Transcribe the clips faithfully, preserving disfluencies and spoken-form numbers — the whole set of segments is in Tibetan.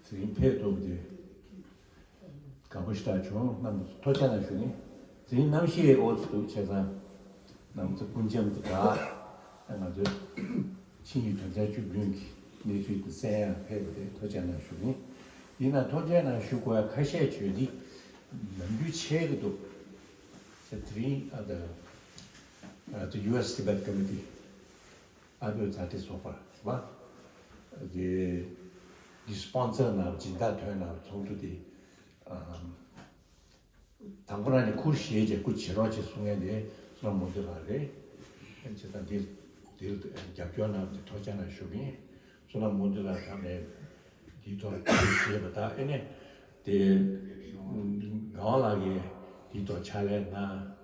དེ་རིང་ཕེབས་ཐུབ་པ་དེ་དགའ་པོ་ཞེ་དྲག་བྱུང་། རྣམ་པ་ཚོ་ཐུགས་རྗེ་གནང་ཞུ་ནི། དེ་རིང་གནམ་གཤིས་ཨོ་ཙི་འདུག་བྱས་ཙང་རྣམ་པ་ཚོ་སྤུན་མཆེད་དང་སྦྲགས་ང་ཚོའི་ཆིངས་ཡིག་དོན་ཚན་བཅུ་བདུན་གྱི་གནས་ཚུལ་དེ་གསན་ཡག་ཕེབས་པ་དེ་ཐུགས་རྗེ་གནང་ཞུ་ནི། ཡིན་ནའང་ཐུགས་རྗེ་གནང་ཞུ་དགོས་ཡག་ཁ་ཤས་བརྗོད་དེ་ནམ་རྒྱུན་ཆད་ཀྱི་འདུག་དེ་རིང་ཨ་ད་ཨ་ད་ཡུ་ཨེས་ཊི་བེཊ་ཀོ་མི་ཊི། ཨ་བོད་མཛའ་འབྲེལ་ཚོགས་པ་རེད་པ། དེ་དེ་སི་པོན་སར་གནང་བ་སྦྱིན་བདག་ཐོན་གནང་བ་ཚོགས་འདུ་དེ་ཨམ། དང་པོ་རང་ནས་ཁུར་བཞེས་བྱས་སྐུ་བྱེད་རོགས་བྱེད་གསུང་མཁན་དེ་བསོད་ནམས་མོ་དུ་ལགས་རེད། བྱས་ཙང་འདིར་འདིར་རྒྱབ་སྐྱོར་གནང་བ་དེ་ཐུགས་རྗེ་གནང་ཞུ་གི་ཡིན། བསོད་ནམས་མོ་དུ་ལགས་ཚང་མས་འདིའི་ཐོག་ལ་ཁུར་བཞེས་པ་དང་ཨེ་ནས་དེ་ངག་དབང་ལགས་ཀྱིས་འདིའི་ཐོག་ཕྱག་ལས་གནང་།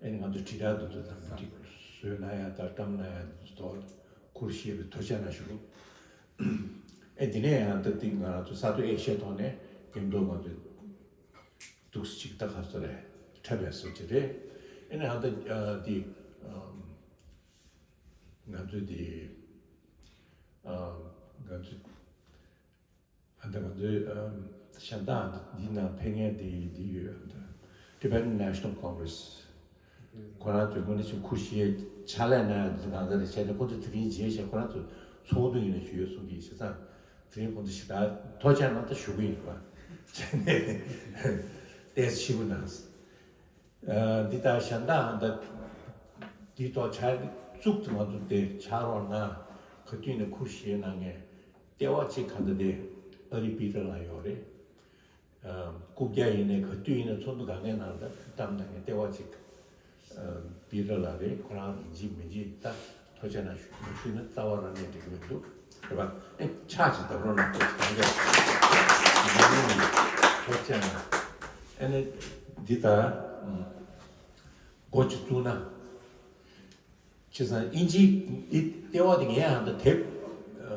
ཨེ་ང་ཚོ་དྲིལ་བསྒྲགས་འདི་ཚོ་དང་པོ་ཅིག་བཟོས་གནང་ཡ་དང་བཀྲམ་གནང་ཡ་འདི་ཚོ་ཐོག་ཁུར་བཞེས་པའི་ཐུགས་རྗེ་གནང་ཞུ། ཨེ་འདི་ནས་ཡང་ད་ལྟ་ང་ཚོ་ས་མཐོ་ཨེ་ཤི་ཡའི་ཐོག་ནས་མཉམ་དུ་ང་ཚོ་འདུག་སེ་ཅིག་ད་ག་ཚོད་རེད་འཁྲབ་པའི་བཟོ་ཅིག་རེད། ཨེ་ནས་ཡང་ད་འདི་ང་ཚོ་འདི་ང་ཚོ། ཨ་ད་ང་ཚོའི་ཨམ་གཞན་དག་འདི་ནང་ཕེབས་མཁན་དེ་འདི་ཡོད། ཨ་ད་Tibetan National Congress། ཁོ་རང་ཚོས་དངོས་གནས་ཀྱི་ཁུར་བཞེས་ཕྱག་ལས་གནང་ཡ་འདི་གང་ཟེར་བྱས་ཏེ་ཁོ་ཚོ་དེ་རིང་རྗེས་བྱས་ཁོ་རང་ཚོ་ཚོགས་འདུ་ཡིན་ན་ཞུ་ཡོད་གསུང་གི་ཡིན། བྱས་ཙང་དེ་རིང་ཁོ་ཚོ་ཞེ་དྲག་ཐུགས་རྗེ་གནང་ད་ཞུ་གི་ཡིན་པ། བྱས་ནས་ཏོག་ཙམ་ཞིབ་པོ་གནང་། འདི་ལྟར་གཞན་དག་འདི་འདི་ཐོག་ཕྱག་བཙུགས་ཏེ་ང་ཚོ་དེ་ཕྱག་རོགས་གནང་། ག་དུས་ནས་ཁུར་བཞེས་གནང་མཁན་ལྟེ་བ་གཅིག་ག་འདྲ་དེ་ཨ་རི་པི་ཏར་ལགས་ཡོད་རེད། ཨ་རྐུབ་བཀྱག་ཡིན་ནའི་ག་དུས་ཡིན་ནའི་ཚོགས་འདུ་ག་གའི་ནང་ལ་བཀྲམ་གནང་མཁན་ལྟེ་བ་གཅིག་ཨ་པི་ཏར་ལགས་རེད། ཁོ་རང་ཡིན་གཅིག་མིན་གཅིག་ད་ཐུགས་རྗེ་གནང་ཞུ་ཞུས་ན་རྩ་བ་རང་ནས་འགྲིག་གི་མི་འདུག་རེད་པ། ཨེ་ཕྱག་ཅིག་བརྡབ་རོགས་གནང་། ཐུགས་རྗེ་གནང་། ཨེ་ནས་འདི་ལྟར་འགོ་ཅིག་བཙུགས་ན། བྱས་ཙང་ཨིན་ཇི་འདི་ལྟེ་བ་འདི་ངས་ཧ་ད་དེབ་ཨ་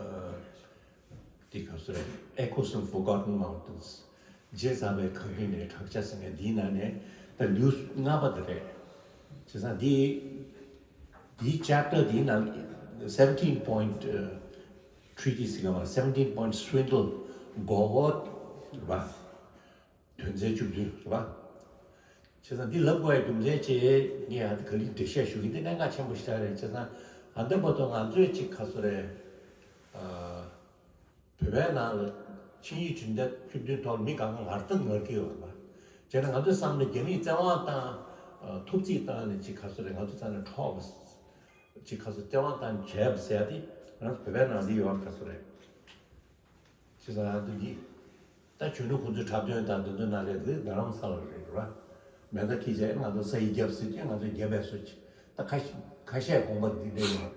འདི་ག་ཚོད་རེད། Echoes of Forgotten Mountains། བརྗེད་ཚར་བའི་གངས་རི་ནས་བྲག་ཅ་ཟེར་མཁན་འདིའི་ནང་ནས་ད་ལེའུ་ལྔ་པ་དེ་རེད། བྱས་ཙང་འདི་འདིའི་ཅེབ་ཊར་འདིའི་ནང་seventeen point treaty ཟེར་ག་མ་རེད། Seventeen point swindle། མགོ་སྐོར་རེད་པ། དོན་ཚན་བཅུ་བདུན་རེད་པ། བྱས་ཙང་འདི་ལབ་དགོས་ཡ་རྒྱུ་མཚན་ཅིག་ངས་ཨ་ད་ག་ལེར་འགྲེལ་བཤད་ཞུ་གི་འདི་གནད་འགག་ཆེན་པོ་ཞིག་རེད། བྱས་ཙང་ཨ་འདི་བར་དུ་ང་ཚོས་ཅིག་ག་ཚོད་རེད། ཨ་བོད་པའི་ནང་ལ་ཆིངས་ཡིག་ཁྲིམས་དོན་བཅུ་བདུན་ཐོག་ལ་མི་གང་ག་ངར་ཐག་ངར་གི་ཡོད་རེད་པ། བྱས་ན་ང་ཚོའི་བསམ་བློ་རྒྱ་མིས་བཙན་དབང་བཏང་། ཨ་ཐུབ་ཚིག་བཏང་ནས་ཅིག་ག་ཚོད་རེད། ང་ཚོ་རྩ་ནས་འཕྲོག་པ། ཅིག་ག་ཚོད་བཙན་དབང་བཏང་བྱས་པ་ཟེར་ཡ་དེ་ང་ཚོ་བོད་པའི་ནང་འདི་ཡོད་རེད། ག་ཚོད་རེད། བྱས་ཙང་ཨ་ད་འདི་ད་གཞོན་ནུ་ཁོང་ཚོའི་འཁྲབ་སྟོན་དང་འདི་ཚོ་ནང་ལས་འདི་རྡ་རམ་ས་ལ་རེད་ར། མེ་མདའ་འཁྱེར་བྱས་ང་ཚོ་ས་ཡི་རྒྱབ་ཟེར་གྱི་ང་ཚོ་རྒྱབ་པའི་སོ་ཅི་ད་ཁ་ཤས་ཁ་ཤས་དགོངས་པ་འདི་འདྲ་ཡོད་རེད།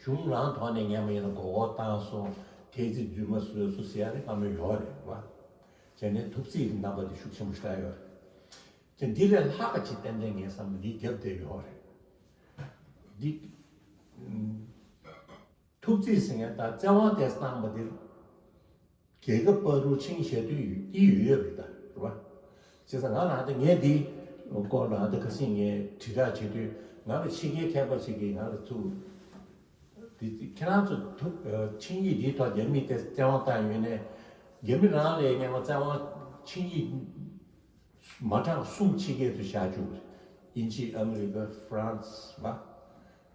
གཞུང་རང་ཐོག་ནས་ངས་མ་ཡིན་ན་མགོ་སྐོར་བཏང་སོང་། ཐེལ་ཙེ་རྫུན་མ་བཟོས་སོང་ཟེར་ཡ་རེད་སྔ་མོ་ཡོད་རེད་ར། བྱས་ནས་ཐུབ་ཚིག་རྣམ་པ་འདི་ཤུགས་ཆེན་པོ་ཞིག་ཡོད་རེད། དེ་འདི་ལས་ལྷག་ག་ཅིག་ཏན་ཏན་ངས་བསམ་འདི་རྒྱབ་བསྡད་ཡོད་རེད། འདི་ཐུབ་ཚིག་ཟེར་མཁན་དང་བཙན་དབང་དེ་བཏང་པ་འདིར་རྒྱལ་ཁབ་བར་དུ་ཆིངས་ཞེ་དུས་ཡིད་ཡོད་ཡོད་རེད་ད་རེད་བ། བྱས་ཙང་ང་ལ་ད་ངས་འདི་སྐོར་ལ་ད་ཁ་སང་ངས་དྲིལ་བསྒྲགས་བྱེད་དུས་ང་ལ་ཕྱི་རྒྱལ་མཁས་པ་ཞིག་གིས་ང་ལ་ཚུར་འདི་ཁྱེད་རང་ཚོ་ཐུབ་ཆིངས་ཡིག་འདིའི་ཐོག་རྒྱ་མིས་དེ་བཙན་དབང་བཏང་ཡོད་ནས་རྒྱ་མི་རང་ལས་སྔོན་མ་བཙན་དབང་ཆིངས་ཡིག་མ་གྲངས་གསུམ་ཕྱི་རྒྱལ་དུ་བཞག་བཅུག་དབྱིན་ཇི་ཨ་མི་རི་ཀ་ཧྥ་རན་སི་བ།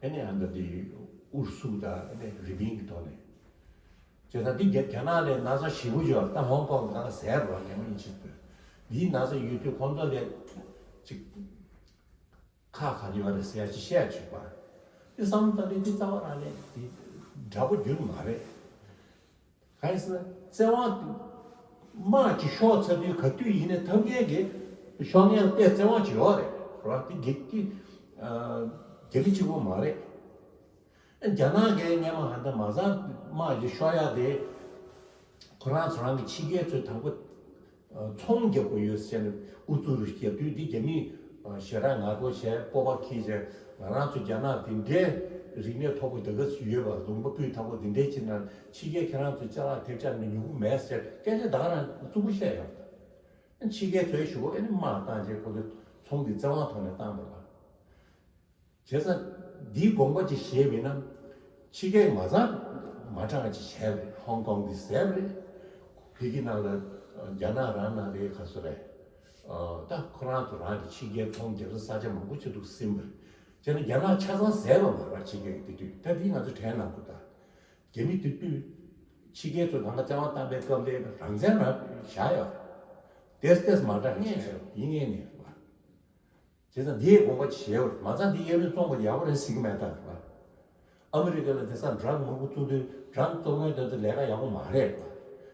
ཨ་ནི་ཨ་མདའ་དེ་ཨུ་རུ་སུ་དང་ཨ་ནི་རི་པིན་གྱི་ཐོག་ནས། བྱས་ཙང་འདི་རྒྱ་རྒྱ་ནག་ལས་ན་ཚ་ཞེ་པོ་ཡོད་ད་ཧོང་ཀོང་གང་ཟེར་རོ་ཉམས་ཨིན་ཆི་ཏུ། འདིའི་ན་ཚ་ཡོད་དུས་ཁོང་ཚོ་ལས་ཅིག་ཁག་ཁག་ཡོད་རེད་ཟེར་ཅིག་བཤད་བྱུང་བ། འདི་བསམ་བློ་བཏང་དུས་འདི་རྩ་བ་རང་ལས་འདི་འདྲ་པོ་རྒྱུན་མ་རེད། གང་ཡིན་ཟེར་ན་བཙན་དབང་དམག་ཅིག་ཤོར་ཚར་དུས་ག་དུས་ཡིན་ནའི་ཐབས་མཁས་ཀྱི་ཤོར་མཁན་ལ་བལྟས་བཙན་དབང་ཅིག་ཡོད་རེད་ར། དེ་གི་དེ་རྒྱ་མི་གཅིག་པོ་མ་རེད། རྒྱ་ནག་གིས་སྔོན་མ་ཧ་ད་མ་ཟ་དམག་ཅིག་ཤོར་ཡ་དེ་ཁོ་རང་ཚོ་རང་གི་ཕྱི་རྒྱལ་ཚོས་དང་པོ་ཚོང་རྒྱག་དགོས་ཡོད་ཟེར་ནས་ཨུ་ཚུགས་རུ་རྒྱབ་དུས་འདི་རྒྱ་མིས་ཞེ་དྲག་ངར་པོ་བྱས་སྤོབས་པ་འཁྱེར་བྱས་ང་རང་ཚོ་རྒྱ་ནག་འདི་འདྲའི་རིག་གནས་མཐོ་པོ་འདི་ག་ཚོད་ཡོད་པ་ལུང་པ་སྤུས་དག་པོ་འདི་འདྲའི་ཕྱིར་ན་ཕྱི་རྒྱལ་ཁྱེད་རང་ཚོས་ཅ་ལག་ཐེབས་ཆག་ནས་ཉོ་གི་མེད་ཟེར་སྐད་ཆ་ད་ག་རང་རྩུབ་པོ་བཤད་ཡོད། ཕྱི་རྒྱལ་ཚོས་ཞུ་གོ་ཨེ་ནི་དམག་བཏང་རྗེས་ཁོ་ཚོས་ཚོང་འདི་བཙན་དབང་ཐོག་ནས་བཏང་བ་རེད། བྱས་ཙང་འདིའི་དགོངས་པ་ཅིག་བཞེས་མིན་ན་ཕྱི་རྒྱལ་མ་ཚང་མ་གྲངས་ཅིག་བྱས་པ་རེད། ཧོང་ཀོང་འདི་ཟས་པ་རེད། ཕ་གི་ནང་ལ་རྒྱ་ནག་རང་ནང་ལ་ག་ཚོད་རེད། ད་ཁོ་རང་ཚོ་རང་གི་ཕྱི་རྒྱལ་ཚོང་རྒྱག་ས་ས་ཆ་མང་པོ་ཅིག་འདུག་ཟིན་པ་རེད། བྱས་ན་རྒྱ་ནག་ཆ་ཚང་ཟས་པ་མ་རེད་པ། ཕྱི་རྒྱལ་གྱི་དེ་དུས་ད་དེ་ང་ཚོ་དྲན་གནང་དགོས། ད་རྒྱ་མི་དེ་དུས་ཕྱི་རྒྱལ་ཚོ་ནང་ལ་བཙན་དབང་བཏང་པའི་སྐབས་དེ་རང་བཙན་རང་བཞག་ཡོད་རེད། ཏེས་ཏེས་མ་འདྲ་ངེས་ཡོད་ཡིན་ངེས་ནས་རེད་པ། བྱས་ཙང་འདིའི་དགོངས་པ་བཞེས་པ་རེད། མ་ཚད་འདི་གཡས་གཡོན་བཙོང་བ་ཡག་པོ་རེད་ཟེར་གྱི་མེད་ད་རེད་པ། ཨ་མི་རི་ཀ་ལ་དེང་སང་ཌྲག་མང་པོ་བཙོང་དུས་ཌྲག་བཙོང་མཁན་དེ་ཚོ་ལས་ཀ་ཡག་པོ་མ་རེད་པ།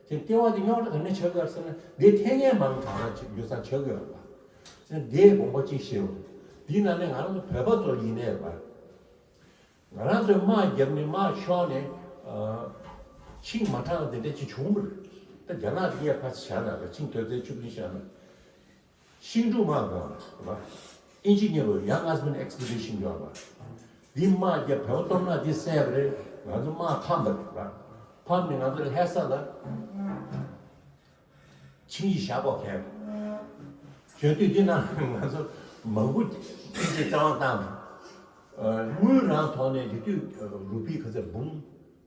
དེ་ལྟེ་བ་དེ་རྙོག་དྲ་ག་ནས་ཆགས་ཀྱི་ཡོད་ཟེར་ན་འདི་ཐད་ངན་མང་དྲགས་ན་ཡོད་ས་ཆགས་ཀྱི་ཡོད་རེད་པ། བྱས་ཙང་འདིའི་དགོངས་པ་གཅིག་བཞེས་པ་རེད། འདིའི་ནང་ནས་ང་རང་ཚོ་བོད་པ་ཚོ་ཡིན་ནའི་རེད་པ། ང་རང་ཚོས་དམག་བརྒྱབ་ནས་དམག་ཤོར་ནས་ཨ་ཆིངས་མ་འཕྲང་དེ་འདྲ་ཅིག་བྱུང་བ་རེད། ད་རྒྱ་ནག་དེ་ཡར་ཕར་བཞག་ན་ད་ཆིངས་དོན་ཚན་བཅུ་བདུན་བཞག་ན། ཤིང་འབྲུག་དམག་དགོངས་རེད་པ། ཨིན་ཇི་གཉེར་བ་Young Husband Expedition ཡོད་པ། འདི་དམག་རྒྱབ་བོད་སྟོབས་ན་འདི་བསད་པ་རེད། ང་ཚོ་དམག་ཕམ་པ་རེད་པ། ཕམ་ནས་ང་ཚོ་ལྷ་ས་ལ་ཆིངས་ཡིག་བཞག་གོ་མཁན་རེད། བྱས་དུས་འདི་ནང་ང་ཚོ་མང་པོ་ཨིན་ཇི་བཙན་དབང་བཏང་པ་རེད། དངུལ་རང་ཐོག་ནས་དེ་དུས་རུ་པི་ག་ཚད་འབུམ་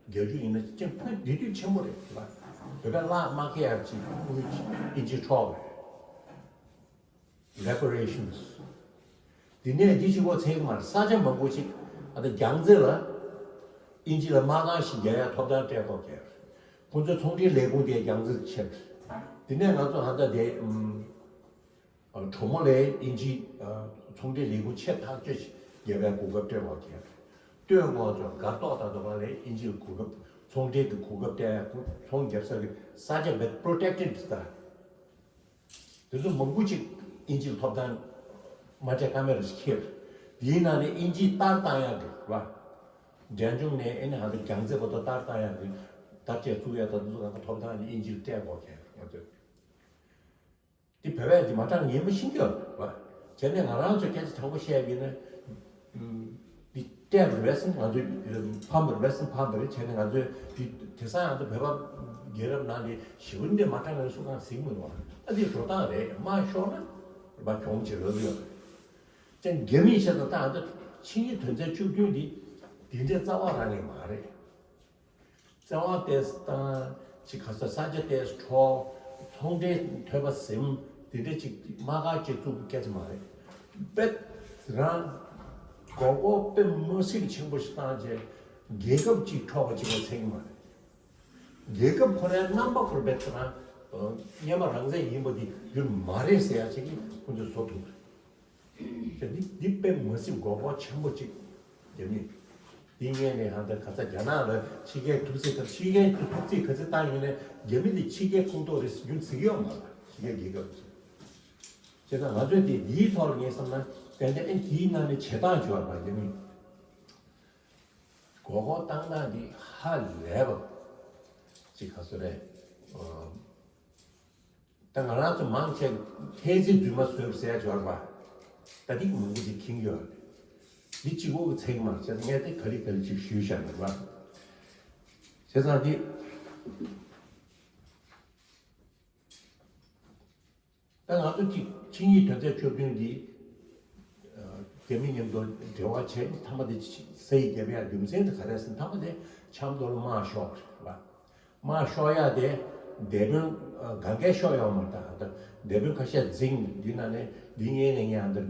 བརྒྱད་ཅུ་ཡིན་ན་ཅིག་ཕོན་དེ་དུས་ཆེན་པོ་རེད་པ། བོད་པའི་ལག་མ་ཁེལ་ཡག་ཅིག་དངུལ་ཨིན་ཇི་འཕྲོག་པ་རེད། Reparations། དེ་ནས་འདི་གཅིག་པོ་ཚད་མར་ས་ཆ་མང་པོ་ཞིག་ཨ་ད་རྒྱལ་རྩེ་ལ་ཨིན་ཇི་ལ་དམག་ཁང་ཞིག་རྒྱག་ཡ་ཐོབ་ཐང་སྤྲད་ཐོག་རྒྱག་ཁོང་ཚོའི་ཚོང་འབྲེལ་ལས་ཁུངས་དེ་རྒྱལ་རྩེ་ཆེ། དེ་ནས་ང་ཚོ་ཧ་ད་དེ་གྲོ་མོ་ལའི་ཨིན་ཇི་ཚོང་འབྲེལ་ལས་ཁུངས་ཆེ་ཐག་ཆོད་ཞིག་རྒྱག་པའི་གོ་སྐབས་སྤྲད་ཐོག་རྒྱག་སྟོད་མངགས་ཚོ་སྒར་ཏོག་དང་དོ་པ་ལའི་ཨིན་ཇི་གོ་སྐབས་ཚོང་འབྲེལ་གྱི་གོ་སྐབས་སྤྲད་ཡ་ཚོང་རྒྱག་ས་གི་ས་ཆ་བེད་Protected་ད། དེ་ཚོ་མང་པོ་ཅིག་ཨིན་ཇིའི་ཐོབ་ཐང་མ་སྤྲད་ཀ་མེད་རེ་ཞིག་ཁེལ། དེའི་ནང་ནས་ཨིན་ཇིའི་ལྟར་བཏང་ཡག་གི་རེད་པ། འབྲས་ལྗོངས་ནས་ཨེ་ནི་ཧ་ད་རྒྱལ་རྩེ་བར་དུ་ལྟར་བཏང་ཡག་གི་ལྟར་ཆས་བཙུགས་ཡག་དང་དེ་ཚོ་གང་ག་ཐོབ་ཐང་ནི་ཨིན་ཇིར་སྤྲད་དགོས་ཁེལ་ང་ཚོས། དེ་བོད་པས་དེ་མ་དྲང་ངེས་མ་ཤེས་ཀྱི་ཡོད་རེད་པ། བྱས་ནས་ང་རང་ཚོས་སྐད་ཆ་དྲང་པོ་བཤད་པ་ཡིན་ན། འདི་སྤྲད་རེད་པས་ཟེར་ང་ཚོས་ཕམ་པ་རེད་པས་ཟེར་ཕམ་པ་རེད། བྱས་ནས་ང་ཚོས་འདི་དེང་སང་ང་ཚོ་བོད་པ་རྒྱལ་རབས་ནང་ནས་ཞི་བ་འདི་མ་དྲང་ངེས་སུ་གང་ཟིག་མི་འདུག་ཨ་འདི་འགྲོ་སྟངས་རེད། དམག་ཤོར་ན་རེད་པ་གྱོང་ཆེ་རག་གི་ཡོད་རེད། ཅང་རྒྱ་མིས་བཤད་ན་ད་ང་ཚོ་ཆིངས་ཡིག་དོན་ཚན་བཅུ་བདུན་འདི་འདི་འདྲའི་རྩ་བ་རང་ནས་མ་རེད། བཙན་དབང་ཏོག་ཙམ་བཏང་། ཅིག་ག་ས་ས་ཆ་ཏོག་ཙམ་འཕྲོག་ཚོང་འབྲེལ་ཐོད་པ་ཟིན། དེ་འདྲ་ཅིག་དམག་སྒར་ཅིག་བཙུགས་སྐད་ཆ་མ་རེད། དཔེ་རང་མགོ་སྐོར་དཔེ་མ་སྲིད་ཆེན་པོ་ཞིག་བཏང་རྗེས་རྒྱལ་ཁབ་ཅིག་འཕྲོག་པ་ཅིག་ལ་ཚད་ཀྱི་མ་རེད། རྒྱལ་ཁབ་ཁོ་རའི་རྣམ་པ་ཁོ་ར་དཔེ་རང་སྔོན་མ་རང་བཙན་ཡིན་པ་དེ་རྒྱུན་མ་རེད་ཟེར་ཡ་ཅིག་གིས་ཁོ་ཚོས་བཟོ་ཐུབ་རེད། ཅེས་འདི་འདི་དཔེ་མ་སྲིད་མགོ་སྐོར་ཆེན་པོ་གཅིག་རྒྱ་མི། འདི་ངས་ནས་ཧང་ད་ག་ས་རྒྱ་ནག་ལ་ཕྱི་རྒྱལ་ཐུག་ཚེ་ག་ཕྱི་རྒྱལ་ཐུག་ཚེ་ག་ཚོད་བཏང་ཡོད་ནས་རྒྱ་མི་འདི་ཕྱི་རྒྱལ་ཁོངས་གཏོགས་རེད་ཟེར་རྒྱུ་ཟིག་ཡོད་མ་རེད། ཕྱི་རྒྱལ་རྒྱལ་ཁབ་ཅེས་ད་ང་ཚོས་འདི་འདིའི་ཐོག་ལ་ངས་བསམ་ན་ཏན་ཏན་ཨེ་འདིའི་ནང་ནས་བྱེད་སྟངས་བྱོས་པ་རྒྱ་མི། མགོ་སྐོར་བཏང་སྟངས་འདི་ཧ་ལས་པ་ཅིག་ག་ཚོད་རེད། ད་ང་རང་ཚོ་མང་ཆེ་ཐེལ་ཙེ་རྫུན་མ་བཟོས་ཟེར་ཡ་འབྱོར་བ། ད་འདི་མང་པོ་ཅིག་ཁེངས་ཡོད་རེད། འདི་གཅིག་པོ་གི་ཚེག་མ་བྱས་ངས་དེ་ག་རེ་ག་རེ་ཅིག་ཞུས་བཞག་ཡོད་རེད་བ། བྱས་ཙང་འདི། ད་ང་ཚོ་གཅིག་ཆིངས་ཡིག་དོན་ཚན་བཅུ་བདུན་འདི། རྒྱ་མི་མཉམ་དུ་འབྲེལ་བ་བྱས་མཐའ་མ་དེ་ས་ཡིག་བརྒྱབ་ཡ་རྒྱུ་མཚན་དེ་ག་རེ་ཟེར་མཐའ་མ་དེ་ཆབ་མདོ་ལ་དམག་ཤོར་བ་རེད་བ། དམག་ཤོར་ཡ་དེ་སྡེ་དཔོན་གང་གས་ཤོར་ཡོང་མ་ཐག་ད་སྡེ་དཔོན་ཁ་ཤས་འཛིང་འདི་ན་ནས་འདི་ངས་ནས་ངས་འདི་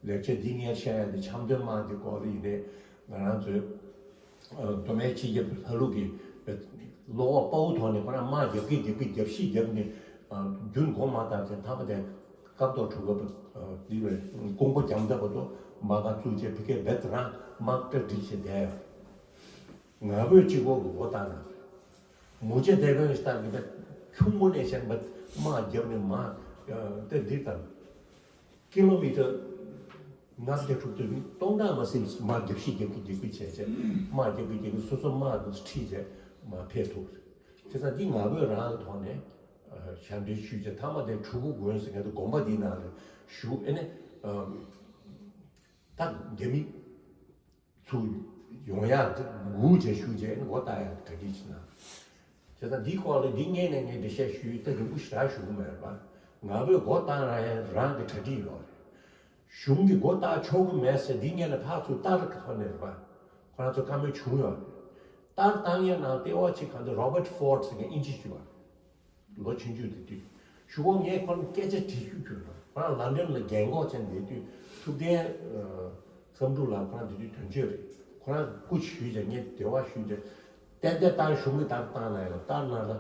ལེགས་ཆ་འདི་ངས་བཤད་ཡ་དེ་ཆབ་མདོའི་དམག་འདི་སྐོར་ཡིན་རེད། ང་རང་ཚོའི་མདོ་སྨད་སྤྱི་ཁྱབ་ལྷ་ལུགས་ཀྱི་བློ་ཁོག་དཔའ་བོ་ཐོག་ནས་ཁོ་རང་དམག་རྒྱབ་ཀྱི་རྒྱབ་ཀྱི་རྒྱབ་ཤིག་རྒྱབ་ནས་རྒྱུན་གོང་མ་བཏང་ཚེ་མཐའ་མ་དེ་སྐབས་ཐོག་གྲུ་གབ་འདི་བས་ཀོང་པོ་རྒྱང་ཐག་པ་དུ་དམག་སྒར་བཙུགས་རྗེས་ཕ་གིར་བེད་རང་དམག་གྲ་སྒྲིག་བྱས་བསྡད་ཡོད། ང་བོས་གཅིག་པོ་གི་འོ་བཏང་ན། མུ་ཅེ་དེ་བོས་ལྟར་གྱི་ཁྱུང་མོ་ནས་བཤད་པ་དམག་རྒྱབ་ནས་མ་དེ་འདི་དང་། ཀི་ལོ་མི་ཊར་ལྔ་བརྒྱ་དྲུག་བརྒྱ་སྟོང་ཕྲག་མ་ཟིན་དམག་རྒྱབ་ཤིག་རྒྱབ་ཀྱི་རྒྱབ་ཀྱི་བྱས་བྱས་དམག་རྒྱབ་ཀྱི་རྒྱབ་ཀྱི་སོ་སོ་དམག་དུ་ཁྲིད་བྱས་མ་ཕེབས་ཐུབ། བྱས་ཙང་འདི་ང་བོས་རང་གི་ཐོག་ནས་ཞབས་འདྲེན་ཞུས་བྱས་མཐའ་མ་དེ་གྲུ་གུ་དགོན་ཟེར་མཁན་དེ་དགོན་པ་འདིའི་ནང་ལ་བཞུགས་ཨེ་ནས་ད་རྒྱ་མི་ཚུར་ཡོང་ཡག་སྒུག་བྱས་བཞུགས་བྱས་ཨེ་ནས་འགོ་བཏགས་ཡག་གྲ་སྒྲིག་བྱེད་ན། བྱས་ཙང་འདིའི་སྐོར་ལ་འདི་སྔས་ནས་ངས་འགྲེལ་བཤད་ཞུས་ཏེ་རིང་པོ་ཞེ་དྲག་ཞུ་གི་མེད་པ། ང་བོས་འགོ་བཏང་རང་ཡང་རང་གི་གྲ་སྒྲིག་ཡོད་རེད། གཞུང་གིས་འགོ་བཏགས་ཆོག་གི་མེད་ཟེར་འདི་སྔས་ལ་ཕར་ཚུར་ལྟར་གི་ཐོག་ནས་རེད་པ། ཁོ་རང་ཚོ་བཀའ་མོལ་བྱུང་ཡོད་རེད། ལྟར་བཏང་ཡས་ནང་ལྟེ་བ་གཅིག་གང་དུ་Robert Ford་ཟེར་མཁན་ཨིན་ཇི་ཞུ་བ་རེད། ལོ་ཆུང་ཆུང་དེ་དུས་གཞུག་གུ་ངས་ཁོ་རང་སྐད་ཆ་དྲི་ཤོག་གྱུར་ན། ཁོ་རང་ལན་ཌན་ལ་རྒན་གོག་ཅན་དེ་དུས་ཐུབ་བསྟན་བསམ་གྲུབ་ལགས། ཁོ་རང་དེ་དུས་དོན་གཅོད་རེད། ཁོ་རང་སྐུ་ཞུས་ཀྱང་ངས་འབྲེལ་བ་ཞུས་ཀྱང་ཏན་ཏན་ལྟར་གཞུང་གི་ལྟར་བཏང་ན་ཡང་ལྟར་ན་ལ་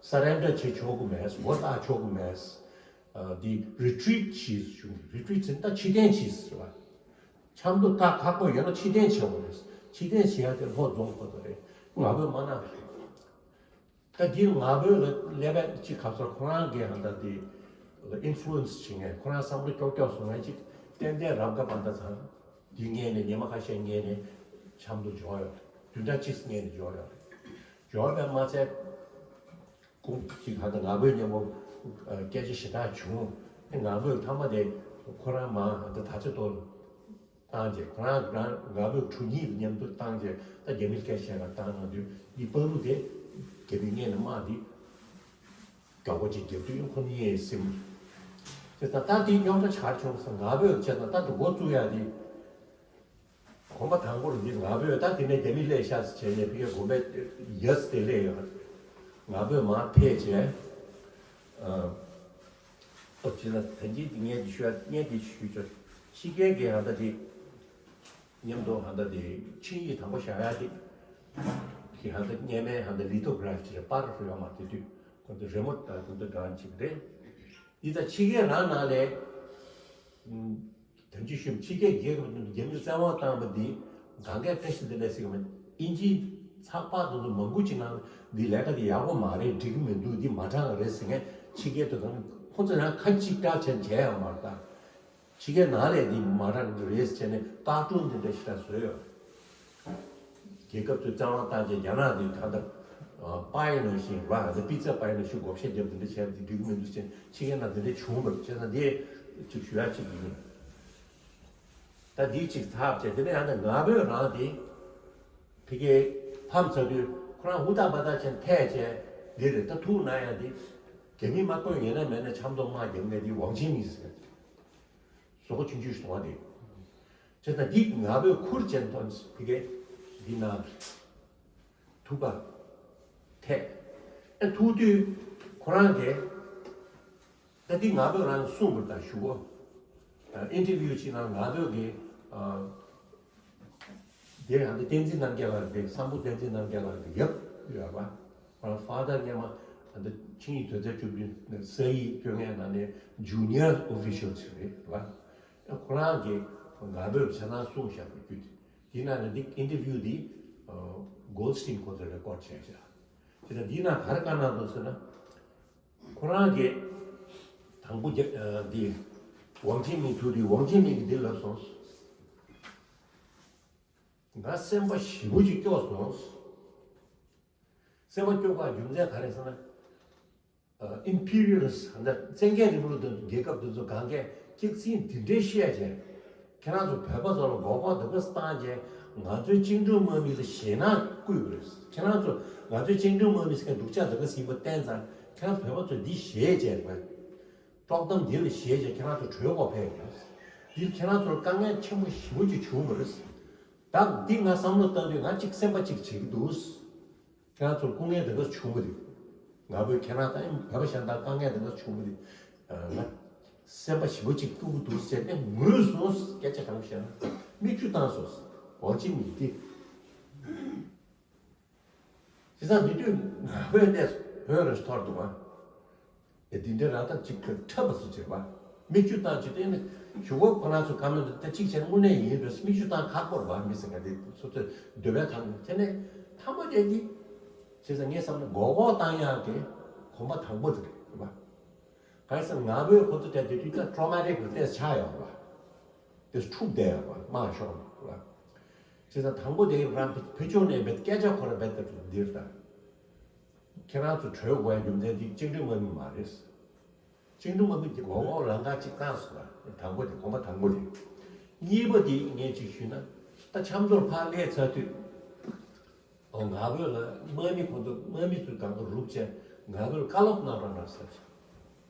སར་རེན་ཌར་བྱེད་ཆོག་གི་མེད། འོ་ལྟ་ཆོག་གི་མེད། འདི་རི་ཊི་རིཊ་བྱས་བྱུང་། རི་ཊི་རིཊ་ཟེར་ན་ད་ཕྱིར་འཐེན་བྱས་ཟེར་བ། ཆབ་མདོ་ད་ཁག་པོ་ཡོད་ན་ཕྱིར་འཐེན་བྱེད་དགོས་རེད། ཕྱིར་འཐེན་བྱེད་ཡ་དེ་ལྷོ་རྫོང་ཁོ་ཐག་རེད། ང་ཕོད་མ་གནང་རེད། ད་འདིར་ང་ཕོད་ལ་སླེབས་པ་ཅིག་ཁ་སང་ཁོ་རང་གིས་ཧ་ད་དེ་ཨིན་ཕུ་ལུ་ཨེན་སི་བྱེད་མཁན། ཁོ་རང་བསམ་བློ་ཀྱོག་ཀྱོག་སོང་ངས་ཅིག་ཏན་ཏན་རབ་དགའ་པ་ད་ཚང་འདི་ངས་ནས་ཉི་མ་ཁ་ཤས་ངས་ནས་ཆབ་མདོ་འབྱོར་ཡོད་རེད། བདུན་ཕྲག་གཅིག་ངས་ནས་འབྱོར་ཡོད་རེད། འབྱོར་བས་མ་ཚད། ཁོང་གཅིག་ཧ་ད་ང་ཕོད་མཉམ་པོ་སྐད་ཆ་ཞེ་དྲག་བྱུང་། ང་ཕོད་ཐ་མ་དེ་ཁོ་རང་མ་ཧ་ད་ད་ཆ་ཏོལ་བཏང་རྗེས། ཁོ་རང་རང་ང་ཕོད་དྲུག་གཉིས་མཉམ་དུ་བཏང་རྗེས། ད་རྒྱ་མིར་སྐད་བཤད་ལ་བཏང་ན་དུས་འདི་པ་རུ་དེ་རྒྱ་མི་ངས་ནས་དམག་འདི་མགྱོགས་པོ་ཅིག་རྒྱབ་དུས་ཁོ་གཉིས་སེམས་དེ་ད་ད་དེ་རྙོག་དྲ་ཆགས་བྱུང་ས། ང་ཕོད་བྱས་ན་ད་དུ་འགོ་བཙུགས་ཡ་དེ། གོམ་པ་དང་པོར་འདི་ང་ཕོད་ད་དེ་ནས་རྒྱ་མི་སླེབས་ཤག་ཟེར་བྱས་ནས་ཕ་གིའི་དགོན་པའི་ཡ་ཟེར་དེ་སླེབས་ཡོད། ང་ཕོད་མར་ཕེབས་བྱས། ཨོ་ཅི་ན་ད་གིན་འདི་ངས་འདི་ཞུ་ཡ། ངས་འདི་ཞུ་ཆོག་ཕྱི་རྒྱལ་གྱི་ཧ་ད་དེ་མཉམ་དུ་ཧ་ད་དེ་ཆིངས་ཡིག་དང་པོ་བཞག་ཡ་དེ་གི་ཧ་ད་སྔས་མའི་ཧ་ད་ལི་ཐོ་གྷ་ར་ཕི་ཅིག་རེད། པར་ཡོད་མ་དེ་དུས་ཁོ་ཚོ་རི་མོ་ད་དེ་ཚོ་འདྲ་ཅིག་རེད། འདི་ད་ཕྱི་རྒྱལ་རང་ནང་ལས། ཨུམ། དོན་གཅིག་ཞུས་ཕྱི་རྒྱལ་རྒྱལ་ཁབ་ནང་རྒྱ་མིར་བཙན་དབང་བཏང་བ་འདི་གང་གའི་པྲེ་སི་ཌེན་ཊི་ཟེར་གི་མ། དབྱིན་ཇིའི་ཚགས་པར་དེ་ཚོ་མང་པོ་ཅིག་ནང་འདི་ལས་ཀ་འདི་ཡག་པོ་མ་རེད། འགྲིག་གི་མི་འདུག་འདི་མ་དྲང་རེད་ཟེར་མཁན་ཕྱི་རྒྱལ་དུ་གང་ཁོ་ཚོ་རང་ཁ་གཅིག་གྲགས་ཆེན་བྱས་ཡོད་མ་རེད་ད། ཕྱི་རྒྱལ་ནང་ལས་འདི་མ་དྲང་རེད་ཟེར་ནས་བཀག་སྡོམ་འདི་འདྲ་ཞིག་ད་བཟོས་ཡོད། རྒྱལ་ཁབ་ཚོས་བཙན་དབང་བཏང་རྗེས་རྒྱ་ནག་དེ་ད་ལྟ་པ་ཡིན་ནང་བཞིན་ར་ཨ་ད་པི་ཙ་པ་ཡིན་ནང་བཞིན་བགོ་བཤའ་རྒྱབ་དེ་འདྲ་བྱས་དེ་འགྲིག་གི་མི་འདུག་ཅེས་ཕྱི་རྒྱལ་ནང་དེ་འདྲ་བྱུང་བར་བྱས་ན་དེ་ཅིག་ཞུ་ཡ་ཅིག་ཡིན། ད་འདི་ཅིག་ཚབ་བྱས་དེ་ནས་ཡང་ན་ང་ཕོད་རང་དེ་ཕ་གིའི་ཕམ་ཚར་དུས་ཁོ་རང་ཧུར་ཐག་པ་ཐག་བྱས་ཐད་བྱས་འདི་རེད། ད་ཐུག་ན་ཡང་དེ་རྒྱ་མི་དམག་དཔོན་ཡིན་ན་མེད་ན་ཆབ་མདོ་དམག་རྒྱབ་མཁན་དེ་ཝང་ཅིན་མིན་ཟེར། སོ་ཁོ་ཆུང་ཆུང་ཞིག་མཐོང་བ་དེ། བྱས་ཙང་འདི་ང་ཕོད་ཁུར་ཅན་ཐོན་ཕ་གིའི་འདི་ན་ཐུག་པ་ཐད། ཨེ་ཐུག་དུས་ཁོ་རང་གིས་ད་འདི་ང་ཕོད་རང་གསུངས་པར་ད་ཞུ་གོ། ཨིན་ཊར་བིའུ་ཅིག་ནང་ང་ཕོད་ཀྱི་ཨ་དེ་ཡང་དེ་བསྟན་འཛིན་རྣམ་རྒྱལ་ལགས་རེད། བསམ་ཕུག་བསྟན་འཛིན་རྣམ་རྒྱལ་ལགས་ཀྱི་ཡབ་ཡོད་པ། ཁོ་རང་ཕ་དར་སྔས་མ་ད་ཆིངས་ཡིག་དོན་ཚན་བཅུ་བདུན་ས་ཡིག་སྐྱོན་མཁན་ནང་ནས་ཇུ་ནི་ཡར་ཨོ་ཕི་ཤལ་ཅིག་རེད་པ། ཁོ་རང་གིས་ང་ཕོད་ཆ་ཚང་གསུངས་བཞག་པའི་བརྒྱུད་དེ། དེ་ནང་ནས་འདི་ཨིན་ཊར་བིའུ་འདི་གོལ་སི་ཊིན་ཁོ་ཚོས་རེ་ཀོཌ་བྱས་བཞག་དེ་ལྟར་འདི་ནང་ག་རེ་བཀའ་གནང་འདུག་ཟེར་ན། ཁོ་རང་གིས་དང་པོ་རྒྱ་འདི་ཝང་ཅིན་མིན་ཐུག་དུས་ཝང་ཅིན་མིན་གྱིས་འདི་ལབ་སོང་། ང་སེམས་པ་ཞེ་པོ་ཅིག་སྐྱོ་སོང་། སེམས་པ་སྐྱོ་བ་རྒྱུ་མཚན་ག་རེ་ཟེར་ན། ཨིམ་པི་རི་ཡལ་ཟེར་ན་བཙན་རྒྱལ་རིང་ལུགས་དང་རྒྱལ་ཁབ་དེ་ཚོ་གང་གས་སྐྱག་རྫུན་འདི་འདྲའི་བཤད་བྱས། ཁྱེད་རང་ཚོ་བོད་པ་ཚོ་ལ་མགོ་སྐོར་འདི་ག་བཏང་བྱས། ང་ཚོའི་བཅིངས་འགྲོལ་དམག་མི་ལ་ཞེད་སྣང་བསྐུལ་དགོས་རེད། ཁྱེད་རང་ཚོ་ང་ཚོའི་བཅིངས་འགྲོལ་དམག་མི་ཟེར་མཁན་སྡུག་ཅག་འདི་ག་ཟིན་པ་བསྟན་ཙང་ཁྱེད་རང་ཚོ་བོད་པ་ཚོས་འདི་ཞེད་བྱས་པ། དཀྲོག་གཏམ་འདི་ལ་ཞེད་བྱས་ཁྱེད་རང་ཚོ་གྲོད་ཁོག་ཕེབས་ཡོད། འདིར་ཁྱེད་རང་ཚོར་དཀའ་ངལ་ཆེན་པོ་ཞེ་པོ་ཅིག་བྱུང་བ་རེད། ད་འདི་ང་བསམ་བློ་བཏང་དུས་ང་གཅིག་སེམས་པ་གཅིག་བྱེད་ཀྱི་འདུག་ཁྱེད་རང་ཚོར་སྐུ་ངལ་འདི་ག་བྱུང་བ་རེད། ང་བོད་ཁྱེད་རང་དང་བོད་པ་གཞན་དག་དཀའ་ངལ་འདི་ག་བྱུང་བ་རེད། ང་སེམས་པ་ཞེ་པོ་ཅིག་སྐྱོ་གི་འདུག་ཟེར་ནས་ངུས་སོང་། སྐད་ཆ་གང་བཤད་ན་མིག་ཆུ་བཏང་སོང་། ཝང་ཅིན་མིན་དེ། བྱས་ཙང་འདི་དུས་ང་བོད་གནས་བོད་རེ་ཐོར་འདུག་ཨ། ཨེ་འདི་འདྲའི་རང་ཐག་ཅིག་གི་འཁྲབ་པ་སུ་བྱེད་པ། མིག་ཆུ་བཏང་བྱེད་དེ་ནི་གཞུག་གུ་ཁོ་རང་ཚོ་བཀའ་མོལ་འདི་ད་གཅིག་བྱས་ན་དངོས་གནས་ཡིན་རེད། མིག་ཆུ་བཏང་ཁག་པོ་རེད་པ། མི་ཟེར་མཁན་དེ་སོ་སོའི་འདོད་པའི་ཐག་ནས་དེ་ནས་ཐ་མ་དེ་འདི། བྱས་ཙང་ངས་བསམ་ན་མགོ་སྐོར་བཏང་ཡག་གི་གོམ་པ་དང་པོ་དེ་རེད་པ། གང་ཡིན་ཟེར་ན་ང་བོད་ཁོ་ཚོ་དེ་དེ་དུས་ད་ཊོ་མ་ཊིག་ལ་ཏོག་ཙམ་ཆགས་ཡོད་པ། དེ་འཁྲུག་བསྡད་ཡོད་པ་དམག་ཤོར་ནས་རེད་པ། བྱས་ཙང་དང་པོ་དེ་རང་བོད་ཕྱོགས་ནས་བེད་སྐད་ཆ་ཁོ་རང་བེད་དེ་འདིར་ད། ཁྱེད་རང་ཚོ་བྲོས་དགོས་ཡ་རྒྱུ་མཚན་འདི་བཅིངས་འགྲོལ་དམག་མི་མ་རེད། བཅིངས་འགྲོལ་དམག་མི་འདི་མགོ་སྐོར་ལམ་ཁ་གཅིག་བཏང་སོང་བ། དང་པོ་དེ་གོམ་པ་དང་པོ་དེ། གཉིས་པ་དེ་ངས་གཅིག་ཞུས་ན། ད་ཆབ་མདོར་ཕར་སླེབས་ཚར་དུས། ཨོ་ང་བོད་ལ་དམག་མི་ཁོང་ཚོ་དམག་མི་ཚོས་གང་ག་རུབ་བྱས་ང་བོད་ལ་བཀའ་སློབ་གནང་རོགས་གནང་ཟེར།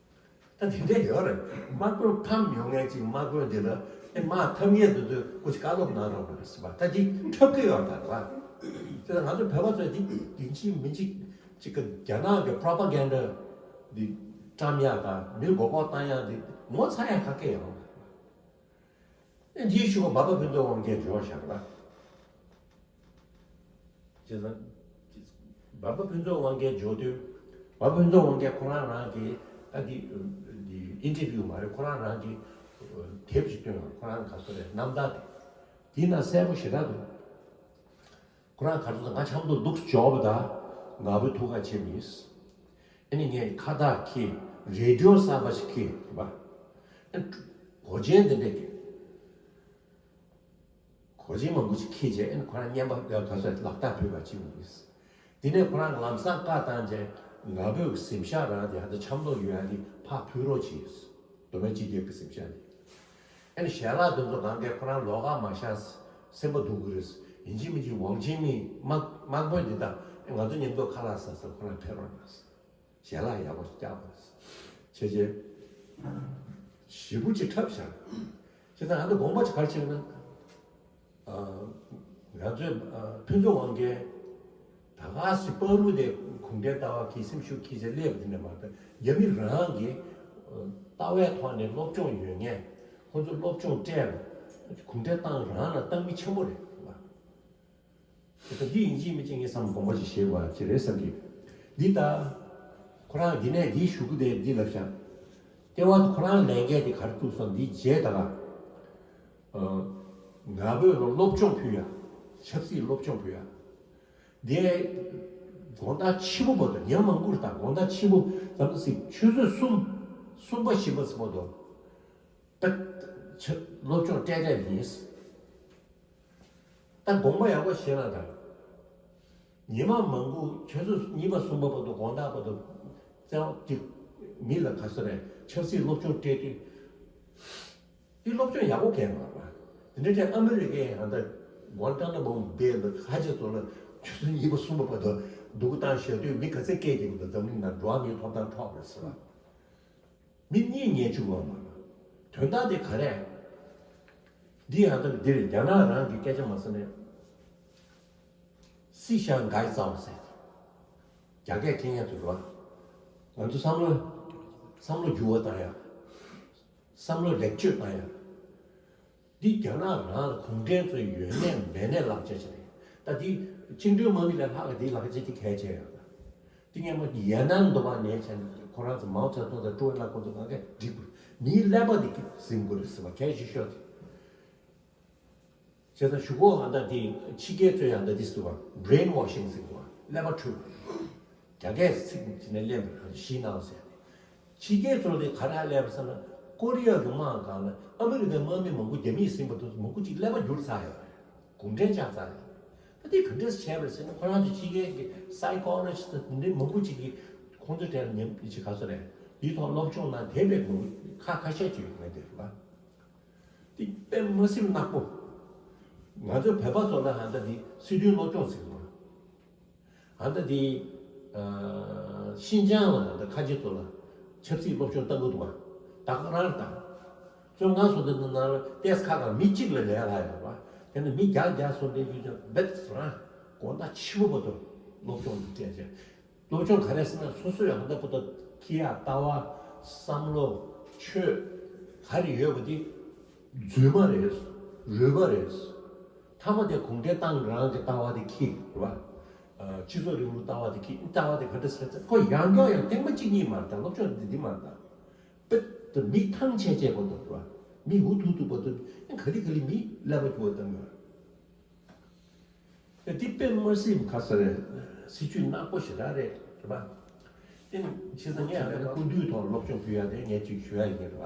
ད་དེ་འདྲ་ཡོད་རེད། དམག་དཔོན་ཕམ་ཡོང་མཁན་ཅིག་དམག་དཔོན་དེ་ལ་ཨེ་དམག་འཐབ་མཁན་དེ་ཚོས་སྐུ་མཁྱེན་བཀའ་སློབ་གནང་རོགས་གནང་ཟེར་བ། ད་ཅིག་འཁྲབ་ཀྱི་ཡོད་ད་རེད་བ། དེ་ལ་ང་ཚོ་བོད་པ་ཚོས་དེ་ཡིན་གཅིག་མིན་གཅིག་ཅིག་གི་རྒྱ་ནག་གི་པྲོ་པ་གན་ཌ་ འདི་བཀྲམ་ཡག་དང་མི་མགོ་སྐོར་བཏང་ཡག་འདི་ངོ་ཚ་ཡག་ག་གེ་ཡོང་། ཨེ་འདིའི་ཤུ་གུ་འབའ་པ་ཕུན་ཚོགས་དབང་རྒྱལ་འབྱོར་བཞག་པ། བྱས་ཙང་འབའ་པ་ཕུན་ཚོགས་དབང་རྒྱལ་འབྱོར་དུས། འབའ་པ་ཕུན་ཚོགས་དབང་རྒྱལ་ཁོ་རང་རང་གིས་ད་འདི་འདི་ཨིན་ཊར་བིའུ་མ་རེད། ཁོ་རང་རང་གིས་དེབ་ཅིག་བཏོན་ཡོད། ཁོ་རང་ག་ཚོད་རེད། རྣམ་ཐར་དེ། དེའི་ནང་གསལ་པོ་ཞེ་དྲག་འདུག་ཁོ་རང་ག་ཚོད་ང་འཆམ་མདོག་སྡུག་ཅོག་པ་དང་ང་བོའི་ཐུགས་ཁ་ཆེ་མིས། ཨ་ནི་ངས་ཁ་བཏགས་ཁྱེར། རེ་ཌི་ཡོ་གསར་པ་ཞིག་ཁྱེར་རེད་པ། ཨ་ནི་གོ་ཆེན་དེ་འདྲས་ཀྱི། གོ་ཆེན་མང་པོ་ཞིག་ཁྱེར་བྱས། ཨ་ནི་ཁོ་རང་བརྙན་པར་ག་ཚོད་ལག་རྟགས་ཕུལ་བ་ཅིག་ཡིན། དེ་ནས་ཁོ་རང་ལམ་སང་བཀའ་བཏང་རྗེས་ང་ཕོད་ཀྱི་གཟིམ་ཤག་རང་དེ་ཧ་ད་འཆམ་མདོག་ཡོད་ཡ་དེ་ཕར་ཕུལ་རོགས་གྱིས། མདོ་སྨད་སྤྱི་སྒེར་གྱི་གཟིམ་ཤག་དེ། ཨ་ནི་ཞལ་ལག་དེ་ཚོ་གང་གས་ཁོ་རང་ལོགས་ཀ་མ་བཞག་སེམས་པ་སྡུག་གི་རེད། ཡིན་གཅིག་མིན་གཅིག་ཝང་ཆི་མིན་དམག་དམག་དཔོན་འདི་དང་ང་ཚོ་མཉམ་དུ་ཁ་ལག་ཟ་ཟེར་ཁོ་རང་ཕེབས་རོགས་གནང་། ཞལ་ལག་ཡག་པོ་ཞིག་བཀྱག་དགོས། བྱས་རྗེས་ཞེ་པོ་ཅིག་འཁྲབ་བཞག་བྱས་ཙང་ང་ཚོ་དགོངས་པ་ཅིག་ག་རེ་བྱས་ན། ང་ཚོས་ཕུན་ཚོགས་དབང་རྒྱལ་ད་ག་སེ་བར་དུ་དེ་གུང་ཁྲན་ལྟ་བ་གི་སེམས་ཤུགས་ཁྱེར་བྱས་སླེབས་དེ་འདྲ་མ་གཏོགས། རྒྱ་མི་རང་གི་ལྟ་བའི་ཐོག་ནས་སློབ་སྦྱོང་ཡོད་མཁན། ཁོང་ཚོ་སློབ་སྦྱོང་སྤྲད་ལ་གུང་ཁྲན་ཏང་རང་ལ་སྟབས་མི་ཆེན་པོ་རེད་བ། དེ་ལྟ་འདི་ཡིན་གཅིག་མིན་གཅིག་ངས་བསམ་དགོངས་པ་ཞིག་བཞེས་དགོས་ཡ་ཅིག་རེད་བསམ་གི། འདི་ལྟ། ཁོ་རང་འདི་ནས་འདིའི་ཞུ་སྐུ་དེ་འདི་ལབ་ཤག་ལྟེ་བ་དུ་ཁོ་རང་ལས་འགན་དེ་ག་རེ་བཙུགས་སོང་འདི་བརྗེད་ད་ག་ང་བོད་ལ་སློབ་སྦྱོང་ཕུལ་ཡ། ཆབ་སྲིད་སློབ་སྦྱོང་ཕུལ་ཡ། དེ་དགོང་དག་ཕྱི་པོ་བར་དུ་ཉིན་མང་པོར་དང་དགོང་དག་ཕྱི་པོ་ཙམ་ཟིག་ཆུ་ཚོད་གསུམ། གསུམ་པ་བཞི་པ་ཙམ་བར་དུ། ད་ཆ་སློབ་སྦྱོང་སྤྲད་སྤྲད་ཡིན། ད་དགོངས་པ་ཡག་པོ་བཞེས་ན་ད། ཉི་མ་མང་པོ་ཆུ་ཚོད་གཉིས་པ་གསུམ་པ་བར་དུ་དགོང་དག་བར་དུ་བཙན་དབང་གིས་མི་ལ་ག་ཚོད་རེད་ཆབ་སྲིད་སློབ་སྦྱོང་སྤྲད་དུས། འདི་སློབ་སྦྱོང་ཡག་པོ་གས་མ་རེད་པ། དེ་འདྲ་བྱས་ཨ་མི་རི་ཀའི་ཧ་ད་གུན་ཏ་ན་མོ་བེ་ལ་ཁ་ཆེ་ཚོ་ལ་ཆུ་ཚོད་གཉིས་པ་གསུམ་པ་བར་དུ་སྡུག་བཏང་བཞག་དུས་མི་ག་ཚད་སྐད་རྒྱག་གི་འདུག་འཛམ་གླིང་ནང་འགྲོ་བ་མིའི་ཐོབ་ཐང་འཕྲོག་རེད་ཟེར་བ། མི་གཉིས་ཉལ་བཅུག་པ་མ་རེད། དོན་དག་དེ་ག་རེ། འདི་ཡང་ད་འདིར་རྒྱ་ནག་རང་གི་སྐད་ཆ་མ་ཟེར་ནས། སི་ཤང་གའི་ཙའོ་ཟེར། རྒྱ་སྐད་མཁྱེན་མཁན་ཚོ་རེད་བ། ང་ཚོ་བསམ་བློ་བསམ་བློ་འགྱུར་བ་བཏང་ཡ། བསམ་བློ་ལེགས་བཅོས་བཏང་ཡ། འདི་རྒྱ་ནག་རང་ལ་གུང་ཁྲན་ཚོའི་ཡོད་གནས་མེད་གནས་བརླག་བྱས་བྱས་རེད། ད་འདི་བཅིངས་འགྲོལ་དམག་མི་ལས་ལྷག་ག་འདི་ལག་ཆ་འདི་གལ་ཆེ་ཡོད་ད། འདི་སྔོན་མ་ཡན་ནན་མདོ་སྨད་ནས་བྱས་ནས་ཁོ་རང་ཚོ་མའོ་ཙེ་ཏུང་དང་ཀྲུའུ་ཨེན་ལགས་ཁོང་ཚོ་གང་གས་འགྲིག་དགོས། མིའི་ཀླད་པ་འདི་ཟིན་དགོས་རེད་ཟེར་བ་གལ་ཆེ་ཤོས་དེ། བྱས་ཙང་གཞུག་གུ་ཡང་ད་འདི་ཕྱི་རྒྱལ་ཚོས་ཡང་ད་འདི་ཟེར་བ་brainwashing་ཟེར་བ་ཀླད་པ་འཁྲུད། རྒྱ་སྐད་ཚིག་ཅིག་ནས་གླེང་བ་ཞི་གནང་ཟེར། ཕྱི་རྒྱལ་ཚོ་དེ་ག་རེ་གླེང་བ་ཟེར་ན་ཀོ་རི་ཡ་རུ་དམག་སྒང་ལ་ཨ་མི་རི་ཀའི་དམག་མི་མང་པོ་རྒྱ་མིས་ཟིན་པ་དེ་ཚོ་མང་པོ་ཅིག་ཀླད་པ་འགྱུར་ཚར་ཡོད་རེད། གུང་ཁྲན་ཆགས་ཚར་ཡོད་རེད། ད་དེ་ག་འདྲས་བྱས་པ་རེད་ཟེར་ན་ཁོ་རང་ཚོ་ཕྱི་རྒྱལ་གྱི་psychologist་དེ་འདྲའི་མང་པོ་ཅིག་གིས་ཁོང་ཚོའི་གྲས་ལ་ཉམས་ཅིག་ག་ཚོད་རེད་དེའི་ཐོག་སློབ་སྦྱོང་གནང་དེ་བས་མང་པོ་ཁ་ཁ་ཤས་ཅིག་ཡོད་མེད་དེ་རེད་པ། འདི་དཔེ་མ་སྲིད་ནག་པོ། ང་ཚོའི་བོད་པ་ཚོ་ལ་ཧ་ད་འདི་སྲིད་དོན་སློབ་སྦྱོང་ཟེར་གི་མ། ཧ་ད་འདི་ཨ་ཤིན་ཅང་ལ་ཧ་ད་ཁ་ཆེ་ཚོ་ལ་ཆབ་སྲིད་སློབ་སྦྱོང་བཏང་གི་འདུག་བ། ད་ག་རང་དང་། བཙོན་ཁང་སོ་དེ་ནང་ལ་ཏེས་ཁ་གང་མི་གཅིག་ལ་ལས་ལྷག་ཡོད་བ། དེ་ནི་མི་བརྒྱ་བརྒྱ་སོ་དེ་ཡོད་ཀྱང་རྦད་དེ་རང་དགོང་དག་ཕྱི་པོ་བར་དུ་སློབ་སྦྱོང་འདི་སྤྲད་བྱས། སློབ་སྦྱོང་ག་རེ་ཟེར་ན་སོ་སོའི་ཧ་ད་པོ་ད་ཁྱི་ཡ་ལྟ་བ། བསམ་བློ། ཆོས། ག་རེ་ཡོད་པ་དེ་རྫུན་མ་རེད། རུལ་པ་རེད། མཐའ་མ་དེ་གུང་ཁྲན་ཏང་རང་གི་ལྟ་བ་དེ་ཁྱི་རེད་བ། སྤྱི་ཚོགས་རིང་ལུགས་ལྟ་བ་དེ་ཁྱི་ལྟ་བ་དེ་ག་འདྲ་ཟེར་ཚེ་ཁོ་ཡང་བསྐྱར་ཡང་ཐེངས་མ་གཅིག་གཉིས་མ་རེད་ད། སློབ་སྦྱོང་འདི་འདི་མ་རེད་ད། དཔེ་ད་མི་ཐང་ཆད་ཆད་པོ་ད་རེད་བ། མི་འུ་ཐུག་ཐུག་པོ་ད་ག་ལེ་ག་ལེ་མི་ཀླད་པ་འགྱུར་བ་བཏང་གི་རེད། དེ་དཔེ་མ་སྲིད་ཁ་ས་རེད། སྲིད་ཇུས་ནག་པོ་ཞེ་དྲག་རེད་རེད་པ། དེ་ནི་བྱས་ཙང་ངས་ཨ་ནི་སྐུ་མདུན་ཐོག་སློབ་སྦྱོང་ཕུལ་ཡ་དེ་ངས་ཅིག་ཞུ་ཡ་ཡིན་རེད་པ།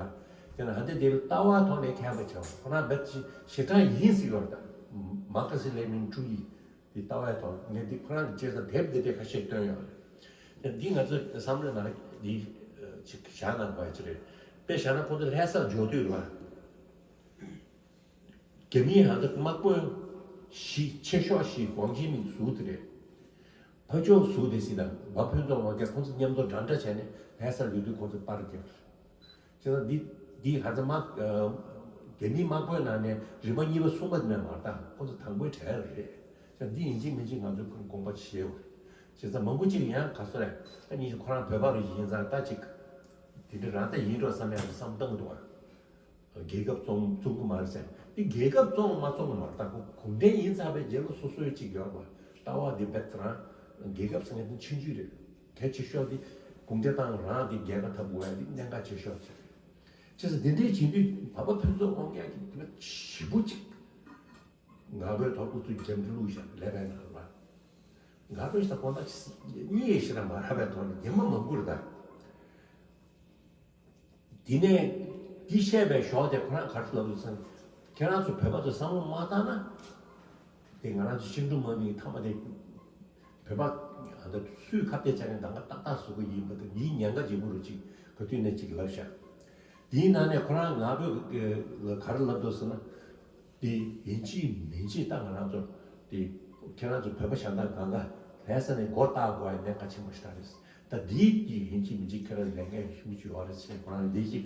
དེ་ནི་ཨ་འདི་དེ་ལྟ་བ་ཐོག་ནས་མཁས་པ་བྱས་པ་ཁོ་རང་རྦད་ཞེ་དྲག་ཡིན་སྲིད་ཡོད་རེད་ད། མ་ཀ་སི་ལེ་ནིན་ཀྲུའུ་ཡི་དེ་ལྟ་བའི་ཐོག་ངས་འདི་ཁོ་རང་གི་བྱས་ཙང་དེབ་འདི་དེ་ཁ་ཤས་བཏོན་ཡོད་རེད། དེ་འདི་ང་ཚོ་བསམ་བློའི་ནང་འདི་ཅིག་བཞག་གནང་དགོས་ཡ་ཅིག་རེད། དཔེ་བཞག་ན་ཁོ་ཚོ་ལྷ་སར་འབྱོར་དུས་རེད་པ། རྒྱ་མིའི་ཧ་ད་དམག་དཔོན་བཞི་ཆེ་ཤོས་བཞི་ཝང་ཅི་མིན་ཟུར་དེ་རེད། ཕར་ཕྱོགས་ཟུར་དེ་སྲིད་དང་བ་ཕུན་ཚོགས་དབང་རྒྱལ་ཁོང་ཚོ་མཉམ་དུ་འདྲ་འདྲ་བྱས་ནས་ལྷ་སར་ཡོད་དུས་ཁོང་ཚོ་པར་བརྒྱབ། བྱས་ཙང་འདི་འདི་ཧ་ད་དམག་རྒྱ་མིའི་དམག་དཔོན་ནང་ནས་རིམ་པ་གཉིས་པ་གསུམ་པ་དེ་མེད་མ་རེད་ད། ཁོང་ཚོ་དང་པོའི་གྲས་རེད། བྱས་ཙང་འདི་ཡིན་གཅིག་མིན་གཅིག་ང་ཚོས་ཁོང་དགོངས་པ་བཞེས་དགོས་རེད། བྱས་ཙང་མང་པོ་ཅིག་ཡང་ག་སོ་རེད། ད་ཉིད་ཀྱི་ཁོ་རང་བོད་པ་རུ་ཡིན་ཙང་ད་ཅིག་དེ་འདྲ་རང་ད་ཡིན་འགྲོ་བསམ་ཡག་གི་བསམ་བཏང་གི་འདུག་ཨ། རྒྱལ་ཁབ་བཙོང་བཙོང་གི་མ་རེད་ཟེར། དེ་རྒྱལ་ཁབ་བཙོང་མ་བཙོང་མ་ད་གོ་གུང་ཁྲན་ཡིན་ཚར་བའི་རྗེས་ལ་སོ་སོའི་ཅིག་ཡོད་པ། ལྟ་བ་འདི་རྦད་དེ་རང་རྒྱལ་ཁབ་ཟེར་མཁན་དེ་ཆུང་ཆུང་རེད། གལ་ཆེ་ཤོས་དེ་གུང་ཁྲན་ཏང་རང་དེ་རྒྱལ་ཁ་འཐབ་དགོས་ཡ་དེ་གནད་འགག་ཆེ་ཤོས་ཅིག་རེད། བྱས་ཙང་འདི་འདྲའི་བྱེད་དུས་བོད་པ་ཕུན་ཚོགས་དབང་རྒྱལ་གྱི་དེ་ཞེ་པོ་ཅིག་ང་ཕོད་ཐོག་ཨུ་ཚུགས་རྒྱབ་འདྲི་བླུགས་བཞག་ལས་པའི་ནང་ལ། ང་ཕོད་ཞིག་དང་དགོང་དག་གཉིད་ཡེ་ཞིག་ར་མ་རག་པའི་ཐོག་ནས་ཉི་མ་མང་པོ་རེད་ད། དེ་ནས་འདི་བཤད་པའི་ཞོར་དེ་ཁོ་རང་ག་རེ་ལབ་འདུག་ཟེར་ན། ཁྱེད་རང་ཚོ་བོད་པ་ཚོ་བསམ་བློ་མ་བཏང་ན། དེ་ང་རང་ཚོ་ཤིང་སྦྲུལ་དམག་མིའི་མཐའ་མ་དེ། བོད་པ་ཨ་ད་སུས་ཁ་གཏད་བཅག་མཁན་གདམ་ག་ཏག་ཏག་བཟོ་གི་ཡིན་པ་དེ་འདིའི་ཉེན་ཁ་ལྗིད་པོ་རུ་ཅིག་ག་དུས་ནས་ཅིག་ལབ་ཤག་དེའི་ནང་ནས་ཁོ་རང་ང་ཕོད་ལ་ག་རེ་ལབ་འདུག་ཟེར་ན། དེ་ཡིན་གཅིག་མིན་གཅིག་ད་ང་རང་ཚོ་དེ་ཁྱེད་རང་ཚོ་བོད་པ་གཞན་དག་གང་ག་ལྷ་ས་ནས་མགོ་བཏགས་དགོས་ཡ་གནད་འགག་ཆེན་པོ་ཞིག་རེད། ད་དེའི་དེ་ཡིན་གཅིག་མིན་གཅིག་ཁྱེད་རང་ལས་འགན་ཞུ་རྒྱུ་ཡོད་རེད་ཟེར་ཁོ་རང་འདི་ཅིག་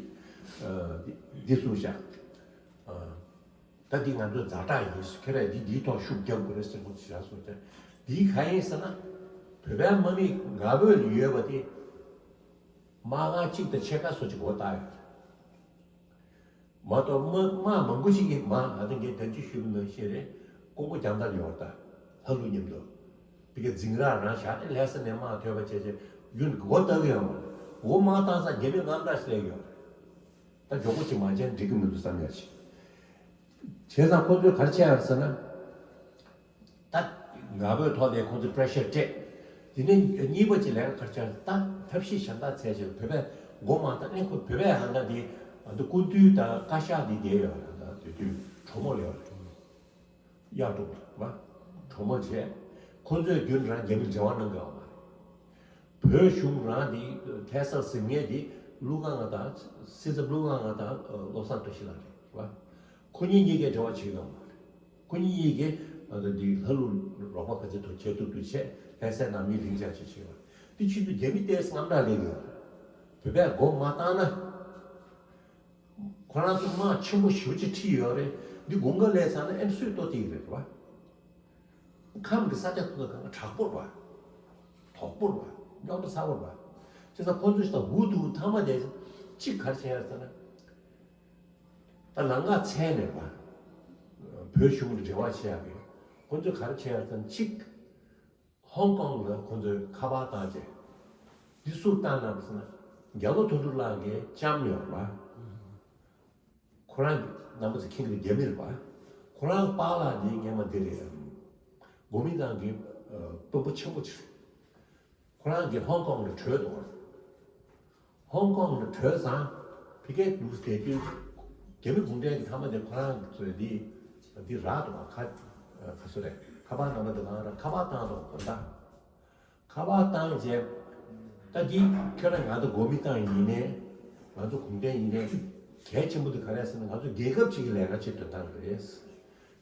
འདི་གསུངས་ཤག་ད་འདི་ང་ཚོའི་ཛ་དྲག་ཡིན་ཟེར། ཁྱེད་རང་འདི་འདིའི་ཐོག་ཤུགས་རྒྱབ་དགོས་རེད་ཟེར་ཁོ་ཞེ་དྲག་གསུངས་ཀྱང་། འདི་གང་ཡིན་ཟེར་ན། བོད་པའི་དམག་མི་ང་ཕོད་ལ་ཡོད་པ་དེ། དམག་སྒར་གཅིག་དང་ཕྱེད་ཀ་སོ་གཅིག་མགོ་བཏགས་ཡོད། མ་གཏོགས་དམག་དམག་མང་པོ་ཞིག་གིས་མ་ཨ་ད་ངས་ད་ཅི་ཞུ་གི་མ་ཤེས་རེད། ཀོང་པོ་རྒྱང་ཐག་ཡོད་ད། ལྷ་ཀླུ་མཉམ་དུ། དེ་གའི་འཛིང་རགས་རང་བཞག་ནས་ལྷ་ས་ནས་དམག་ཐོན་པ་བྱས་བྱས་ཡུན་མགོ་བཏགས་ཡོད་མ་རེད། འོ་དམག་བཏང་ས་རྒྱ་མི་རྔམ་སྐྲག་སླེབས་ཡོད་རེད། ད་མགྱོགས་པོ་ཅིག་མ་བྱས་འགྲིག་གི་མི་འདུག་བསམ་ཡ་ཞིག་བྱས་ཙང་ཁོ་ཚོས་ག་རེ་བྱས་ཡོད་ཟེར་ན། ད་ང་ཕོད་ཐོག་ནས་ཁོ་ཚོས་པྲེ་ཤར་སྤྲད། དེ་ནས་གཉིས་པ་ཅིག་ལས་ཀ་ག་རེ་བྱས་ཡོད་ཟེར། ད་ཐབས་ཤེས་གཞན་དག་བྱས་བྱས་བོད་པས་མགོ་མ་བཏགས་ནས་ཁོ་བོད་པས་ཧང་ག་དེ་ང་ཚོ་སྐུ་མདུན་དང་བཀའ་ཤག་དེ་བསྡད་ཡོད་རེད། ད་དེ་དུས་གྲོས་མོལ་ཡོད་རེད། གཡག་འགྲོ་བ། གྲོས་མོལ་བྱས། ཁོ་ཚོས་རྒྱུན་རང་རྒྱ་མིར་འབྲེལ་བ་གནང་དགོས་པ་མ་རེད། བོད་གཞུང་རང་དེ་ལྷ་སར་ཟིན་མཁན་དེ་ཀླུ་དབང་ང་དང་སྲིད་ཚབ་ཀླུ་དབང་ང་དང་བློ་བཟང་བཀྲ་ཤིས་ལགས་རེད་བ། ཁོ་གཉིས་གཉིས་ཀས་འབྲེལ་བ་བྱེད་ཡོང་བ་རེད། ཁོ་གཉིས་གཉིས་ཀས་ཨ་ད་དེ་ལྷ་ཀླུ་རོགས་པ་ག་ཚོད་ཐུབ་བྱེད་ཐུབ་ཐུབ་བྱས་ལྷ་སའི་ནང་མི་ལིང་ཅག་ཅིག་བྱེད་པ། དེ་ཆུ་ཚོད་རྒྱ་མི་ཏོག་ཙམ་དངངས་སྐྲག་སླེབས་ཡོང་བ་རེད། བོད་པས་མགོ་མ་བཏང་ན། ཁོ་རང་ཚོ་དམག་ཆེན་པོ་ཞེ་པོ་ཅིག་ཁྲིད་ཡོད་རེད། འདི་དགུན་ཁ་སླེབས་ཚར་ན་ཨེམ་སུས་ལྟོ་ཐིག་རེད་བ། ཁམས་ཀྱི་ས་ཆ་ཐུག་ན་གང་དྲག་པོ་རེད་བ། དོག་པོ་རེད་བ། རྙོག་དྲ་ཚ་པོ་རེད་བ། བྱས་ཙང་ཁོ་ཚོ་ཞིག་དང་འུ་ཐུག་ཐ་མ་དེ་གཅིག་ག་རེ་བྱས་ཡོད་ཟེར་ན། ད་ལམ་ཁ་མཚན་ནས་རེད་བ། བོད་གཞུང་ལ་འབྲེལ་བ་བྱེད་ཡག་གི་ཁོ་ཚོས་ག་རེ་བྱས་ཡོད་ཟེར་ན་གཅིག་ཧོང་ཀོང་ལ་ཁོ་ཚོས་ཁ་པར་བཏང་རྗེས། འདི་སུར་བཏང་གནང་ཟེར་ན། རྒྱ་ལོ་དོན་གྲུབ་ལགས་ཀྱི་ལྕམ་ཡོད་རེད་བ། ཁོ་རང་རྣམ་པ་ཚོ་མཁྱེན་གྱི་རྒྱ་མི་རེད་བ། ཁོ་རང་པཱ་ལགས་འདི་སྔོན་མ་འདི་རེད། གོ་མིན་ཏང་གི་དཔོན་པོ་ཆེན་པོ་ཅིག་ཁོ་རང་གི་ཧོང་ཀོང་ལ་བྲོས་འདུག་ཧོང་ཀོང་ལ་བྲོས་ཙང་ཕ་གིར་འདུག་བསྡད་དུས་རྒྱ་མི་གུང་ཁྲན་གྱི་མཐའ་མ་དེ་ཁོ་རང་ཚོས་འདི་འདི་རག་འདུག་ཁ་ཁ་སོ་རེད། ཁ་པར་ནང་མ་དེ་གང་རག་ཁ་པར་བཏང་འདུག་དགོན་བདག་ཁ་པར་བཏང་རྗེས། ད་འདི་ཁྱོད་རང་ང་ཚོ་གོ་མིན་ཏང་ཡིན་ནའི། ང་ཚོ་གུང་ཁྲན་ཡིན་ནའི། གལ་ཆེན་པོ་དེ་ག་རེ་ཟེར་ན་ང་ཚོ་རྒྱལ་ཁབ་ཅིག་གི་ལས་ཀ་བྱེད་དོན་དག་རེད།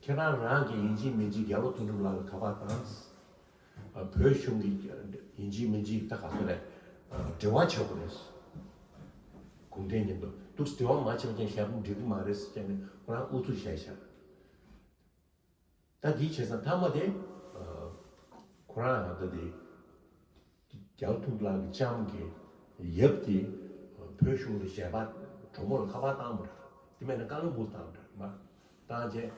ཁྱེད་རང་རང་གི་ཡིན་གཅིག་མིན་གཅིག་རྒྱ་ལོ་དོན་གྲུབ་ལགས་ལ་ཁ་པར་བཏང་། བོད་གཞུང་གི་ཡིན་གཅིག་མིན་གཅིག་ད་ག་ཚོད་རེད། འབྲེལ་བ་བྱེད་དགོས་རེད། གུང་ཁྲན་མཉམ་དུ་འདུག་འབྲེལ་བ་མ་བྱེད་པ་ཅན་ཞབས་འབྲི་གི་མ་རེད་ཟེར་ནས་ཁོ་རང་ཨུ་ཚུགས་བྱས་ཤག་ད་འདི་བྱས་ཙང་མཐའ་མ་དེ། ཁོ་རང་ད་དེ། རྒྱ་ཐུག་ལགས་ཀྱི་ལྕམ་གྱི་ཡབ་དེ། བོད་གཞུང་ལ་ཞལ་པར་གྲོས་མོལ་ཁ་པར་བཏང་བ་རེད། དེ་མེད་ན་ཀ་ལོན་སྦུག་བཏང་བ་རེད་མ། བཏང་རྗེས།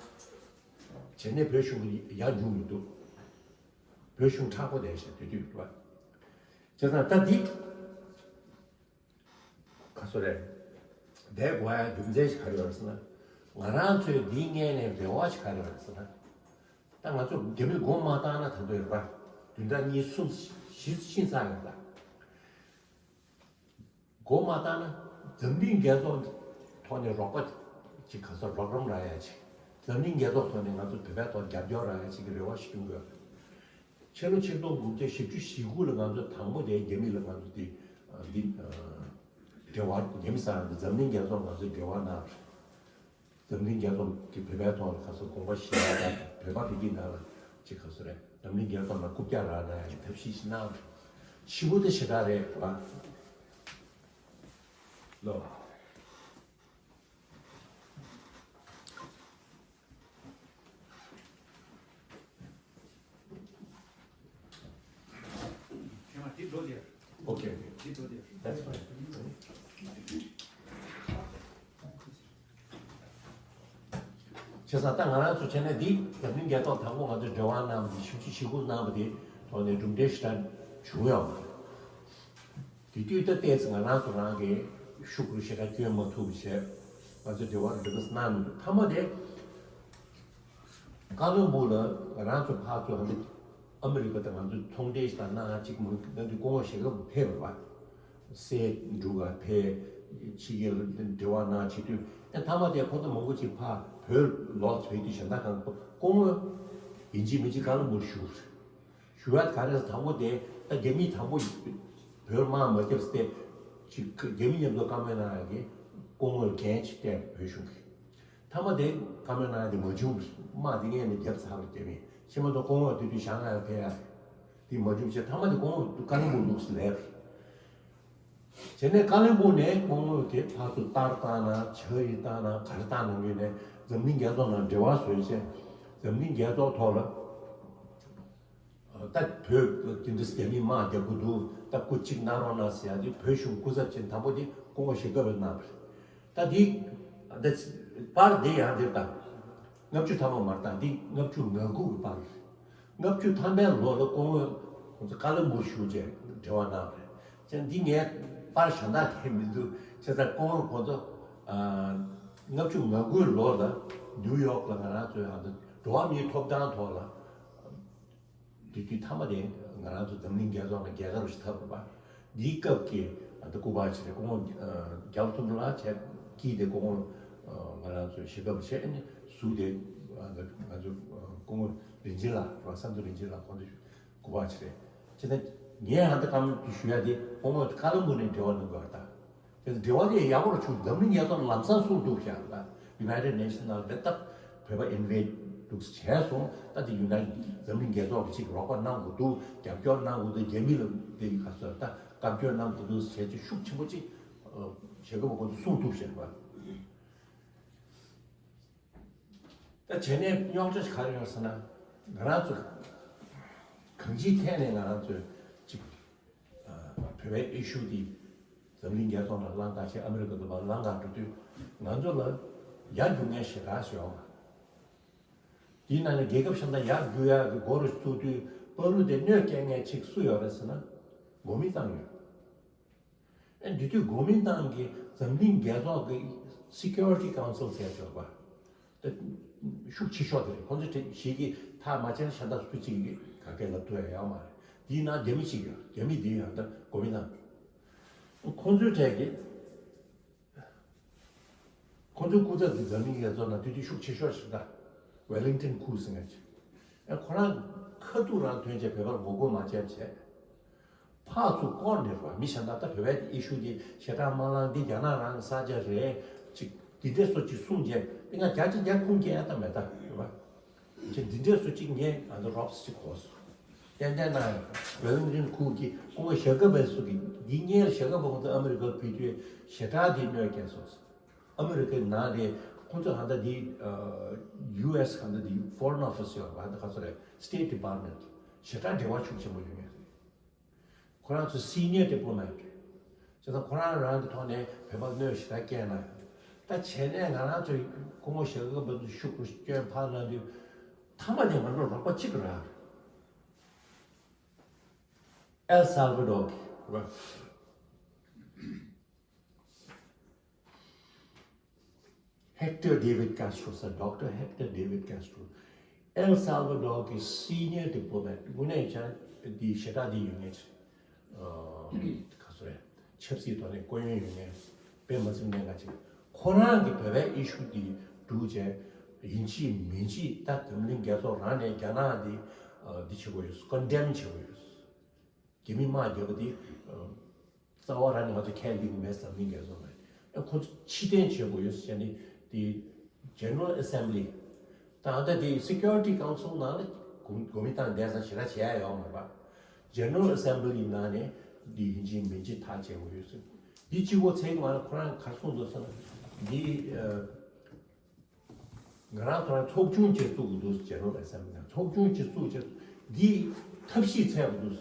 བྱས་ནས་བོད་གཞུང་གི་ཡར་འཇུག་མི་འདུག་བོད་གཞུང་མཁྲེགས་པོ་བསྡད་ཤག་དེ་དུས་རེད་བ། བྱས་ཙང་ད་འདི། ཁ་སོ་རེད། བསྡད་དགོས་ཡ་རྒྱུ་མཚན་ཞིག་ག་རེ་ཡོད་རེད་ཟེར་ན། ང་རང་ཚོའི་འདིའི་སྔོན་ནས་འབྲེལ་བ་ཞིག་ག་རེ་ཡོད་རེད་ཟེར་ན། ད་ང་ཚོ་རྒྱ་མི་མགོ་མ་བཏང་ན་ད་དུང་ཡོད་པ། བདུན་ཕྲག་གཉིས་གསུམ་བཞི་ཕྱིན་ཚར་ཡོད་པ། མགོ་མ་བཏང་ན་འཛམ་གླིང་རྒྱལ་ཚོགས་ཐོག་ནས་རོགས་པ་ཅིག་ག་ས་རོགས་རམ་རག་ཡ་ཅིག་འཛམ་གླིང་རྒྱལ་ཚོགས་ཐོག་ནས་ང་ཚོ་བོད་པའི་ཐོག་རྒྱབ་སྐྱོར་རག་ཡ་ཅིག་གི་རེ་བ་ཞིག་བསྐྱུང་དགོས་རེད། ཕྱི་ལོ་ཆིག་སྟོང་དགུ་བརྒྱ་བཞི་བཅུ་ཞེ་དགུ་ལ་ང་ཚོ་དང་པོ་དེ་རྒྱ་མི་ལ་ང་ཚོ་དེ་འདི་འབྲེལ་བ་རྒྱ་མི་ས་ཡང་འཛམ་གླིང་རྒྱལ་ཚོགས་ང་ཚོས་འབྲེལ་བ་གནང་། འཛམ་གླིང་རྒྱལ་ཚོགས་ཀྱི་བོད་པའི་ཐོག་ལ་ཁ་སང་དགོངས་པ་བཞེས་ཡ་དང་བོད་པ་ཕ་གི་ནང་ལ་ཅིག་ག་ཚོད་རེད། འཛམ་གླིང་རྒྱལ་ཚོགས་ལ་རྐུབ་བཀྱག་རག་ན་ཡང་ཐབས་ཤེས་ཤིག་གནང་། ཞེ་པོ་དེ་ཞེ་དྲག་རེད་བ། ལོ། Okay, okay. That's fine. བྱས་ཙང་ད་ང་རང་ཚོ་བྱས་ན་འདི་འཛམ་གླིང་རྒྱལ་ཚོགས་དང་པོ་ང་ཚོས་འབྲེལ་བ་གནང་བ་དེ་ཞིབ་ཞིབ་ཞིབ་འགུལ་གནང་བ་དེ་ཐོག་ནས་གྲུབ་འབྲས་ཞེ་དྲག་བྱུང་ཡོད་མ་རེད། དེ་དུས་ད་ལྟས་ང་རང་ཚོ་རང་གི་ཤུགས་རུ་ཞེ་དྲག་སྐྱོན་མ་ཐུབ་བྱས་ང་ཚོས་འབྲེལ་བ་འདི་ག་གནང་མི་འདུག་མཐའ་མ་དེ་ཀ་ལོན་སྦུག་ལ་ང་རང་ཚོ་ཕར་ཚུར་ཧ་འདི་ཨ་མི་རི་ཀ་དང་ང་ཚོ་ཚོང་འབྲེལ་ཞིག་དང་གནང་གཅིག་མང་གནང་དུས་སྐུ་ངོ་ཞེ་དགའ་ཕེབས་པ། སྲས་འབྲུག་ག་ཕེབས། ཕྱི་རྒྱལ་འབྲེལ་བ་གནང་བྱེད་དུས་ཨེ་མཐའ་མ་དེ་ཁོ་ཚོ་མང་པོ་ཅིག་ཕར་བོད་ལོག་བྱེད་དུས་གཞན་དག་གང་སྐུ་ངོ་ཡིན་གཅིག་མིན་གཅིག་ཀ་ལོན་སྦུག་བཞུགས། ཞུ་ཡ་ག་རེ་དང་པོ་དེ་ད་རྒྱ་མི་དང་པོ་བོད་དམག་མ་བརྒྱབ་སྟེ་ཅིག་རྒྱ་མི་མཉམ་དུ་བཀའ་མོལ་གནང་ཡ་གི་སྐུ་ངོས་འགན་ཅིག་བསྟན་བོད་གཞུང་གི་མཐའ་མ་དེ་བཀའ་མོལ་གནང་ཡ་དེ་མ་བྱུང་། དམག་དེ་སྔོན་ནས་བརྒྱབ་ཚར་བ་རྒྱ་མི་ཕྱི་མ་དུ་སྐུ་ངོ་དེ་དུས་བཞག་ན་ཡང་ཕེབས་ཡ་དེ་མ་བྱུང་བྱས་མཐའ་མ་དེ་སྐུ་ངོ་ཀ་ལོན་སྦུག་ལུགས་སུ་ལེགས། བྱས་ནས་ཀ་ལོན་སྦུག་ནས་སྐུ་ངོ་དེ་ཕར་ཚུར་རྟར་བཏང་ན་ཇ་ཡི་བཏང་ན་ག་རེ་བཏང་ན་ངོས་ནས་འཛམ་གླིང་རྒྱལ་ཚོགས་ནང་འབྲེལ་བ་བཟོས་བྱས་འཛམ་གླིང་རྒྱལ་ཚོགས་ཐོག་ལ། ད་བོད་དེ་འདྲ་རྒྱ་མི་དམག་རྒྱག་གི་འདུག་ད་སྐུ་གཅིག་གནང་རོགས་གནང་ཟེར་ཡ་དེ་བོད་གཞུང་སྐུ་ཚབ་ཆེན་དང་པོ་དེ་སྐུ་ངོ་ཞེ་དགའ་བས་གནང་བ་རེད། ད་འདི་ད་པར་འདི་ཡང་འདིར་ད་ལྔ་བཅུ་ཐམ་པ་མར་ད་འདི་ལྔ་བཅུ་ང་དགུ་གི་པར་རེད། ལྔ་བཅུ་ཐམ་པའི་ལོ་ལ་སྐུ་ངོ་ཁོང་ཚོ་ཀ་ལོན་སྦུག་བཞུགས་བྱས་འབྲེལ་བ་གནང་བ་རེད། བྱས་འདི་ངས་པར་གཞན་དག་དེ་མི་འདུག་བྱས་ཙང་སྐུ་ངོ་ཁོང་ཚོ་ལྔ་བཅུ་ང་དགུའི་ལོ་ལ་ནིའུ་ཡོག་ལ་ང་རང་ཚོའི་ཨ་ད་འགྲོ་བ་མིའི་ཐོབ་ཐང་ཐོག་ལ། དེ་དུས་མཐའ་མ་དེ་ང་རང་ཚོ་འཛམ་གླིང་རྒྱལ་ཚོགས་ནང་རྒྱལ་ཁ་རུ་ཞིག་ཐོབ་པ། འདིའི་སྐབས་ཀྱི་ཨ་ད་སྐུ་པར་ཆེ་རེད་སྐུ་ངོ་རྒྱལ་བ་ཐུབ་བསྟན་ལགས་བྱས་དཀྱིལ་དེ་སྐུ་ངོ་ང་རང་ཚོ་ཞེ་དགའ་བྱས་ནས་ཟུར་དེ་ང་ཚོ་སྐུ་ངོ་རིན་ཆེན་ལགས་བསམ་གྲུབ་རིན་ཆེན་ལགས་ཁོང་ཚོ་སྐུ་པར་ཆེ་རེད། བྱས་ན་ངས་ཨ་ད་བཀའ་མོལ་ཞུ་ཡ་དེ་སྐུ་ངོ་ཀ་ལོན་སྦུག་ནས་འབྲེལ་བ་གནང་དགོས་པ་དང་། དེ་འབྲེལ་བ་དེ་ཡག་པོ་རུ་བྱུང་འཛམ་གླིང་རྒྱལ་ཚོགས་ལམ་སང་སྲུང་ཐུབ་ཤག་ལ་United Nation ནང་ལ་ད་བོད་པ་ཨིན་ཝེ་ཊི་འདུག་བྱས་སོང་ད་དེ་ཡུ་ནའི་འཛམ་གླིང་རྒྱལ་ཚོགས་ཀྱི་ཅིག་རོགས་པ་གནང་དགོས་འདུག་རྒྱབ་སྐྱོར་གནང་དགོས་འདུག་རྒྱ་མི་ལ་དེ་ག་ཚོད་ད་བཀའ་བཀྱོན་གནང་དགོས་འདུག་བྱས་ཀྱི་ཤུགས་ཆེན་པོ་ཅིག་བྱེད་དགོས་པ་ཁོ་ཚོ་སྲུང་ཐུབ་ཤག་པ། ད་བྱས་ནས་རྙོག་དྲ་ཞིག་ག་རེ་ཡོད་ཟེར་ན་ང་རང་ཚོ་གང་ཅིའི་ཐད་ནས་ང་རང་ཚོས་ཅིག་བོད་པའི་ཨི་ཤུ་འདི་འཛམ་གླིང་རྒྱལ་ཚོགས་ནང་ལངས་ཀ་བྱས་ཨ་མི་རི་ཀ་འདི་པར་ལངས་ཀ་འགྲོ་དུས་ང་ཚོ་ལ་ཡར་རྒྱུག་མཁན་ཞེ་དྲག་ཞིག་ཡོང་བ། དེའི་ནང་ནས་རྒྱལ་ཁབ་གཞན་དག་ཡར་རྒྱུག་ཡག་གི་འགོ་རུ་བཙུགས་དུས་བར་དུ་དེ་གནོད་སྐྱེལ་མཁན་གཅིག་སུ་ཡོད་རེད་ཟེར་ན་འགོ་མི་བཏང་ཡོད། ཨ་འདི་དུས་འགོ་མི་བཏང་གི་འཛམ་གླིང་རྒྱལ་ཚོགས་ཀྱི་Security Council ཟེར་ཡོད་པ། ཤུགས་ཆེ་ཤོས་དེ་རེད། ཁོང་ཚོ་དེ་ཞིག་གིས་ཐག་མ་བཅད་ན་ཤ་སྟག་སུ་གཅིག་གིས་ག་གེ་ལབ་ཐུབ་ཡ་ཡོད་མ་རེད། དེའི་ནང་རྒྱ་མི་གཅིག་ཡོད། རྒྱ་མི་དེའི་ཡང་ད་གོ་མི་ནང་། ཁོང་ཚོའི་གྲས་ཀྱི་ཁོང་ཚོའི་སྐུ་ཚབ་དེ་འཛམ་གླིང་རྒྱལ་ཚོགས་ནང་དེ་དུས་ཤུགས་ཆེ་ཤོས་ཤིག་ད་Wellington Khoo ཟེར་མཁན་ཅིག་ཨ་ཁོ་རང་ཁ་ཐུག་རང་ཐོན་བྱས་བོད་པར་ངོ་རྒོལ་མ་བྱས་བྱས། ཕར་ཚུར་བསྐོར་ནས་རོ་མི་གཞན་དག་ད་བོད་པའི་ཨི་ཤུ་འདི་ཞེ་དྲག་མ་ལངས། འདི་རྒྱ་ནག་རང་གི་ས་ཆ་རེད། ཅིག་འདི་འདྲས་སོ་ཅིག་གསུངས་རྗེས་འདི་ང་རྒྱ་ཆེ་རྒྱ་ཁུངས་སྐྱེལ་ཡ་ད་མེད་ད་རེད་པ། ཅིག་འདི་འདྲས་སོ་ཅིག་ངས་ང་ཚོ་རོབ་སི་ཅིག་གོ་སོང་། ཏན་ཏན་ན་Wellington Khoo གིས་ཁོང་གི་ཞྭ་སྒབ་པའི་སུ་གི་འདི་ངས་ཞྭ་སྒབ་པ་ཁོང་ཚོ་ཨ་མི་རི་ཀར་ཕུལ་དུས་ཞེ་དྲག་འདི་གནོད་སྐྱེལ་སོང་། ཨ་མི་རི་ཀའི་ནང་དེ་ཁོང་ཚོ་གང་ལྟར་འདི་ཡུ་ཨེས་གང་ལྟར་འདི་Foreign Office ཡོད་པ་འདི་ག་ཚོད་རེད། State Department ཞེ་དྲག་འབྲེལ་བ་ཤུགས་ཆེན་པོ་ཡོད་ངེས་རེད། ཁོ་རང་ཚོ་Senior Diplomat རེད། བྱས་ཙང་ཁོ་རང་རང་གི་ཐོག་ནས་བོད་པར་གནོད་ཞེ་དྲག་བསྐྱལ་ན། ད་བྱས་ནས་ང་རང་ཚོའི་སྐུ་ངོ་ཞྭ་སྒབ་པ་ཚོ་ཤུགས་སྐྱོན་ཕར་གནང་དུས་མཐའ་མ་དེ་ང་ཚོ་རོགས་པ་གཅིག་རག་རེད། ཨེལ་སལ་ཝ་ཌོར་གི་རེད། Hector David Castro ཟེར། Doctor Hector David Castro ཨེལ་སལ་ཝ་ཌོར་གི་Senior Diplomat དངོས་གནས་ཀྱང་འདི་ཞེ་དྲག་འདི་ཡོད་མཁན་ཅིག་ཨ་ག་ཚོད་རེད། ཆབ་སྲིད་ཐོག་ནས་སྐུ་ཡོན་ཡོད་མཁན་དཔེ་མ་སྲིད་གནད་འགག་ཅིག་ཁོ་རང་གིས་བོད་པའི་ཨི་ཤུ་འདི་སྒྲུག་བྱས་ཡིན་གཅིག་མིན་གཅིག་ད་འཛམ་གླིང་རྒྱལ་ཚོགས་རང་ནས་རྒྱ་ནག་འདི་འདི་བྱེད་དགོས་ཡོད། Condemn བྱེད་དགོས་ཡོད། རྒྱ་མི་དམག་རྒྱག་པ་འདི་རྩ་བ་རང་ནས་ང་ཚོ་ཁས་ལེན་གྱི་མེད་བསམ་གྱི་ངེས་སོང་། ཨ་ཁོ་ཚོ་ཕྱིར་འཐེན་བྱེད་དགོས་ཡོད་ཟེར་ནས་དེ་General Assembly ད་ལྟ་དེ་Security Council ནང་ལ་གོ་གོ་མི་བཏང་བསྡད་ས་ཞེ་དྲག་བྱེད་ཡ་ཡོད་མ་རེད་པ། General Assembly ནང་ནས་འདི་ཡིན་གཅིག་མིན་གཅིག་ཐག་བཅད་དགོས་ཡོད་ཟེར། འདི་གཅིག་པོ་ཚད་ཀྱི་མ་རེད། ཁོ་རང་ག་རེ་གསུངས་འདུག་ཟེར་ན་འདི་ཨ། ང་རང་ཚོ་རང་ཚོགས་ཆུང་ཅིག་བཙུགས་དགོས་འདུག General Assembly ནང་ཚོགས་ཆུང་ཅིག་བཙུགས་བྱས་འདིའི་ཐབས་ཤེས་འཚོལ་དགོས་འདུག་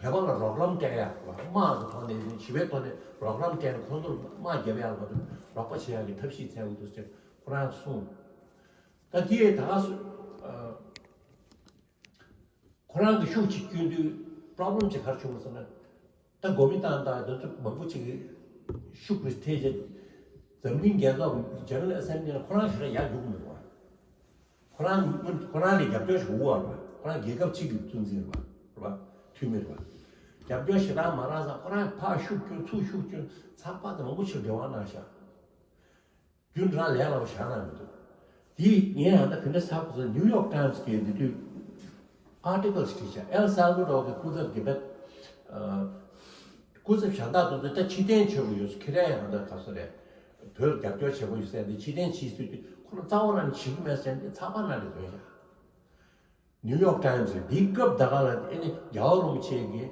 བོད་པ་ལ་རོགས་རམ་སྤྲད་ཡག་དམག་གི་ཐོག་ནས་ཞི་བའི་ཐོག་ནས་རོགས་རམ་སྤྲད་ནས་ཁོང་ཚོར་དམག་རྒྱབ་ཡག་ལ་རོགས་པ་བྱེད་ཡག་གི་ཐབས་ཤེས་འཚོལ་དགོས་འདུག་ཅེས་ཁོ་རང་གསུངས། ད་དེ་ད་ག་སུ་ཁོ་རང་གི་ཤུགས་ཅིག་བསྐྱོན་དུས་པྲོབ་ལེམ་ཅིག་ག་རེ་བྱུང་སོང་ན། ད་གོ་མིན་ཏང་དང་དེ་ཚོ་མང་པོ་ཅིག་གིས་ཤུགས་རེ་ཐེབས་རྗེས་འཛམ་གླིང་རྒྱལ་ཚོགས་ཇེ་ནེ་རལ་ཨེ་སེམ་བྷི་ལི་ཁོ་རང་ཞིག་ལ་ཡར་འཇུག་མི་རུང་བ། ཁོ་རང་ཁོ་རང་ལ་རྒྱབ་སྐྱོར་ཞིག་དགོས་པ་རེད། ཁོ་རང་རྒྱལ་ཁབ་གཅིག་གི་གཙོ་འཛིན་རེད་པ། རེད་པ། འཐུས་མི་རེད་པ། རྒྱབ་སྐྱོར་ཞེ་དྲག་མ་རག་ཙང་ཁོ་རང་ཕར་ཤུགས་བསྐྱོན་ཚུར་ཤུགས་བསྐྱོན་ཚགས་པར་དེ་མང་པོ་ཞིག་འབྲེལ་བ་གནང་ཤག་རྒྱུན་རང་ལས་སླ་པོ་བཞག་ན་མི་འདུག་དེ་ངས་ཡང་ད་ག་འདྲ་ཟེར་དགོས་ཟེར་ན་ནིའུ་ཡོག་ཊའིམ་སི་གིས་འདི་དུས་ཨར་ཊི་ཀལ་ཞིག་བྲིས་ཤག་ཨེལ་སལ་ཝ་ཌོར་གྱི་སྐུ་ཚབ་དེ་བས་སྐུ་ཚབ་གཞན་དག་ཚོ་ད་ཕྱིར་འཐེན་བྱེད་དགོས་ཡོད་ཟེར། ཁྱེད་རང་ཡང་ད་ག་ཚོད་རེད། བོད་རྒྱབ་སྐྱོར་བྱེད་དགོས་ཡོད་ཟེར་ཏེ་ཕྱིར་འཐེན་བྱེད་སྲིད་དུས་ཁོ་རང་རྩ་བ་རང་བྱེད་ཀྱི་མེད་ཟེར་ནས་ཚགས་པར་ནང་ལ་བཏོན་ཤག་ནིའུ་ཡོག་ཊའིམ་སི་རེད། འདིའི་སྐབས་ད་ག་ལ་ཨེ་ནི་རྒྱལ་བ་རིན་པོ་ཆེ་གི་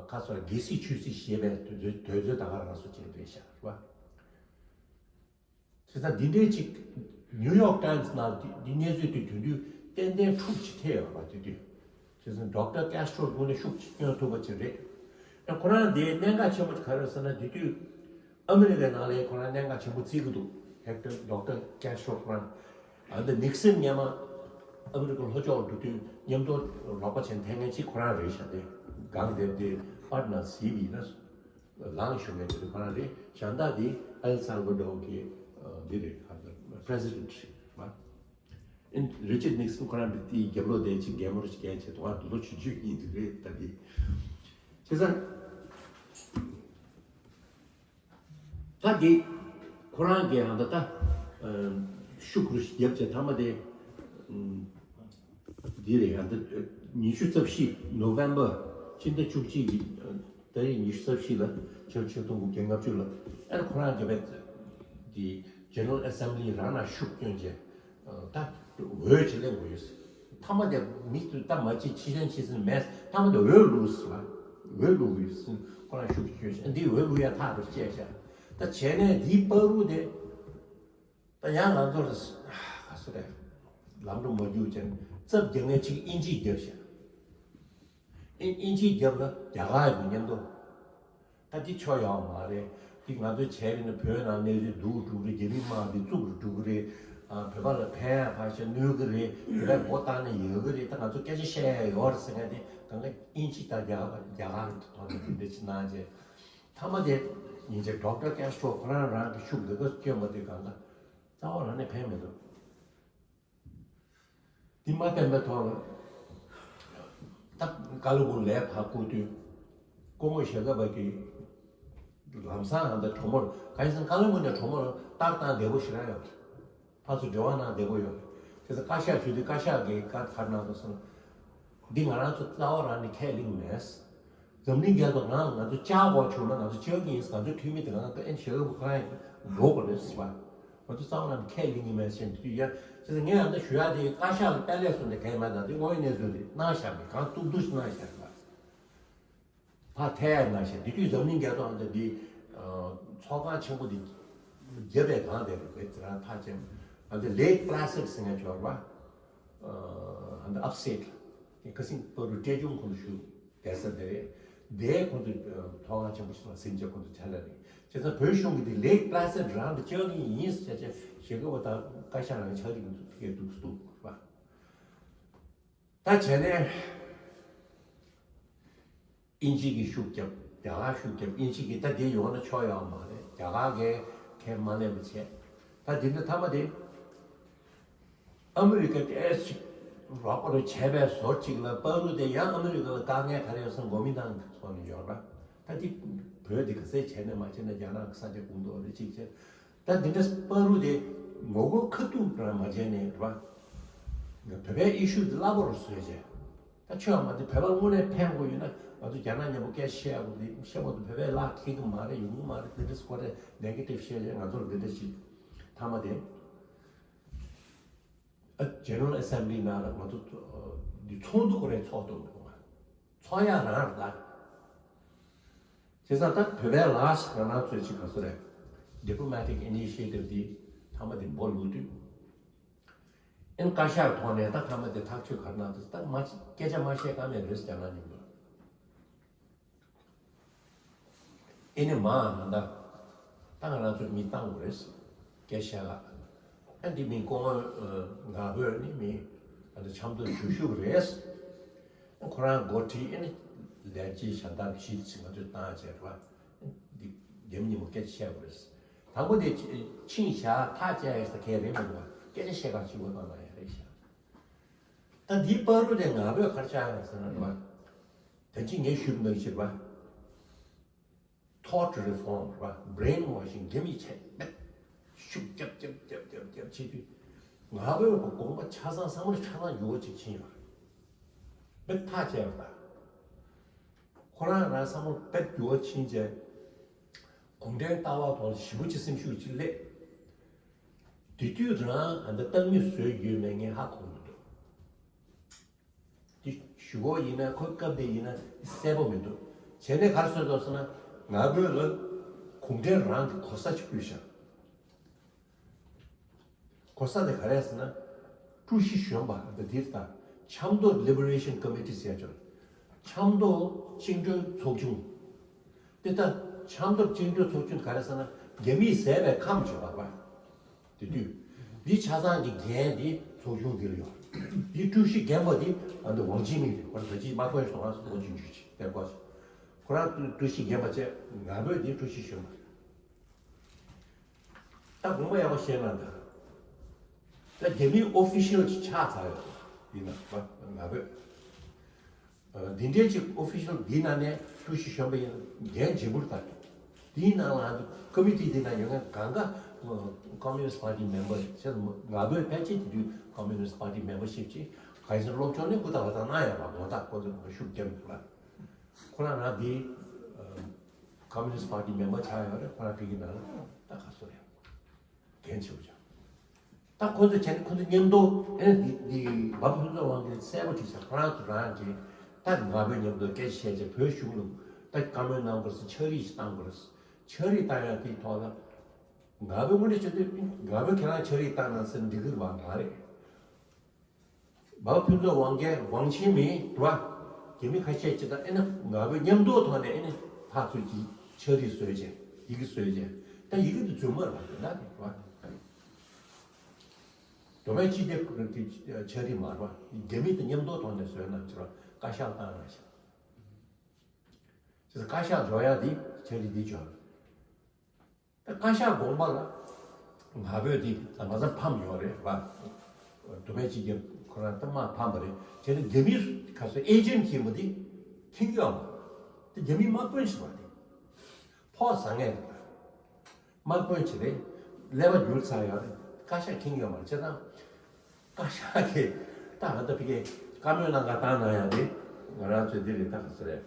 ཁ་སོ་ར་རྒྱལ་སྲིད་ཆོས་སྲིད་ཞེས་པའི་དུས་ཚོད་དུས་ཚོད་ད་ག་རང་སོ་བྱས་པའི་ཤག་རེད་པ། བྱས་ཙང་འདི་འདྲའི་ཅིག་ནིའུ་ཡོག་ཊའིམ་སི་ནང་འདི་འདི་གནས་ཚུལ་དེ་དོན་དུ་ཏན་ཏན་འཁྲུག་ཅིག་ཐེབས་ཡོད་པ་དེ་དུས། བྱས་ཙང་ཌོག་ཊར་ཀེ་སི་ཊོ་དངོས་གནས་ཤུགས་ཅིག་སྐྱོན་ཐུབ་པ་ཅིག་རེད། ཨ་ཁོ་རང་དེའི་གནད་འགག་ཆེན་པོ་ག་རེ་ཟེར་ན་དེ་དུས་ཨ་མི་རི་ཀའི་ནང་ལ་ཁོ་རང་གནད་འགག་ཆེན་པོ་བརྩི་གི་འདུག་ཧེག་ཊར་ཌོག་ཊར་ཀེ་སི་ཊོ་ཁོ་རང་། ཨ་འདི་ནིག་སན་སྔོན་མ་ཨ་མི་རི་ཀ་ལྷོ་ཕྱོགས་འགྲོ་དུས་མཉམ་དུ་རོགས་པ་བྱས་འཐེན་མཁན་གཅིག་ཁོ་རང་རེད་ཤག་དེ་སྒང་དེབ་དེ་པར་ནང་གཟིགས་པ་ཡིན་ན། ལངས་བཞུགས་མཁན་དེ་ཁོ་རང་རེད། གཞན་དག་དེ་ཨེལ་སལ་ཝ་ཌོར་གྱི་འདི་རེད། ཁ་ཚ་པྲེ་སི་ཌེན་ཊི་རེད་པ། རི་ཅར་ཌི་ནིག་སན་ཁོ་རང་གི་དེའི་རྒྱབ་ལོགས་དེ་ཅིག་རྒན་མོ་རེ་ཅིག་རྒན་བྱས་དུས་ང་དུ་ལོ་ཆུང་ཆུང་ཡིན་དུས་རེད་ད་དེ། བྱས་ཙང་ད་དེ་ཁོ་རང་གི་ཧང་ད་ད་ཤུགས་རུ་རྒྱབ་བྱས་མཐའ་མ་དེ། འདི་རེད། ཡང་ད་ཉི་ཤུ་རྩ་བཞི་ནོ་ཝེམ་བར་ཕྱི་ཟླ་བཅུ་གཅིག་གི་ད་རེས་ཉི་ཤུ་རྩ་བཞི་ལ་ཕྱི་ཕྱི་སྟོང་དགུ་བརྒྱ་ལྔ་བཅུ་ལ་ཨ་ནི་ཁོ་རང་གི་བས་དེ་ཇེ་ནེ་རལ་ཨེ་སེམ་བྷི་ལི་རང་ལ་ཤུགས་བསྐྱོན་བྱས་ད་འོས་ཅིག་ལེན་དགོས་ཡོད། མཐའ་མ་དེ་མི་ད་མ་ཅིག་ཕྱི་ལན་ཕྱི་ཟིན་མེད། མཐའ་མ་དེ་འོས་བླུགས་ཟེར་བ། འོས་བླུགས་ཡོད་ཟེར། ཁོ་རང་ཤུགས་བསྐྱོན་བྱས་འདི་འོས་བླུགས་ཡ་ཐག་ཏུ་བཅད་བྱས་ད་བྱས་ནས་འདིའི་བར་དུ་དེ། ད་ཡང་ང་ཚོར་ག་སུ་རེད། ལམ་འགྲོ་མ་རྒྱུག་ཅན་རྩབ་རྒྱག་མཁན་གཅིག་དབྱིན་ཇིས་རྒྱབ་ཤག་ཨིན་དབྱིན་ཇིས་རྒྱབ་ན་རྒྱ་གར་ཡོད་མཉམ་དུ། ད་འདི་ཆོ་ཡོང་མ་རེད། འདི་ང་ཚོས་བྱས་པ་ཡིན་ན་བོད་ནང་གནས་ཚུལ་སྡུག་འགྲོ་གི་རེད། རྒྱ་མི་དམག་འདི་བཙུགས་རུ་འགྲོ་གི་རེད། བོད་པ་ལ་ཕན་ཡག་ཁ་ཤས་གནོད་གི་རེད། བོད་པས་མགོ་བཏགས་ནས་ཡོད་གི་རེད། ད་ང་ཚོ་སྐད་ཆ་བཤད་ཡག་ཡོད་རེད་ཟེར་མཁན་དེ་གང་ག་དབྱིན་ཇི་དང་རྒྱ་གར་རྒྱ་གར་གྱི་ཐོག་ནས་འདི་འདྲ་ཅིག་གནང་རྗེས། མཐའ་མ་དེ་ཡིན་ཚེ་ཌོག་ཊར་ཀེ་སི་ཊོ་ཁོ་རང་རང་གི་ཤུགས་འདི་ག་སྐྱོན་པ་དེ་གང་ག་རྩ་བ་རང་ནས་ཕན་མི་འདུག་འདི་མ་བསྟན་པའི་ཐོག་ལ་ད་ཀ་ལ་བུ་ལས་ཕར་བསྐུར་དུས་སྐུ་ངོ་ཞྭ་སྒབ་པ་གི་ལམ་སང་ཧང་ད་གྲོ་མོར་ག་ཡིན་ཟེར་ན་ཀ་ལ་བུ་ནས་གྲོ་མོར་རྟགས་བཏང་བདེ་པོ་ཞེ་དྲག་ཡོད་རེད། ཕར་ཚུར་འབྲེལ་བ་གནང་བདེ་པོ་ཡོད་རེད། དེ་ཚོ་བཀའ་ཤག་ཞུས་དུས་བཀའ་ཤག་གིས་བཀའ་ག་རེ་གནང་སོང་ཟེར་ན། འདི་ང་རང་ཚོ་རྩ་བ་རང་ནས་ཁས་ལེན་མེད། འཛམ་གླིང་རྒྱལ་ཚོགས་ང་ང་ཚོ་བཅར་དགོས་བྱུང་ན་ང་ཚོ་བཅར་གྱི་ཡིན། ང་ཚོ་འཐུས་མི་དེ་ག་ང་ཚོ་ཨེ་ཤེས་ཡོན་ཁོ་རང་ཡིན་འགྲོ་དགོས་རེད་ཟེར་བ། ང་ཚོ་རྩ་བ་རང་ནས་ཁས་ལེན་གྱི་མེད་ཟེར་དུས་ཡ། བྱས་ཙང་ངས་ཡང་ད་ཞུ་ཡ་དེ་བཀའ་ཤག་ལ་དཔེ་ལེགས་སོང་དེ་གས་མེད་ད་དེ་དངོས་ཡོད་གནས་ཚུལ་རེད། གནང་བཞག་མེད་གང་ཐུབ་ཐུབ་ཞིག་གནང་བཞག་རེད་བ། ཕར་ཐལ་ཡ་གནང་བཞག་དེ་དུས་འཛམ་གླིང་རྒྱལ་ཚོགས་ཨ་འདི་འདི་ཚོགས་ཁང་ཆེན་པོ་འདི་བརྒྱབ་པའི་སྒང་དེ་རེད་བས་དེ་རང་ཐག་བཅད་ཨ་འདི་ལེག་པ་ལ་སིད་ཟེར་མཁན་ཅིག་ཡོད་རེད་བ། ཨ་འདི་ཨབ་སི་ཊེཊ་ཁ་སང་པ་རུ་ཀྲེ་ཅུང་ཁོང་ཚོ་བཞུགས་བསྡད་ས་དེ་རེད། དེ་ཁོང་ཚོ་ཚོགས་ཁང་ཆེན་པོ་ཞིག་ལ་ཟིན་བྱས་ཁོང་ཚོ་ཆ་ལ་རེད། བྱས་ཙང་བོད་གཞུང་གི་དེ་ལེག་པ་ལ་སིད་རང་དུ་བཅར་གྱི་ཡིན་ཟེར་བྱས་ཞེ་གི་བ་དང་བཀའ་ཤག་རང་ཆགས་ཀྱི་འདུག་སྐད་འདུག་འདུག་རེད་བ། ད་བྱས་ནས། དབྱིན་ཇི་གིས་ཤུགས་བརྒྱབ། རྒྱ་གར་ཤུགས་བརྒྱབ། དབྱིན་ཇི་གིས་ད་དེ་ཡོང་ན་ཆོག་ཡོད་མ་རེད། རྒྱ་གར་གིས་ཁས་མ་ལེན་པ་བྱས། ད་དེ་འདྲ་མཐའ་མ་དེ་ཨ་མི་རི་ཀ་དེ་ཅིག་རོགས་པ་རུ་བྱས་པའི་བཟོ་གཅིག་ལ་བར་དུ་དེ་ཡང་ཨ་མི་རི་ཀ་ལ་དཀའ་ངལ་ག་རེ་ཡོད་ཟེར་ན་གོ་མིན་ཏང་གི་ཐོག་ནས་ཡོད་ར། ད་དེ་བོད་དེ་ག་ཚད་བྱས་ནས་མ་བྱས་ན་རྒྱ་ནག་གི་ས་ཆ་ཀུན་ཏུ་རེ་གཅིག་བྱས། ད་འདི་འདྲ་བར་དུ་དེ་ངོ་རྒོལ་ཁ་ཐུག་རང་མ་བྱས་ནས་ར། བོད་པའི་ཨི་ཤུ་དེ་སླ་པོ་རུ་བཟོས་བྱས། ད་ཆོས་མ་དེ་བོད་པ་དངོས་གནས་ཕན་དགོས་ཡོད་ན་ང་ཚོ་རྒྱ་ནག་མཉམ་པོ་སྐད་བཤད་དགོས་དེ་བཤད་མ་ཐུབ། བོད་པས་ལག་འཁེལ་གི་མ་རེད། ཡོང་གི་མ་རེད། འདི་འདྲ་སྐོར་རེ་ནེ་གེ་ཊིབ་བཤད་རེད། ང་ཚོར་འདི་འདྲ་ཞིག་མཐའ་མ་དེ་ཨ་ཇེ་ནེ་རལ་ཨེ་སེམ་བྷི་ལི་ནང་ལ་ང་ཚོ་འདི་ཚོགས་འདུ་ཁོ་རེ་ཚོགས་ཐུབ་འདུག་ང་ཚོགས་ཡག་རང་རེད་ད། བྱས་ཙང་ད་བོད་པའི་ལག་ཞིག་ང་རང་ཚོས་ཅིག་ག་ཚོད་རེད། ཌི་པི་ལོ་མེ་ཊིག་ཨི་ནི་ཤི་ཡེ་ཊིབ་འདི་མཐའ་མ་འདི་འབོ་ལུག་དུས། ཨེན་བཀའ་ཤག་ཐོག་ནས་ད་མཐའ་མ་དེ་ཐག་གཅོད་ག་རེ་གནང་འདུག་ད་མ་སྐད་ཆ་མ་བཤད་ཀ་མེད་རེད་ཟེར་ན་ཉིན་པ། ཨེ་ནི་མ་ད་ད་ང་རང་ཚོ་མི་བཏང་དགོས་རེད། སྐད་ཆ་ལ་ཨ་འདི་མི་ཀོང་ང་བོས་ནི་མི་ཨ་འདི་ཆབ་མདོ་བཞུགས་བཞུགས་རེད། ཁོ་རང་འགོ་ཁྲིད་ཨེ་ནི་ལས་བྱེད་གཞན་དག་གཞི་ཚིག་ང་ཚོས་བཏང་བྱས་རེད་བ། འདི་རྒྱ་མི་ཉིན་མོ་སྐད་ཆ་བཤད་དགོས་རེད། དང་པོ་དེ་ཕྱིན་བཞག་ཐག་བཅད་ཡས་ས་གས་རེད་མི་འདུག་བ། སྐད་ཆ་བཤད་ག་ཞིག་བ་བཏང་ན་ཡ་རེད་ཤག་ད་འདི་བར་དུ་དེ་ང་བོས་ཁར་ཆགས་ཡོང་ཟེར་ན་རེད་བ། ད་ཅི་ངས་ཞུས་པ་ནང་བཞིན་རེད་བ། Thought reform རེད་བ། brainwashing རྒྱ་མི་བྱས་མེད། ཤུགས་རྒྱབ་རྒྱབ་རྒྱབ་རྒྱབ་རྒྱབ་བྱེད་དུས། ང་བོས་དགོངས་པ་ཆ་ཚང་བསམ་བློ་ཆ་ཚང་འགྱུར་བ་ཅིག་ཕྱིན་ཡོད་རེད། མེད་ཐག་བཅད་ཡོད་ད། ཁོ་རང་རང་བསམ་བློ་དཔེ་འགྱུར་བ་ཕྱིན་རྗེས། གུང་ཁྲན་ལྟ་བ་དང་ཞེ་པོ་ཅིག་སེམས་ཤུགས་ཅིག་སླེབས། དེ་དུས་རང་ཨ་འདི་སྟག་མི་བཟོས་ཡོད་མེད་ངས་ཧ་གོ་མི་འདུག་དེ་ཞུ་གོ་ཡིན་ན་ཁོ་སྐབས་དེ་ཡིན་ན་གསལ་པོ་མི་འདུག་བྱས་ནས་ག་རེ་བཟོས་འདུག་ཟེར་ན། ང་བོས་ལ་གུང་ཁྲན་རང་གི་གོ་ས་ཅིག་ཕུལ་ཤག་གོ་ས་དེ་ག་རེ་ཟེར་ན། ཀྲུའུ་ཞི་གཞོན་པ་འདི་འདིར་དང་ཆབ་མདོ་Liberation Committee ཟེར་ཅོག་ཆབ་མདོ་བཅིངས་འགྲོལ་ཚོགས་ཆུང་། དེ་ལྟ་ཆབ་མདོ་བཅིངས་འགྲོལ་ཚོགས་ཆུང་ག་རེ་ཟེར་ན། རྒྱ་མིས་བཟས་པའི་ཁམས་ཅིག་ཡོད་པ། དེ་དུས་འདི་ཆ་ཚང་གི་འགན་འདི་ཚོགས་ཆུང་འདི་ལ་ཡོད། འདི་ཀྲུའུ་ཞི་རྒན་པ་འདི་ཨ་འདི་ཝང་ཅི་མིན་རེད། ཁོ་རང་ད་ཅི་དམག་དཔོན་ཞིག་ང་ཚོ་ཝང་ཅི་མིན་ཞིག་བསྟན་པ་ཞིག་ཁོ་རང་ཀྲུའུ་ཞི་རྒན་པ་བཅས་ང་བོས་འདི་ཀྲུའུ་ཞི་གཞོན་པ་རེད། ད་དགོངས་པ་ཡག་པོ་བཞེས་གནང་དང་། ད་རྒྱ་མིའི་ཨོ་ཕི་ཤལ་ཅིག་ཆགས་ཚར་ཡོད། ཡིན་ན་བ་ང་བོད། འདི་འདྲའི་ཅིག་ཨོ་ཕི་ཤལ་འདིའི་ནང་ནས་ཀྲུའུ་ཞི་གཞོན་པ་ཡིན་འགན་ལྗིད་པོ་རེད་ད། འདིའི་ནང་ལ་ཀོ་མི་ཊི་འདི་ནང་ཡོད་མཁན་གང་ག་Communist Party member ཟེར། ང་བོད་ཕལ་ཆེར་དེ་དུས་Communist Party membership ཅིག་ག་ཡིན་ཟེར་སློབ་སྦྱོང་ནི་ཧུར་ཐག་ཧུར་ཐག་གནང་ཡོད་པ། ངོ་ཐག་ཁོ་ཚོ་ཤུགས་རྒྱབ་འདུག་ལ། ཁོ་རང་རང་འདི་Communist Party member ཆགས་ཡོད་རེད། ཁོ་རང་ཕ་གི་ནང་ལ་ད་ག་སོ་རེད། འགན་ཆེ་བོ་ཆགས། ད་ཁོ་ཚོ་བྱས་ནས་ཁོ་ཚོ་མཉམ་དུ་ཨེ་འདི་འདི་བབ་ཕུན་ཚོགས་དབང་གིས་གསལ་པོ་བྲིས་ཤག་ཁོ་རང་ཚོ་རང་གིས་ད་ང་བོད་མཉམ་དུ་སྐད་ཆ་བཤད་བྱས་བོད་གཞུང་ལ་ད་བཀའ་མོལ་གནང་དགོས་རེད། ཕྱག་བྲིས་ཤིག་བཏང་དགོས་རེད། ཕྱག་བྲིས་བཏང་ཡག་དེའི་ཐོག་ལ་ང་བོད་དངོས་གནས་བྱས་དུས་ང་བོད་ཁྱེད་རང་ཕྱག་བྲིས་བཏང་ན་ཟེར་འགྲིག་གི་རེད་པ། མ་རེད། བ་ཕུན་ཚོགས་དབང་རྒྱལ་ཝང་ཆི་མིན་རེད་པ། རྒྱ་མི་ཁ་ཤས་ཅིག་དང་ཨེ་ན་ང་བོད་མཉམ་དུ་ཐོག་ནས་ཨེ་ནི་ཕར་ཚུར་གྱི་ཕྱག་བྲིས་བཟོས་བྱས་ཡི་གེ་བཟོས་བྱས། ད་ཡི་གེ་དེ་རྫུན་མ་རེད་པ། དེ་འདྲ་རེད་པ། མདོ་སྨད་སྤྱི་བདེ་ཁུལ་གྱི་ཕྱག་བྲིས་མ་རེད་པ། རྒྱ་མི་དང་མཉམ་དུ་ཐོག་ནས་བཟོས་གནང་བྱས་པ། བཀའ་ཤག་བཏང་གནང་ཤག་བྱས་ཙང་བཀའ་ཤག་འཇོག་ཡག་འདི་ཕྱག་བྲིས་འདི་འཇོག་ད་བཀའ་ཤག་དགོངས་པ་ལ་ང་བོད་འདི་ད་མ་ཚད་ཕམ་ཡོད་རེད་པ། མདོ་སྨད་སྤྱི་ཁྱབ་ཁོ་རང་ད་མར་ཕམ་པ་རེད། དེ་ནི་རྒྱ་མིའི་ཁ་སོ་ཨེ་ཇེན་ཊི་ཡིན་པ་འདི་མཁྱེན་གྱི་ཡོད་མ་རེད། དེ་རྒྱ་མིའི་དམག་དཔོན་ཞིག་རེད་པ། དེ་ཕོགས་ཟ་མཁན་རེད་པ། དམག་དཔོན་ཞིག་རེད། ཀླད་པ་འགྱུར་ཚར་ཡོད་རེད། བཀའ་ཤག་མཁྱེན་གྱི་ཡོད་མ་རེད། བྱས་ཙང་བཀའ་ཤག་གིས་ད་ང་ད་ཕ་གིར་བཀའ་མོལ་གནང་ག་བཏང་གནང་ཡག་དེ་ང་རང་ཚོའི་འདི་རེད། ད་ག་ཚོད་རེད།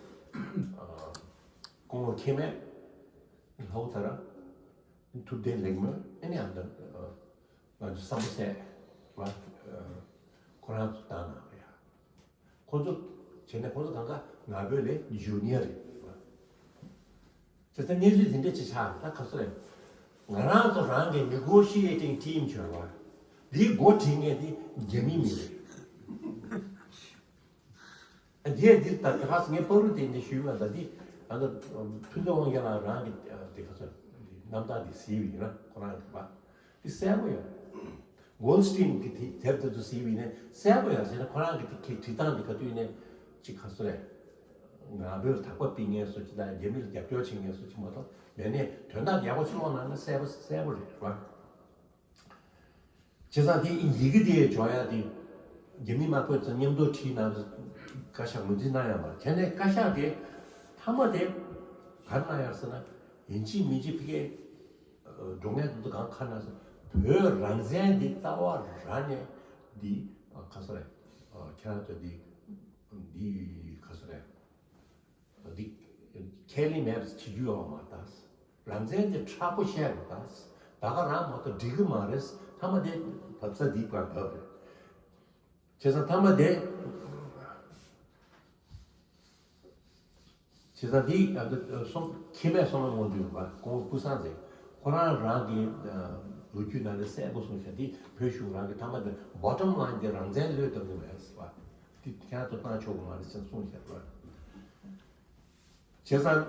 སྐུ་ངོ་ཁེ་མེ་ལྷའུ་ཐ་ར། ཐུབ་བསྟན་ལེགས་མོ། ཨེ་ནི་ཨ་ད་ང་ཚོ་བསམ་པ་གསལ་བ། ཁོ་རང་ཚོ་བཏང་གནང་བ་ཡ། ཁོ་ཚོ་བྱས་ནས་ཁོ་ཚོ་གང་ག་ང་བོད་ལས་ཇུ་ནི་ཡར་རེད་བ། བྱས་ཙང་གནས་ཚུལ་དེ་འདྲ་ཅིག་ཆགས། ད་ག་ཚོད་རེད། ང་རང་ཚོ་རང་གི་negotiating team བྱོས་བ། འདིའི་འགོ་ཁྲིད་མཁན་དེ་རྒྱ་མི་མི་རེད། འདིའི་འདིར་ད་ད་ཁ་སང་ངས་པ་རུ་དེ་འདི་ཞུས་མ། ད་འདི་ཨ་ད་ཕུན་ཚོགས་དབང་རྒྱལ་ལགས་རང་གི་དེ་ག་ཚོད་རྣམ་ཐར་འདི་གཟིགས་པ་ཡིན་ན་ཁོ་རང་གི་བ་འདི་གསལ་པོ་ཡོད། Goldstein གི་དེ་དེབ་དེ་ཚོ་གཟིགས་པ་ཡིན་ན་གསལ་པོ་ཡོད། བྱས་ན་ཁོ་རང་གི་དེ་གི་བྲིས་སྟངས་འདི་ག་དུས་ནས་ཅིག་ག་ཚོད་རེད། ང་བོད་ལ་དག་པ་སྤེལ་མཁན་སོགས་ཅིག་དང་རྒྱ་མི་ལ་རྒྱབ་སྐྱོར་བྱེད་མཁན་སོགས་ཅིག་མ་གཏོགས་མེད་ནས་དོན་དག་ཡག་པོ་ཕྱོགས་ནང་ན་གསལ་པོ་གསལ་པོ་རེད་བ། བྱས་ཙང་དེ་ཡི་གེ་དེ་འཇོག་ཡག་དེ་རྒྱ་མི་དམག་དཔོན་ཚོ་མཉམ་དུ་ཁྲིད་གནང་བཀའ་ཤག་ངོས་འཛིན་གནང་ཡག་མ་རེད། བྱས་ནས་བཀའ་ཤག་དེ་མཐའ་མ་དེ་ག་རེ་གནང་ཡག་ཟེར་ན། ཡིན་གཅིག་མིན་གཅིག་ཕ་གིའི་འགྲོ་མཁན་དེ་ཚོ་གང་ག་གནང་ཟེར། བོད་རང་བཙན་འདི་རྩ་བ་རང་ནས་འདི་ག་ཚོད་རེད། ཁྱེད་རང་ཚོ་འདི་འདི་ག་ཚོད་རེད། འདི་ཁས་ལེན་མེད་པ་བྱེད་རྒྱུ་ཡོད་མ་རེད། རང་བཙན་དེ་མཁྲེགས་པོ་བཤད་དགོས། ད་ད་ག་རང་མ་གཏོགས་འགྲིག་གི་མ་རེད། མཐའ་མ་དེ་བབས་ས་འདི་བར་བབས་རེད། བྱས་ཙང་མཐའ་མ་དེ་བྱས་ཙང་འདི་ཨ་ད་སོམ་ཁེ་མེད་སོང་ན་ངོ་འདུས་པ་ཁོང་ཀུན་བཟང་ཟེར། ཁོ་རང་རང་གི་ལོ་རྒྱུས་ནང་ལ་གསལ་པོ་གསུངས་ཤག་འདི་བོད་གཞུང་རང་གི་མཐའ་མ་དེ་bottom line དེ་རང་བཙན་བློས་བཏང་གི་མེད་ཟེར་བ། འདི་ཁྱེད་རང་ཚོ་བཏང་ཆོག་གི་མ་རེད་ཟེར་གསུངས་ཤག་བ། བྱས་ཙང་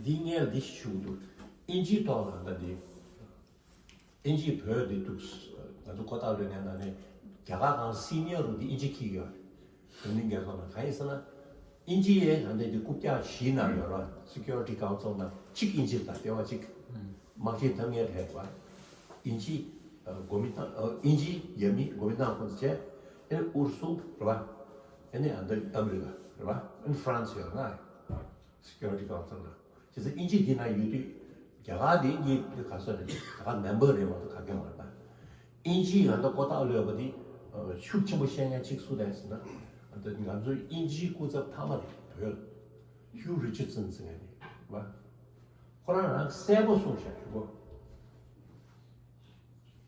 འདི་སྔོན་ལ་འདི་ཞུ་གི་འདུག་དབྱིན་ཇིའི་ཐོག་ལ་ད་འདི། དབྱིན་ཇིའི་བོད་འདི་འདུག་ང་ཚོ་ཁོ་ཐག་ལོས་ནས་ན་ནས་རྒྱ་གར་གང་སི་ནི་ཡར་རུ་འདི་དབྱིན་ཇི་འཁྱེར་ཡོད་རེད། འཛམ་གླིང་རྒྱལ་ཚོགས་ནང་གང་ཡིན་ཟེར་ན། དབྱིན་ཇི་ཡས་ད་འདི་འདི་རྐུབ་བཀྱག་བཞི་ནང་ཡོད་ར། Security Council ནང་གཅིག་དབྱིན་ཇི་ལ་ལྟེ་བ་གཅིག་དམག་ཆེན་ཐབས་མཁས་རེད་བ། དབྱིན་ཇི། ཨ། གོ་མིན་ཏང་། ཨ། དབྱིན་ཇི། རྒྱ་མི། གོ་མིན་ཏང་ཁོངས་སུ་བྱས། ཨ་ནི་ཨུ་རུ་སུ་རེད་བ། ཨ་ནི་ཨ་འདི་ཨ་མི་རི་ཀ་རེད་བ། ཨ་ནི་ཧྥ་རན་སི་ཡོད་ང་། Security Council ལ། བྱས་ཙང་དབྱིན་ཇི་འདི་ན་ཡོད་དུས་རྒྱ་གར་འདི་གཉིས་འདི་ག་ཚོད་རེད། རྒྱ་གར་མེམ་བར་རེད་མ་གཏོགས་ག་གེ་མ་རེད་པ། དབྱིན་ཇི་ང་ཚོ་ཀོ་ཐག་ལོས་པ་འདི་ཤུགས་ཆེན་པོ་བཤད་མཁན་གཅིག་སུ་རེད་ཟེར་ན། ང་ཚོ་དབྱིན་ཇིའི་སྐུ་ཚབ་མཐའ་མ་རེད་བོད། Hugh Richardson ཟེར་མཁན་རེད་བ། ཁོ་རང་རང་གསལ་པོ་གསུངས་ཤག་ཞུ་གོ།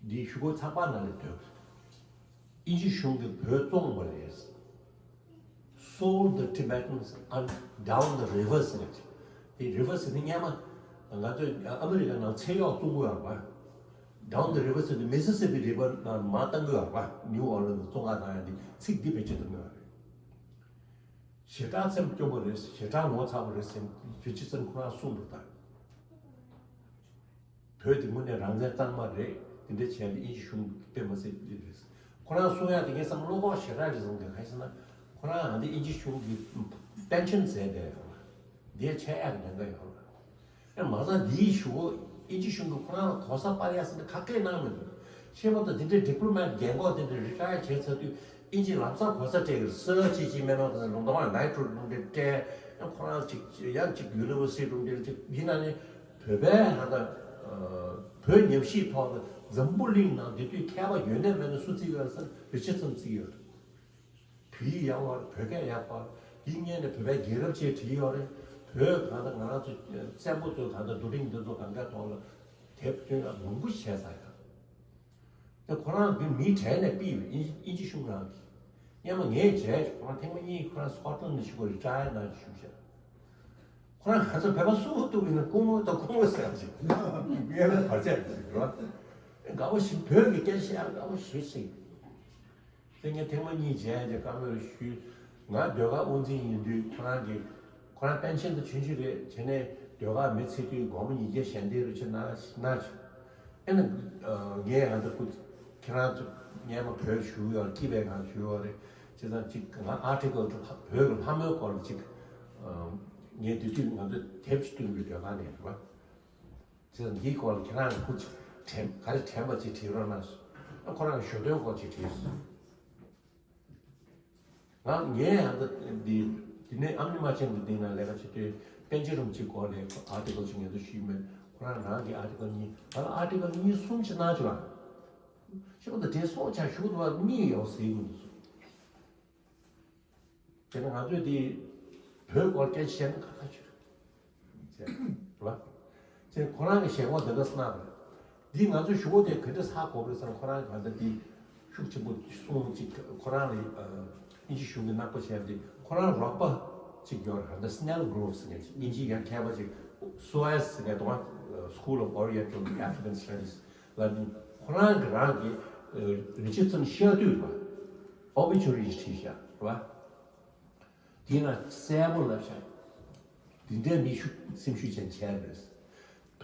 འདི་ཞུ་གོ་ཚགས་པར་ནང་ལ་འདོན། དབྱིན་ཇི་གཞུང་གིས་བོད་བཙོང་བ་རེད། Sold the Tibetans and down the rivers ཟེར་ནས། དེ་rivers ཟེར་ནི་སྔོན་མ་ང་ཚོས་ཨ་མི་རི་ཀ་ནང་ཚེ་གཡོག་བཙོང་གི་ཡོད་རེད་པ། Down the rivers ཟེར་ནི་Mississippi River ནང་མར་བཏང་གི་ཡོད་རེད་པ། New Orleans ལ་བཙོང་ག་བཏང་ཡ་འདི་ཚིག་འདི་བེད་སྤྱོད་གཏོང་གི་ཡོད་རེད། ཞེ་དྲག་སེམས་སྐྱོ་པོ་རེད། ཞེ་དྲག་ངོ་ཚ་པོ་རེད་ཟེར་རི་ཆར་སན་ཁོ་རང་གསུངས་འདུག་ད། བོད་དེ་དངོས་གནས་རང་བཙན་གཙང་མ་རེད། དེ་འདྲ་བྱས་ནས་དབྱིན་ཇི་གཞུང་དཔེ་མ་སྲིད་རེད། ཁོ་རང་གསུང་ཡག་དེ་ངས་བསམ་བློ་ཁོག་ཞེ་དྲག་རེད་བསམ་གི། གང་ཡིན་ཟེར་ན། ཁོ་རང་ཨ་འདི་དབྱིན་ཇི་གཞུང་གི་པེན་ཤན་ཟས་བསྡད་ཡོད་རེད། འདིའི་ཆད་ཡག་གི་ཉེན་ཁ་ཡོད་རེད། ཨེ་མ་ཟད་འདིའི་གཞུག་གུ་དབྱིན་ཇི་གཞུང་གིས་ཁོ་རང་ལ་གོ་ས་སྤར་ཡག་ཟེར་ནས་ག་གེ་གནང་མི་འདུག་ཤེས་པ་དང་དེ་འདྲའི་ཌི་པི་ལོ་མེཊ་རྒན་གོག་དེ་འདྲ་རི་ཊ་ཡར་བྱས་ཚར་དུས་དབྱིན་ཇི་ལམ་སང་གོ་ས་སྤྲད་ཀྱི་རེད། སི་ཨར་ཅི་ཅི་མེད་ནོ་དང་ལུང་ཐོག་ནའི་ཊྲོ་ལུང་འདྲེན་སྤྲད། ཁོ་རང་ཅིག་ཡང་ཅིག་ཡུ་ནི་ཝར་སི་ཊི་ལུང་འདྲེན་ཅིག་ཡིན་ན་ནི་བོད་པའི་ཧ་ད་བོད་ཉམས་ཞིབ་ཐོག་ཏུ་འཛམ་བུ་གླིང་ནང་དེ་དུས་མཁས་པ་ཡོད་ནའི་མེད་ནའི་སུ་བརྩི་གི་ཡོད་ཟེར་ན་རི་ཆར་སན་བརྩི་གི་ཡོད་རེད། བོད་ཡིག་ཡག་པ། བོད་སྐད་ཡག་པ། འདི་སྔོན་ནས་བོད་པའི་རྒྱལ་རབས་ཅེས་བྲིས་ཡོད་རེད། བོད་གང་ལྟར་ང་རང་ཚོ་བཙན་པོ་ཚོས་གང་ལྟར་རྡོ་རིང་འདི་ཚོ་གང་གའི་ཐོག་ལ་དེབ་སྟོན་ཡག་མང་པོ་བྱས་ཚར་ཡག་དེ་ཁོ་རང་གི་མིའི་གྲས་ནས་ཕུད་པའི་དབྱིན་དབྱིན་ཇི་གཞུང་རང་གིས། སྔོན་མ་ངས་མཇལ་ཁོ་རང་ཐེངས་མ་གཉིས། ཁོ་རང་སི་ཀོ་ཊི་ལན་ནས་ཞུ་གོ་རི་ཊ་ཡར་གནང་བཞུགས་བཞག་ཁོ་རང་ག་ཚོད་བོད་པ་སུ་ཐུག་ཡིན་ན་སྐུ་ངོ་དང་སྐུ་ངོ་ཟེར་ཡག་ཅིག་སྔོན་མའི་བར་ཆད་ཅིག་རེད་བ། དགའ་པོ་ཞིག་བོད་ཀྱི་སྐད་ཆ་བཤད་ཡག་དགའ་པོ་ཞེ་ཅིག་དེ་ངས་ཐེངས་མ་གཉིས་མཇལ་རྗེས་བཀའ་མོལ་ཞུས། ང་ཟློས་གར་དབུ་འཛིན་ཡིན་དུས་ཁོ་རང་གིས། ཁོ་རང་པེན་ཤན་དང་ཆུང་ཆུང་རེད། བྱས་ནས་ཟློས་གར་མི་ཚེ་དུས་སྒོར་མོ་ཉིས་བརྒྱ་ཞལ་འདེབས་རུ་ཆེ་གནང་གནང་བྱུང་། ཨེ་ན། ངས་ང་ཚོ་སྐུ། ཁྱེད་རང་ཚོ་སྔོན་མ་བོད་བཞུགས་ཡོད་རེད། སྐྱིད་པའི་ངང་བཞུགས་ཡོད་རེད། བྱས་ཙང་ཅིག་ང་ཨར་ཊི་ཀལ་བོད་ཀྱི་ལྷ་མོའི་སྐོར་ལ་ཅིག་ངས་དེ་དུས་ང་ཚོ་དེབ་ཅིག་བཏོན་དགོས་ཟློས་གར་ནས་རེད་བ། བྱས་ཙང་འདིའི་སྐོར་ལ་ཁྱེད་རང་གིས་ཁུར་ཅིག་དྲན། ག་རེ་དྲན་པ་ཅིག་བྲིས་རོགས་གནང་ཟེར། ཨ་ཁོ་རང་གིས་ཞོ་སྟོན་སྐོར་ཅིག་བྲིས་སོང་། ང་ངས་ཡང་ད་འདི། དེ་ནས་ཨ་མྱེས་རྨ་ཆེན་གྱི་སྟེང་ན་ལས་ཀ་བྱེད་དུས་པཎ་ཆེན་རིན་པོ་ཆེའི་སྐོར་ལ་ཨར་ཊི་ཀལ་ཅིག་ང་ཚོས་ཞུས་མེད། ཁོ་རང་རང་གི་ཨར་ཊི་ཀལ་གཉིས། ང་ལ་ཨར་ཊི་ཀལ་གཉིས་གསུམ་ཅིག་གནང་བྱུང་ལ། ཞོགས་ད་དེ་སོང་ཆ་ཞུགས་འདུག་བ་གཉིས་ཡོང་ཟེར་གྱི་འདུག་སོང་། དེ་ནས་ང་ཚོས་དེ་བོད་སྐོར་སྐད་ཆ་བཤད་ན་ཁ་ཁ་ཆུ་རེད་བ། དེ་ཁོ་རང་གི་ཞལ་ངོ་དེ་འདྲ་གནང་བ་རེད། འདི་ང་ཚོས་ཞུ་སྒོ་དེ་ག་འདྲ་ས་གོ་དགོས་ཟེར་ན། ཁོ་རང་གི་ད་ལྟ་འདི་ཤུགས་ཆེན་པོ་གསུང་ཅིག་ཁོ་རང་ལ་དབྱིན་ཇི་གཞུང་གིས་ནག་པོ་བྱས་ཏེ། ཁོ་རང་རོགས་པ་ཅིག་ཡོད་རེད། ད་སི་ནེལ་གྷོ་རོབ་ཟེར་མཁན་ཅིག་དབྱིན་ཇི་ཡང་མཁས་པ་ཅིག་སུ་ཨེ་སི་ཟེར་མཁན་དང་། School of Oriental African Studies ལ་ནི་ཁོ་རང་གི་རང་གི་རི་ཆར་སན་ཤར་དུས་རེད་བ། ཨོ་བི་ཅུ་རི་ཅིག་བྲིས་བཞག་རེད་བ། དེ་ན་གསལ་པོ་ལབ་བཞག་འདི་འདྲའི་མི་ཤུགས་སེམས་ཤུགས་ཅན་བྱས་རེད།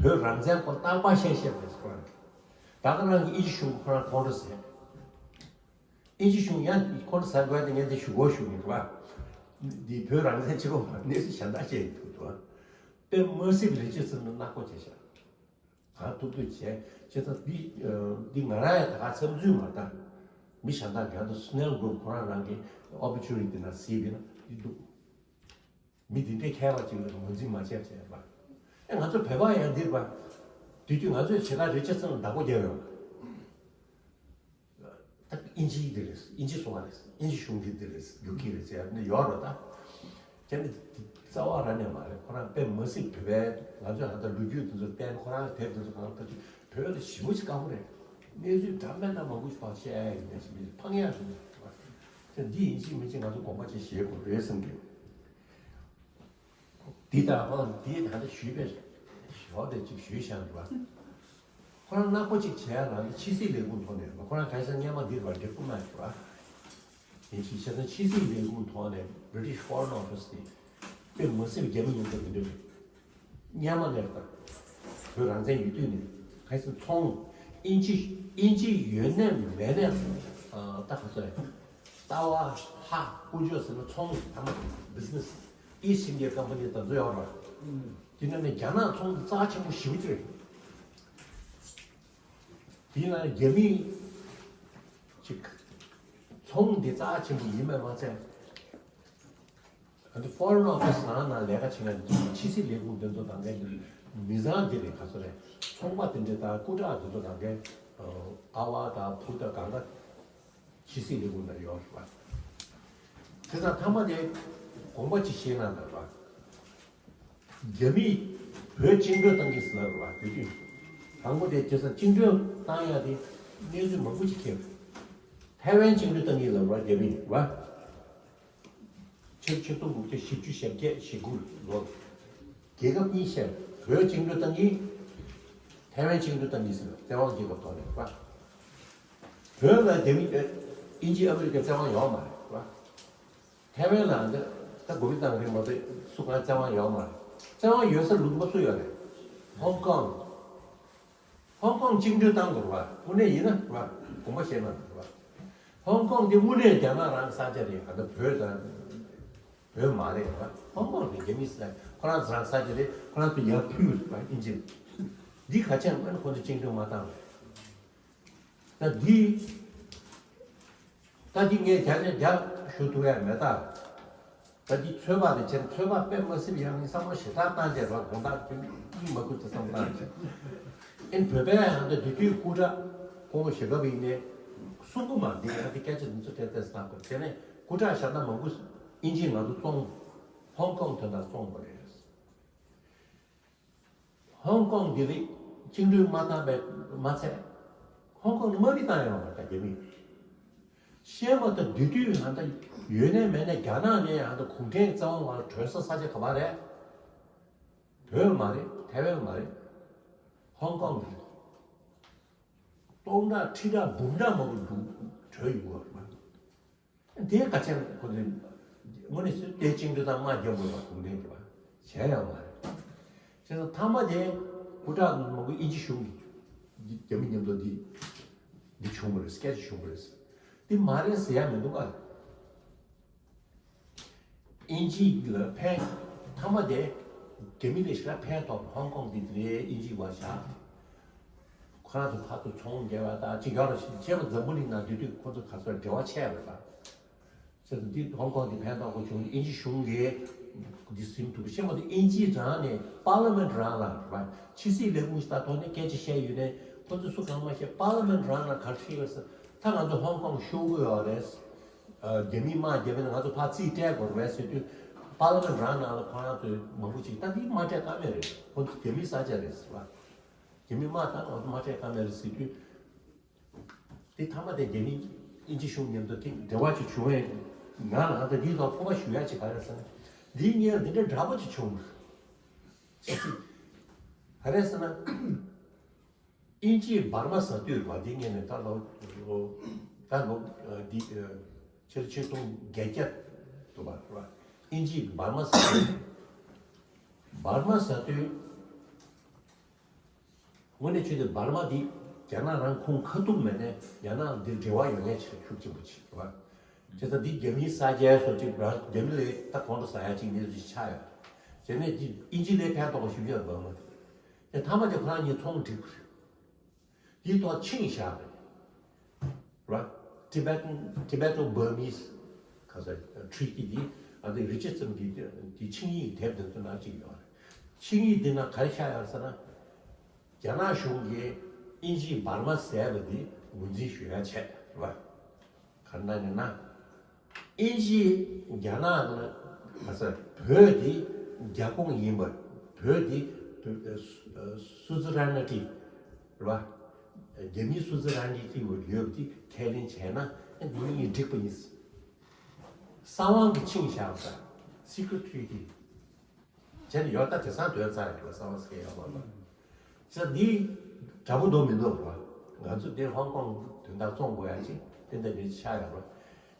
བོད་རང་བཙན་སྐོར་རྟག་པར་བཤད་བཤད་རེད་ཁོ་རང་གིས། ད་ག་རང་གི་དབྱིན་ཇི་གཞུང་ཁོ་རང་ཁོང་ཁྲོ་ཟ། དབྱིན་ཇི་གཞུང་ཡང་ཁོང་ཁྲོ་ཟ་དགོས་ཏེ་ངས་དེ་ཞུ་གོ་ཞུ་གི་འདུག་བ། འདི་བོད་རང་བཙན་ཆེད་དུ་གནས་ཚུལ་གཞན་དག་བཤད་ཀྱི་འདུག་བ། དཔེ་མ་སྲིད་རི་ཆར་སན་ནག་པོ་བྱས་བཞག་གང་ཐུབ་ཐུབ་བྱས། བྱས་ཙང་འདི། འདི་ང་རང་ཡང་ད་ག་མཚམས་ཚུལ་མ་ལྟ། མི་གཞན་དག་གང་དུ་སི་ནེལ་གྷོ་རོབ་ཁོ་རང་རང་གི་ཨོ་བི་ཅུ་རི་འདི་ན་གཟིགས་པས་ན་འདི་འདུག་མི་འདི་འདྲའི་མཁས་པ་ཅིག་ལ་ངོས་འཛིན་མ་བྱས་བྱས་པ། ཨེ་ང་ཚོ་བོད་པ་ཡང་འདིར་པ། དེ་དུས་ང་ཚོས་ཇི་ལྟར་རི་ཆར་སན་ལ་བདག་པོ་རྒྱབ་ཡོང་། ད་དབྱིན་ཇི་འདི་རེད། དབྱིན་ཇི་སོང་བ་རེད། དབྱིན་ཇི་གཞུང་གིས་འདི་རེད་རྒྱུག་གི་རེད་ཟེར་ནས་ཡོད་རེད་ད། ཁྱེད་ནི་རྩ་བ་ར་ནས་མ་རེད། ཁོ་རང་དཔེ་མ་སྲིད་བོད་པའི་ང་ཚོས་ཧ་ད་ལོ་རྒྱུས་དེ་ཚོ་བསྟན། ཁོ་རང་དེབ་དེ་ཚོ་གང་ལྟར་བོད་ལ་ཞེ་པོ་ཅིག་དཀའ་པོ་རེད། གནས་ཚུལ་འདྲ་མིན་འདྲ་མང་པོ་ཞིག་ཕར་བཤད་ཡ་ཡིན་ནས་ཞེ་པོ་ཅིག་ཕངས་ཡ་རེད། ཁྱེད་འདི་ཡིན་གཅིག་མིན་གཅིག་ང་ཚོ་དགོངས་པ་ཅིག་བཞེས་དགོས་རེད་བསམ་གི། འདི་ལྟར་ཧོ་འདི་ད་ལྟ་ཞུས་པའི་ཞོགས་དེ་ཅིག་ཞུས་བཞག་འདུག་བ། ཁོ་རང་ནག་པོ་ཅིག་བྱས་ལ་འདི་ཕྱི་སྲིད་ལས་ཁུངས་ཐོག་ནས་མ། ཁོ་རང་གང་ཟེར་སྔོན་མ་འདིར་བ་འབྲེལ་ཁུངས་མ་ཞུ་བ། ཡིན་གཅིག་བྱས་ཙང་ཕྱི་སྲིད་ལས་ཁུངས་ཐོག་ནས་British Foreign Office དེ་དཔེ་མ་སྲིད་རྒྱ་མི་ཡོང་ཐབས་མི་འདུག་སྔོན་མ་ནས་དང་། བོད་རང་བཙན་ཡོད་དུས་ནས་གལ་སྲིད་ཚོང་། དབྱིན་ཇི་དབྱིན་ཇི་ཡོད་ནས་མེད་ནས། ཨ། ད་ག་ཚོད་རེད། རྩ་བ་ཧ་ཀུ་ཅོ་ཟེར་ན་ཚོང་ད་མ་བི་ཛི་ནེ་སི། ཨི་སི་ཨིན་ཌི་ཡ་ཀམ་པ་ནི་དེ་ཚོ་ཡོད་རེད། དེ་ནང་ནས་རྒྱ་ནག་ཚོང་དེ་རྩ་ཆེན་པོ་ཞེ་པོ་ཅིག་རེད། དེ་ནང་རྒྱ་མི་ཅིག་ཚོང་དེ་རྩ་ཆེན་པོ་ཡིན་པས་མ་ཚད། ཨ་ནི་ཕོ་རེན་ཨོ་ཕི་སི་ནང་ན་ལས་ཀ་བྱེད་མཁན་ཕྱི་སྲིད་ལས་ཁུངས་དེ་ཚོ་དང་གའི་མི་ཚང་དེ་རེད། ག་ཚོད་རེད། ཚོང་པ་དེ་འདྲ་དང་སྐུ་དྲག་དེ་ཚོ་དང་གའི་ཨ་བ་དང་བུ་དང་གང་ག་ཕྱི་སྲིད་ལས་ཁུངས་ནང་ཡོད་རེད་པ། དེ་ཚོ་ཚང་མ་དེ་དགོངས་པ་ཅིག་བཞེས་གནང་དང་པ། རྒྱ་མིས་བོད་བཅིངས་འགྲོལ་བཏང་གི་ཟེར་བ་དེ་དུས། དང་པོ་དེ་དེ་ཚོ་བཅིངས་འགྲོལ་བཏང་ཡ་དེ་གནས་ཚུལ་མང་པོ་ཅིག་ཁེལ། ཐའེ་ཝན་བཅིངས་འགྲོལ་བཏང་གི་ལབ་ར་རྒྱ་མིས་ར། ཆིག་ཆིག་སྟོང་དགུ་བརྒྱ་བཞི་བཅུ་ཞེ་བརྒྱད་ཞེ་དགུ་ལོར། རྒྱལ་ཁབ་གཉིས་བཤད། བོད་བཅིངས་འགྲོལ་བཏང་གི། ཐའེ་ཝན་བཅིངས་འགྲོལ་བཏང་གི་ཟེར་བ་བཙན་དབང་རྒྱལ་ཁབ་ཐོག་ནས་ར། བོད་ལ་རྒྱ་མི་ཨིན་ཇི་ཨ་མི་རི་ཀའི་བཙན་དབང་ཡོད་མ་རེད་ར། ཐའེ་ཝན་ལ་འདི་ད་གོ་མི་བཏང་རིང་མ་གཏོགས་སུ་གང་བཙན་དབང་ཡོད་མ་རེད། བཙན་དབང་ཡོད་ས་ལུང་པ་སུ་ཡོད་རེད། ཧོང་ཀོང་། ཧོང་ཀོང་བཅིངས་འགྲོལ་བཏང་དགོས་རེད་པ། དངོས་གནས་ཡིན་ན་རེད་པ། དགོངས་པ་བཞེས་གནང་དགོས་རེད་པ། ཧོང་ཀོང་འདི་དངོས་གནས་རྒྱ་ནག་རང་ས་ཆ་རེད། ད་ལྟ་བོད་དང་བོད་མ་རེད་རེད་པ། ཧོང་ཀོང་དེ་རྒྱ་མི་ས་ཁོ་རང་ཚོ་རང་ས་ཆ་རེད། ཁོ་རང་ཚོ་ཡར་ཕུལ་རེད་པ་ཨིན་ཇི་ལ། འདི་ག་ཅན་ཨ་ནི་ཁོ་ཚོ་བཅིངས་འགྲོལ་མ་བཏང་རེད། ད་འདི། ད་འདི་ངས་རྒྱ་ནས་རྒྱ་ཞུ་ཐུབ་ཡ་མེད་ད། ད་འདི་ཚོད་དཔག་དེ་བྱས་ཚོད་དཔག་དཔེ་མ་སྲིད་ཡང་ནི་བསམ་བློ་ཞེ་དྲག་བཏང་རྗེས་ལ་དགོངས་དག་ཀུན་གཉིས་མ་ཁུར་དུ་བསམ་བློ་བཏང་རྗེས། ཨེ་བོད་པའི་ཡང་ད་དུས་དུས་སྐུ་དྲག་ཁོང་ཞེ་དགའ་བ་ཡིན་ནའི་གསུང་གི་མ་འདི་ཡང་དེ་སྐད་ཆ་འདི་ཚོ་ཏེ་ཏེ་སྣང་གོ། དེ་ནས་སྐུ་དྲག་ཞབས་ན་མང་པོ་ཨིན་ཇི་ང་ཚོ་བཙོང་། ཧོང་ཀོང་དོན་དག་བཙོང་བ་རེད། ཧོང་ཀོང་འདི་རིགས་བཅིངས་འགྲོལ་མ་བཏང་བས་མ་ཚད། ཧོང་ཀོང་ནི་དམག་མི་བཏང་ཡོང་བ་ད་རྒྱ་མི། ཤེས་མ་ད་དུས་དུས་ང་ད་ཡོད་ནས་མེད་ནས་རྒྱ་ནག་ནས་ང་ད་གུང་ཁྲན་བཙན་དབང་བར་གྲོལ་ས་ས་ཆ་ག་པར་རེད། བོད་མ་རེད། ཐའེ་ཝན་མ་རེད། ཧོང་ཀོང་རེད། སྟོང་ཕྲག་ཁྲི་ཕྲག་འབུམ་ཕྲག་མང་པོ་འགྲོ་གྲོལ་ཡོང་བ་རེད། དེ་ག་ཅན་ཁོ་ཚོས་དངོས་གནས་སུ་དེ་བཅིངས་འགྲོལ་དང་དམག་རྒྱག་དགོས་པ་གུང་ཁྲན་གྱི་བ་བྱས་ཡོད་མ་རེད། བྱས་ཙང་མཐའ་མ་དེ་སྐུ་དྲག་མང་པོ་ཨིན་ཇི་གཞུང་གི་རྒྱ་མི་མཉམ་དུ་འདི་འདི་བྱུང་བ་རེད། སྐད་ཆ་བྱུང་བ་རེད། འདི་མ་རེད་ཟེར་ཡ་མི་འདུག་ཨ། ཨིན་ཇི་ལ་ཕན། མཐའ་མ་དེ་རྒྱ་མི་ལས་ཞེ་དྲག་ཕན་ཐོགས། ཧོང་ཀོང་འདི་དེ་ཨིན་ཇི་བ་བཞག་ཁོ་རང་ཚོ་ཕར་ཚུར་ཚོང་རྒྱག་པ་དང་གཅིག་ཡོད་རེད། ཤེས་པ་འཛམ་བུ་གླིང་ནང་དེ་དུས་ཁོ་ཚོ་ག་ཚོད་འབྲེལ་བ་ཆད་པ་རེད་པ། ཟེར་དུས་འདི་ཧོང་ཀོང་གི་ཕན་ཐོགས་པོ་བྱུང་། ཨིན་ཇི་གཞུང་གིས་འདི་ཟིན་ཐུབ་པ་ཤེས་མ་ཐུབ། ཨིན་ཇི་རང་ནས་པར་ལི་མེན་རང་ལ་རེད་པ། ཕྱི་སྲིད་ལས་ཁུངས་ཤིག་དང་ཐོག་ནས་སྐད་ཆ་བཤད་ཡོད་ནས་ཁོ་ཚོས་སུ་གང་མ་བཤད། པར་ལི་མེན་རང་ལ་ག་རེ་བཤད་ཡོད་ཟེར། ད་ང་ཚོ་ཧོང་ཀོང་ཤོར་གི་ཡོད་རེད། རྒྱ་མིས་དམག་རྒྱབ་པ་ཡིན་ན་ང་ཚོ་ཕར་རྩིས་སྤྲད་དགོས་རེད་ཟེར་དུས། པར་ལི་མེན་རང་ནང་ལ་ཁོ་རང་ཚོས་མང་པོ་ཅིག་ད་འདི་དམག་སྤྲད་ཀ་མེད་རེད། ཁོ་ཚོ་རྒྱ་མིའི་ས་ཆ་རེད་ཟེར་བ། རྒྱ་མིས་དམག་ད་ང་ཚོ་དམག་སྤྲད་ཀ་མེད་རེད་ཟེར་དུས། དེ་མཐའ་མ་དེ་རྒྱ་མི་ཨིན་ཇི་གཞུང་མཉམ་དུ་དེ་འབྲེལ་བ་ཅིག་བྱུང་བས། ང་ལ་ད་འདིའི་ཐོག་ཕོག་པ་ཞུ་ཡ་ཅིག་ག་རེ་ཟེར་ན། འདིའི་སྔོན་འདི་འདྲ་འདྲ་པོ་ཅིག་བྱུང་། ག་རེ་ཟེར་ན། ཨིན་ཇིས་འབར་མ་ཟ་དུས་རེད་པ། འདིའི་སྔོན་ནས་ད་ལོ་ད་ལོ་འདི་ཕྱི་ལོ་ཆིག་སྟོང་བརྒྱད་བརྒྱ་འདུག་པ་རེད་པ། ཨིན་ཇིས་འབར་མ་ཟ་དུས། འབར་མ་ཟ་དུས། དངོས་གནས་བྱས་ཏེ་འབར་མ་འདི་རྒྱ་ནག་རང་ཁོངས་ཁ་ཐུག་མེད་ནས་རྒྱ་ནག་འདིར་འབྲེལ་བ་ཡོད་མཁན་ཞིག་ཤུགས་ཆེན་པོ་ཅིག་རེད་པ། བྱས་ཙང་འདི་རྒྱ་མིའི་ས་ཆའི་བཟོ་ཅིག་རང་རྒྱ་མི་ལས་ད་གོང་དུ་ཟ་ཡ་ཅིག་གནས་ཚུལ་ཞིག་ཆགས་ཡོད། བྱས་ནས་འདི་ཨིན་ཇི་ལས་ཕན་ཐོགས་པ་ཞིག་ཡོད་འབར་མ་འདི། དེ་མཐའ་མ་དེ་ཁོ་རང་གཉིས་ཚོང་འགྲིག་པ་རེད། དེའི་ཐོག་ཆིངས་བཞག་པ་རེད། ར། Tibetan Tibeto Burmese ག་ས་Treaty འདི་ཨ་འདི་རི་ཅར་སན་གྱི་དེ་ཆིངས་ཡིག་དེབ་དེ་ཚོ་ནང་གཅིག་ཡོད་རེད། ཆིངས་ཡིག་འདི་ནང་ག་རེ་ཆགས་ཡོད་ཟེར་ན། རྒྱ་ནག་གཞུང་གིས་ཨིན་ཇིས་འབར་མ་ཟས་པ་འདི་ངོས་འཛིན་ཞུ་ཡ་བྱས་རེད་པ། ག་རེ་ན་ན། ཨིན་ཇིས་རྒྱ་ནག་ལ་ག་ས་བོད་འདི་རྒྱ་ཁོངས་ཡིན་པ། བོད་འདི་སུ་ཛི་རན་ནི་ཊི་རེད་པ། རྒྱ་མིའི་སུ་ཛི་རན་ནི་ཊི་ཡོད་པ་འདི་ཁས་ལེན་བྱས་ན་འདི་གཉིས་འགྲིག་པ་ཡིན། གསང་བའི་ཆིངས་བཞག་པ། Secret Treaty བྱས་ནས་ཡོད། ད་དེང་སང་དོན་ཚར་ཡོད་པ་གསང་བ་ཟེར་ཡོད་མ་རེད། ཟེར་འདི་འདྲ་པོ་འདུག་མི་འདུག་ར། ང་ཚོ་འདིར་ཧོང་ཀོང་དོན་དག་བཙོང་དགོས་ཡ་ཅིག་དེ་འདྲ་འདྲ་ཅིག་ཆགས་ཡོད་ར།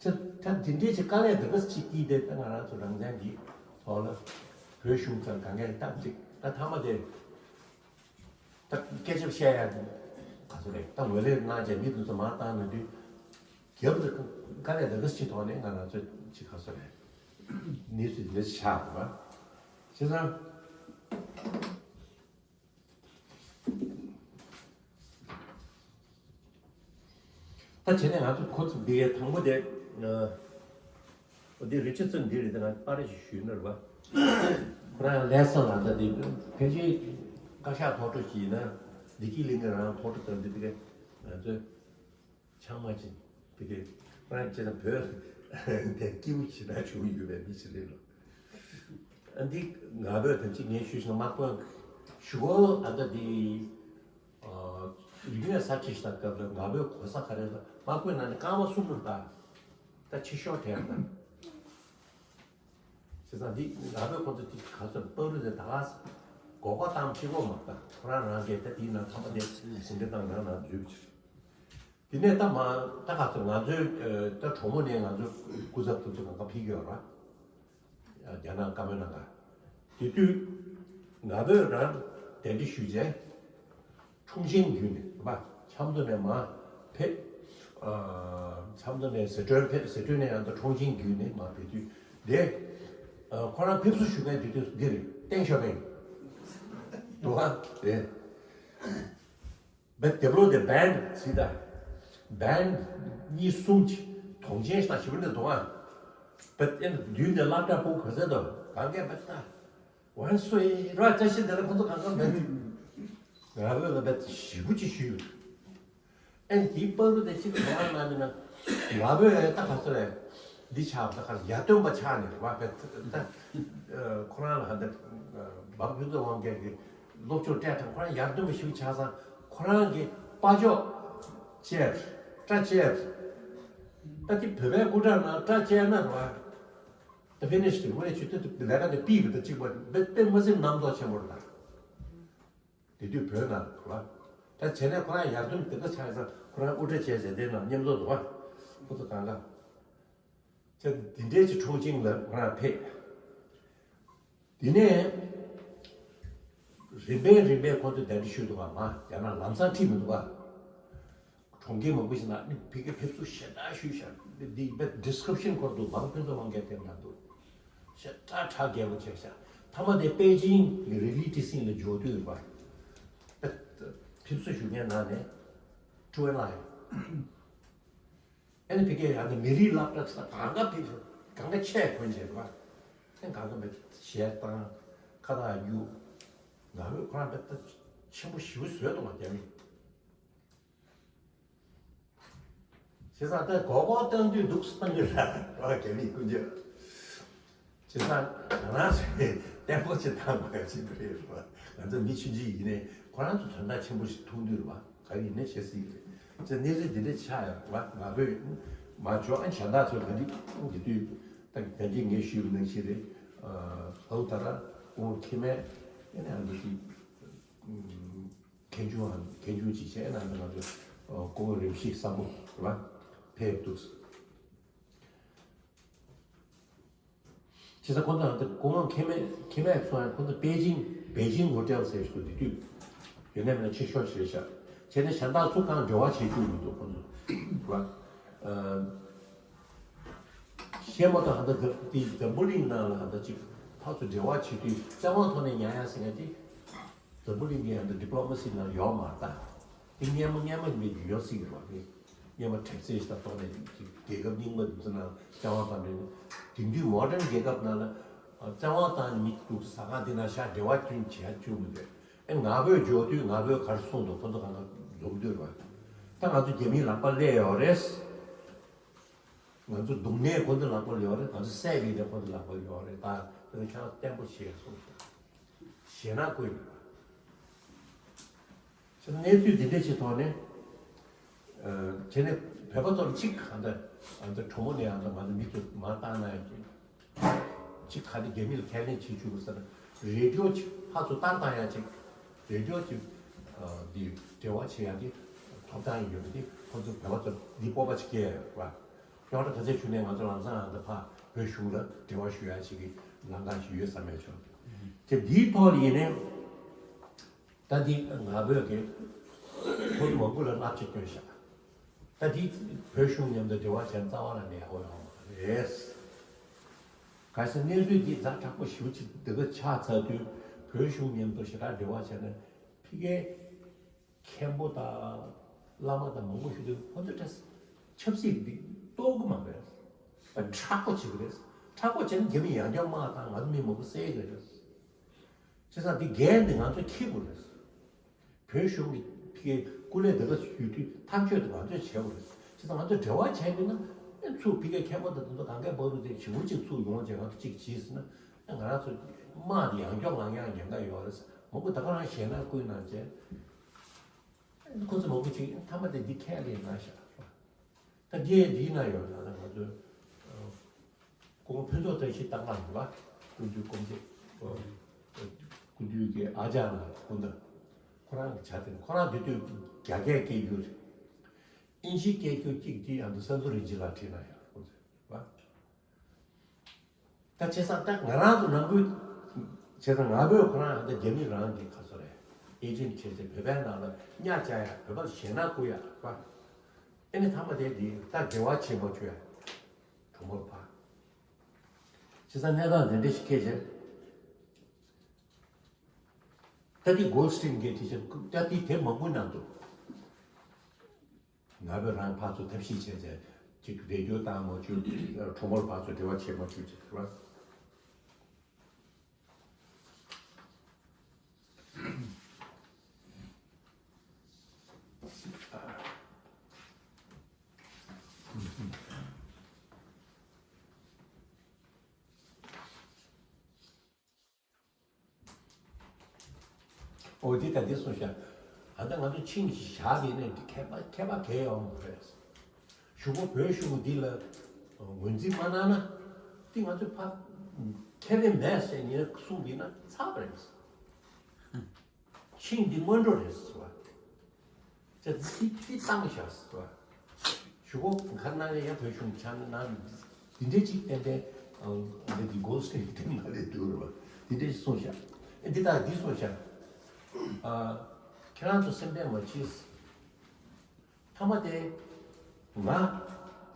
ཟེར་ད་དེ་འདྲའི་ཅིག་དཀའ་ལས་འདི་ག་ཅིག་སྐྱིད་དེ། ད་ང་རང་ཚོ་རང་བཙན་གྱི་ཐོག་ལ་བོད་གཞུང་ཚང་གང་གས་སྟབས་ཅིག་ ད་ཐ་མ་དེ། ད་སྐད་ཆ་བཤད་ཡ་ག་ཚོད་རེད། ད་ངོས་ལེན་གནང་བྱས་མི་དེ་ཚོ་མར་བཏང་ན་དུས། རྒྱབ་ཏུ་དཀའ་ལས་ད་ག་ཅིག་ཐོག་ནས་ང་རང་ཚོ་ཅིག་ག་ཚོད་རེད། གནས་ཚུལ་འདི་ཆགས་འདུག་པ། བྱས་ཙང་། ད་བྱས་ནས་ང་ཚོ་ཁོ་ཚོ་འདི་གའི་དང་པོ་དེ། འདི་རི་ཆར་སོན་འདི་རེད། དེ་ང་པར་ཞིག་ཞུས་ནོར་བ། ཁོ་རང་ལས་ས་ལ་ད་འདི་ཕལ་ཆེར་བཀའ་ཤག་ཐོག་འཕྲོ་ཞིག་ཡིན་ན། བདེ་སྐྱིད་གླིང་གི་རང་ཐོག་འཕྲོ་དང་འདི་དེ་ག་ང་ཚོ་ཆང་མ་ཅིག་དེ་ག་ཁོ་རང་བྱས་ན་བོད་དེ་སྐྱིད་པོ་ཞེ་དྲག་བྱུང་ཡོད་པའི་མི་ཞིག་རེད་ལོ། ཨ་འདི་ང་བོད་དང་གཅིག་ངས་ཞུས་ཤིང་དམག་དཔོན་ཞུ་གོ་ཨ་ད་འདི། རིག་གནས་གསར་བརྗེ་ཞིག་དང་སྐབས་ལ་ང་བོད་གོ་ས་ག་རེ་ལ་དམག་དཔོན་ནང་ནས་རྐང་པ་གསུམ་རུ་ད། ད་ཕྱི་ཤོག་དྲན་ད། བྱས་ཙང་འདི་ང་བོད་ཁོང་ཚོ་འདི་ག་ཚོད་པ་རུ་དེ་ད་ག་གོ་གོ་བཏང་ཕྱི་གོ་མ་ད་ཁོ་རང་རང་གིས་ད་དེའི་ནང་ཐམ་པ་དེ་ཟིན་བྲིས་བཏང་ནང་ནང་འཛུལ་ཕྱིར། དེ་ནས་ད་མ་ད་ག་ཚོད་ང་ཚོའི་ད་གྲོགས་མོ་ནས་ང་ཚོའི་སྐུ་ཚབ་དེ་ཚོ་གང་ག་ཕེབས་ཀྱི་ཡོད་ར། རྒྱ་ནག་བཀའ་མོལ་གནང་ག་དེ་དུས་ང་བོད་རང་གདན་འདྲེན་ཞུས་རྗེས། ཁྲུང་ཆིང་བརྒྱུད་ནས་རེད་པ། ཆབ་མདོ་ནས་མར་ཕེབས། ཨ། ཆབ་མདོ་ནས་ཟི་ཁྲོན་ཕེབས། ཟི་ཁྲོན་ནས་ཡང་ད་ཁྲུང་ཆིང་བརྒྱུད་ནས་མར་ཕེབས་དུས་དེ། ཨ། ཁོ་རང་ཕེབས་བསུ་ཞུ་མཁན་དེ་དུས་འདི་རེད། ཏེང་ཞའོ་ཕིང་འདུག་ཨ། རེད། བེད་དེབ་ལོ་དེ་བེན་ཟིག་ད། བེན་གཉིས་གསུམ་གྱི་དོང་ཆེན་ཞིག་ད་ཞིབ་ནས་འདུག་ཨ། བེད་ཨེ་མདུན་དེ་སློབ་གྲྭ་ཕྲུ་གུ་ག་ཚད་འདུག་གང་གས་བེད་ད། ཝན་སུའི་ར་བཀྲ་ཤིས་བདེ་ལེགས། ཁོང་ཚོ་གང་ག་མེད། ང་བོད་ལ་བེད་ཞེ་པོ་ཅིག་ཞུས་ཡོད། ཨེ་འདི་པ་རུ་དེ་ཅིག་ག་བ་ན་མིན་ན། ང་བོད་ད་ག་ཚོད་རེད། འདི་ཆགས་ད་ག་ཡར་ཐོན་པ་ཆགས་ནས་རེད་བ། བེད་ད་ཁོ་རང་ལ་ཧ་ད་བབ་ཁྱོད་ཚོ་དབང་རྒྱལ་གྱི་སློབ་སྦྱོང་སྤྲད་དང་ཁོ་རང་ཡར་ཐོན་པ་ཞིག་ཆགས་ཙང་ཁོ་རང་གི་པ་ཅོག་བཅད། སྐྲ་བཅད། ད་དེ་བོད་པའི་སྐུ་དྲག་ན་སྐྲ་བཅད་ན་རེད་བ། ད་ཕི་ནིཤ་དེ་དངོས་གནས་ཆུ་ཚོད་དེ་ལས་ཀ་དེ་ཕུད་པ་དང་གཅིག་པ་དཔེ་དཔེ་མི་སྲིད་རྣམ་རྟོག་ཆེན་པོ་རེད་ད། དེ་དུས་བོད་ནང་ལ། ད་བྱས་ནས་ཁོ་རང་ཡར་ཐོན་དེ་ག་ཆགས་ས་ཁོ་རང་དབུ་སྐྲ་བཅད་བྱས་དེ་ནང་མཉམ་འཛོམས་འདུག་བ། ཁོ་ཚོ་གང་ག་བྱས་དེ་འདྲའི་ཅིག་ཁྲུང་ཆིང་ལ་ཁོ་རང་ཕེབས། དེ་ནས་རིམ་པས་རིམ་པས་ཁོ་ཚོས་གདན་འདྲེན་ཞུས་འདུག་བ། མ་རྒྱ་ནག་ལམ་སང་ཁྲིད་མི་འདུག་བ། གྲོང་ཁྱེར་མང་པོ་ཞིག་ནང་ནི་ཕ་གིར་ཕེབས་བསུ་ཞེ་དྲག་ཞུས་ཤག་འདི་འདི་ཌིསི་ཀི་རིབ་ཤན་སྐོར་དུ་མང་ཕུན་ཚོགས་དབང་རྒྱལ་ཕེབས་གནང་འདུག་ཞེ་དྲག་གྲགས་རྒྱས་པོ་བྱས་ཤག་མཐའ་མ་དེ་པེ་ཅིང་གི་རི་ལི་ཊི་སིང་ལ་འབྱོར་དུས་རེད་པ། ཕེབས་བསུ་ཞུ་མཁན་ནང་ནས་ཀྲུའུ་ཨེན་ལའེ། ཨ་ནི་ཕ་གིར་ཡང་ན་མི་རིགས་སློབ་གྲྭ་ཚོ་གང་ག་ཕེབས་སུ་གང་ག་ཆས་གོན་བྱས་རེད་པ། ཨ་ནི་གང་ག་མེད་ཞལ་བཏང་ཁ་བཏགས་གཡུག་ང་བོས་ཁོ་རང་དཔེ་ད་ཆེན་པོ་ཞེ་པོ་བཟོས་འདུག་མ་རྒྱ་མི། བྱས་ཙང་ད་མགོ་སྐོར་བཏང་དུས་འདུག་སེ་བཏང་གི་རེད་བ། རྒྱ་མི་ཀུན་སྤྱོད། བྱས་ཙང་ང་རང་ཚོས་བརྟན་པོ་ཅིག་བཏང་དགོས་ཡ་ཅིག་རེད་བ། ང་ཚོ་མི་ཆུང་ཆུང་ཡིན་ནའི་ཁོ་རང་ཚོ་དོན་དག་ཆེན་པོ་ཞིག་མཐོང་དུས་རེད་བ། ག་ཡིན་ནའི་བྱེད་སྲིད་ཀྱི་རེད། བྱས་གནས་ཚུལ་འདི་འདྲ་ཆགས་ཡོད་རེད་བ། ང་བོས་མ་འཇོག་ཨ་གཞན་དག་ཚོས་ག་འདྲ་འདི་དུས་ད་ག་འདྲ་ངས་ཞུས་པ་ནང་བཞིན་རེད། ཨ་ཧའུ་ད་ར་ཨོ་ཁེ་མེ་ཨེ་ནས་ཨ་འདི་ཞིག་མཁན་ཆུང་ཨ་མཁན་ཆུང་ཅིག་བྱས་ན་ང་ཚོ་སྐུ་ངོ་རིམ་བཞི་བསམ་བློ་རེད་བ། ཕེབས་འདུག་བྱས་ཙང་ཁོང་ཚོ་ང་ཚོ་སྐུ་ངོ་ཁེ་མེ་ཁེ་མེ་སོང་ཡང་ཁོང་ཚོ་པེ་ཅིང་པེ་ཅིང་ཧོ་ཊེལ་ཟེར་ཞིག་འདུག་དེ་དུས་ཡོད་ན་མེད་ན་ཕྱིར་ཤོག་ཞིག་རེད་ཤག་བྱས་ནས་གཞན་དག་ཚོ་གང་འབྲེལ་བ་བྱེད་རྒྱུ་མི་འདུག་ཁོང་ཚོ་རེད་བ། ཨ། ཤེས་མ་གཏོགས་ཧ་ད་དེ་འཛམ་བུ་གླིང་ནང་ལ་ཧ་ད་ཅིག་ཕར་ཚུར་འབྲེལ་བ་བྱེད་དུས་བཙན་དབང་ཐོག་ནས་ཉར་ཡ་ཟེར་མཁན་དེ་འཛམ་བུ་གླིང་གི་ཧ་ད་ཌི་པི་ལོ་མ་སི་ནང་ཡོད་མ་རེད་ད། དེ་སྔོན་མ་སྔོན་མ་ཡིན་པའི་རྒྱུ་ཡོད་སྲིད་ཀྱི་རེད་བ། སྔོན་མ་དྲག་རྩལ་ཞིག་ད་ཐོག་ནས་ཅིག་རྒྱལ་ཁབ་རྙིང་མ་དེ་ཚོ་ནང་བཙན་དབང་བཏང་ནས་དེང་དུས་མོ་ཌན་རྒྱལ་ཁབ་ནང་ལ་བཙན་དབང་བཏང་ནས་མི་འདུག་ཟ་ཁང་དེ་ནང་ཤག་འབྲེལ་བ་བསྐྲུན་བྱེད་ཡ་བཅུག་མི་འདུག་ཨེ་ང་བོས་འཇོག་དུས་ང་བོས་ག་རེ་གསུངས་འདུག་ཁོ་ཚོ་གང་ག་འཛོམས་དུས་རེད་བ། ད་ང་ཚོ་རྒྱ་མིའི་ལག་པ་སླེབས་ཡོད་རེད། ང་ཚོ་རྡུང་ནས་ཁོ་ཚོའི་ལག་པར་ཡོད་རེད། ང་ཚོ་བསད་པའི་ནས་ཁོ་ཚོའི་ལག་པར་ཡོད་རེད། ད་དེ་ནི་ཁྱེད་རང་བརྟན་པོ་བྱས་སོང་ཞེ་ན་བཀོད་ཡོད། ཁྱེད་གནས་ཚུལ་འདི་འདྲ་ཞིག་ཐོག་ནས། ཨ། བྱས་ནས་བོད་པ་ཚོར་གཅིག་གང་ལྟར་ཨ་ད་གྲོགས་མོ་ནས་ཨ་ད་ང་ཚོ་མི་ཚོ་མར་བཏང་ན་ཡང་གཅིག་གཅིག་ག་དེ་རྒྱ་མི་ལ་ཁས་ལེན་བྱེད་བཅུག་པ་ཟེར་ན་རེ་ཌི་ཡོ་གཅིག་ཕར་ཚུར་བཏང་བཏང་ཡ་གཅིག་རེ་ཌི་ཡོ་གཅིག་ཨ་འདི་འབྲེལ་བ་བྱེད་ཡ་འདི་ཐོབ་ཐང་ཡོད་པ་འདི་ཁོ་ཚོ་བོད་པ་ཚོར་འདི་སྤོབས་པ་ཅིག་སྐྱེ་ཡ་ཡོད་རེད་བ། རྙོག་དྲ་ག་ཚད་བྱུང་ནའི་ང་ཚོ་ལམ་སང་ཨ་ད་ཕར་བོད་གཞུང་ལ་འབྲེལ་བ་ཞུ་ཡ་ཞིག་གི་ལམ་ཁ་ཞིག་ཡོད་བསམ་ཡ་ཆོག་དེ་འདིའི་ཐོག་ལ་ཡིན་ནའི་ད་འདི་ང་བོད་ཀྱི་བོད་མང་པོ་ལ་བསླབ་བྱ་བསྐྱོན་བཞག་ད་འདི་བོད་གཞུང་མཉམ་དུ་འབྲེལ་བ་བྱས་ན་རྩ་བ་ལ་ནས་ཡག་པོ་ཡོང་མ་རེད། གལ་སྲིད་གནས་ཚུལ་འདི་ཛ་དྲག་པོ་ཞེ་པོ་ཅིག་འདི་ག་ཆགས་ཚར་དུས་བོད་གཞུང་མཉམ་དུ་ཞེ་དྲག་འབྲེལ་བ་བྱས་ན་ཕ་གིའི་མཁན་པོ་དང་བླ་མ་དང་མང་པོ་ཞིག་ཏུ་ཁོ་ཚོས་ད་ཆབ་སྲིད་འདི་རྟོགས་ཀྱི་མ་རེད། མཁྲེགས་པོ་བྱེད་ཀྱི་རེད། མཁྲེགས་པོ་བྱས་ན་རྒྱ་མི་ཡང་བསྐྱར་དམག་བཏང་ང་ཚོ་མི་མང་པོ་བསད་ཀྱི་རེད། བྱས་ཙང་འདི་འགན་འདི་ང་ཚོས་འཁྱེར་དགོས་རེད། བོད་གཞུང་གི་ཕ་གིའི་སྐུ་ལས་འདི་ག་ཞུ་དུས་ཐག་གཅོད་དེ་ང་ཚོས་བྱེད་དགོས་རེད། བྱས་ཙང་ང་ཚོས་འབྲེལ་བ་བྱས་མེད་ན་ཨེ་ཚུར་ཕ་གིའི་མཁན་པོ་དང་དེ་ཚོ་གང་གའི་བར་དུ་དེ་ཞེ་པོ་ཅིག་ཚུར་ཡོང་བྱས་ང་ཚོ་གཅིག་བྱས་ཟིན་ན་ཨེ་ང་རང་ཚོ་དམག་འདི་ཡང་སྐྱོར་ལངས་ཡག་ཉེན་ཁ་ཡོད་རེད། མང་པོ་ད་ག་རང་ཞེད་སྣང་སྐུལ་གནང་བྱས། ཁོ་ཚོ་མང་པོ་ཅིག་མཐའ་མ་དེ་འདི་ཁས་ལེན་གནང་ཤག་ད་རྒྱའི་འདིའི་ནང་ཡོད་ན་ང་ཚོའི་སྐུ་ངོ་ཕུན་ཚོགས་བཀྲ་ཤིས་རྟགས་མ་ཡིན་པ་ཀུན་འདུས་སྐུ་ཚེ་ཀུན་འདུས་ཀྱི་ཨ་ཅག་ལ་སྐུ་ཟླ་ཁོ་རང་གི་ཆ་དེ་ཁོ་རང་དེ་དུས་རྒྱ་སྐད་སྐད་སྒྱུར་ཨིན་ཇིའི་སྐད་སྒྱུར་གཅིག་དེ་ཨ་མདོ་བསམ་གྲུབ་རིན་ཆེན་ལགས་བྲིས་གནང་ཡོད་ཁོ་ཚོས་བ། ད་བྱས་ཙང་ད་ང་རང་ཚོ་ནང་ཁུལ་བྱས་ཙང་ང་བོད་ཁོ་རང་ད་རྒྱ་མི་རང་གི་ཁ་སོ་རེད། ཨེ་ཇེན་བྱས་ཏེ་བོད་པའི་ནང་ལ་གཉའ་བཅག་ཡ་བོད་པར་ཞེད་སྣང་སྐུལ་ཡ་བ། ཨེ་ནི་ཐ་མ་དེ་འདི་ད་འབྲེལ་བ་བྱེད་མ་བཅུག་ཡ་གྲོགས་མོར་བ། བྱས་ཙང་གནས་སྟངས་འདི་འདྲ་ཞིག་སྐྱེས་བྱས། ད་འདི་གོལ་སི་ཊིན་གྱི་དེ་བཞིན་ད་འདི་དེབ་མང་པོའི་ནང་དུ། ང་བོད་རང་ཕར་ཚུར་ཐབས་ཤེས་བྱས་ཏེ་ཅིག་རེ་སྐུལ་བཏང་མ་བཅུག་གྲོགས་མོར་ཕར་ཚུར་འབྲེལ་བ་བྱེད་མ་བཅུག་ཅིག་རེད་བ། འོ་དེ་ད་དེ་གསུངས་ཤག་ད་ལྟ་ང་ཚོ་ཆིངས་ཤིག་བཞག་དེ་ནས་འདི་ཁྱད་པར་ཁྱད་པར་གལ་ཡོང་མ་རེད། གཞུག་གུ་བོད་གཞུང་འདི་ལ་ངོས་འཛིན་མ་གནང་ན་འདི་ང་ཚོ་ཕ་ཁས་ལེན་མེད་ཟེར་ངས་གསུངས་པ་ཡིན་ན་ཚར་བ་རེད། ཆིངས་འདི་སྔོན་འགྲོ་རེད་ཟེར་བ། ཅེས་ཏི་ཏི་བཏང་བཞག་ཟེར་བ། གཞུག་གུ་ག་རེ་གནང་ཡ་ཡ་བོད་གཞུང་ཆ་ནས་གནང་འདི་འདྲའི་ཅིག་ཏན་ཏན་ཨ་འདི་འདི་གོལ་སི་ཊིན་ཏན་མ་རེད་འདུག་རེད་བ། འདི་འདྲའི་ཅིག་གསུངས་བཞག་ཨེ་འདི་དག་འདི་གསུངས་བཞག་ཨ་ཁྱེད་རང་ཚོ་སེམས་ཁྲལ་མ་བྱེད། ཐ་མ་དེ་ང་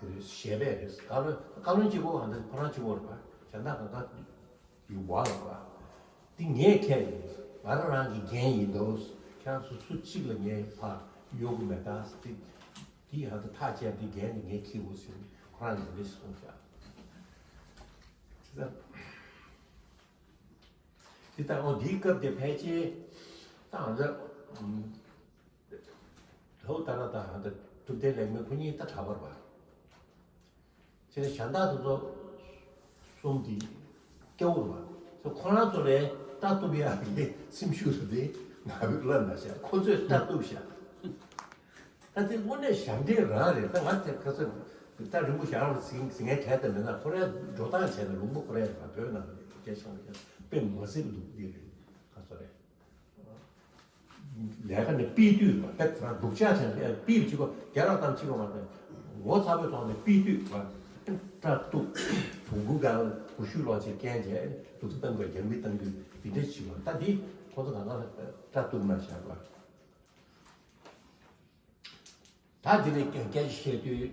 དེ་རེད་ཞེ་པས་རེད་བཀའ་བློན་བཀའ་བློན་གཅིག་པོ་ང་འདི་ཁོ་རང་གཅིག་པོ་རེད་བ་གཞན་དག་གང་ག་ཡུ་བ་ལ་བ། འདི་ངས་ཁས་ལེན། ང་རང་རང་གི་འགན་ཡིན་འདུག་ཁྱེད་རང་ཚོ་སུ་གཅིག་ལ་ངས་ཕར་གཡོ་གི་མེད་ད། འདི་འདི་ཧ་ད་ཐག་བཅད་འདི་འགན་འདི་ངས་འཁྱེར་དགོས་ཟེར་ནས་ཁོ་རང་ལ་འདི་གསུངས་བཞག་འདི་ལྟ་འོ་འདིའི་སྐབས་དེ་ཕལ་ཆེར་ད་ང་ཚོ་ལྷོ་ད་ར་ད་ཧ་ད་གྲུབ་མཐའི་ལེགས་སྨོན་ཁོ་གཉིས་ད་གྲྭ་པར་བ། དེ་ནས་གཞན་དག་དེ་ཚོ་གསུམ་དེ་སྐྱ་བོ་རེད་བ། ཁོ་རང་ཚོ་ལས་སྐྲ་གཏུབ་ཡག་གི་སེམས་ཤུགས་རེད་དེ་ང་བོས་ལབ་ན་ཤག་ཁོ་ཚོས་སྐྲ་གཏུབ་ཤག་ད་དེ་དངོས་གནས་ཞབས་འདྲེན་རང་རེད། ད་ང་དེ་ཁ་སང་ད་རིན་པོ་ཞང་རང་ཟིང་ཟིང་ངའི་གྲལ་དུ་མེད་ན་ཁོ་རའི་འགྲོ་སྟངས་བྱས་ན་ལུང་པ་ཁོ་རའི་རེད་བ། བོད་ནང་ལ་སྐད་ཆ་ལ་དཔེ་མ་སྲིད་པ་འདུག་འདི་རེད་ཁ་སོ་རེད། ལས་ཀ་ནི་སྤིས་དུས་པ་དེ་ཚང་སྡུག་ཅག་ཆེན་པོ་སྤིས་བྱེད་པ་རྒྱ་ར་དང་ཕྱི་པ་མ་རེད། ངོ་ཚ་པོའི་ཐོག་ནས་སྤིས་དུས་པ་སྐྲ་གཏུབ་བོང་གུ་གང་གུ་ཤུ་ལོག་ཅིག་སྐྱེན་བྱས་སྡུག་ཚ་བཏང་དགོས་རྒྱང་མི་བཏང་དུས་འདི་འདྲ་བྱེད་པ་ད་འདི་ཁོ་ཚོ་གང་ག་ལ་སྐྲ་གཏུབ་ན་བཞག་པ། ད་འདི་ནས་སྐད་ཆ་བཤད་དུས་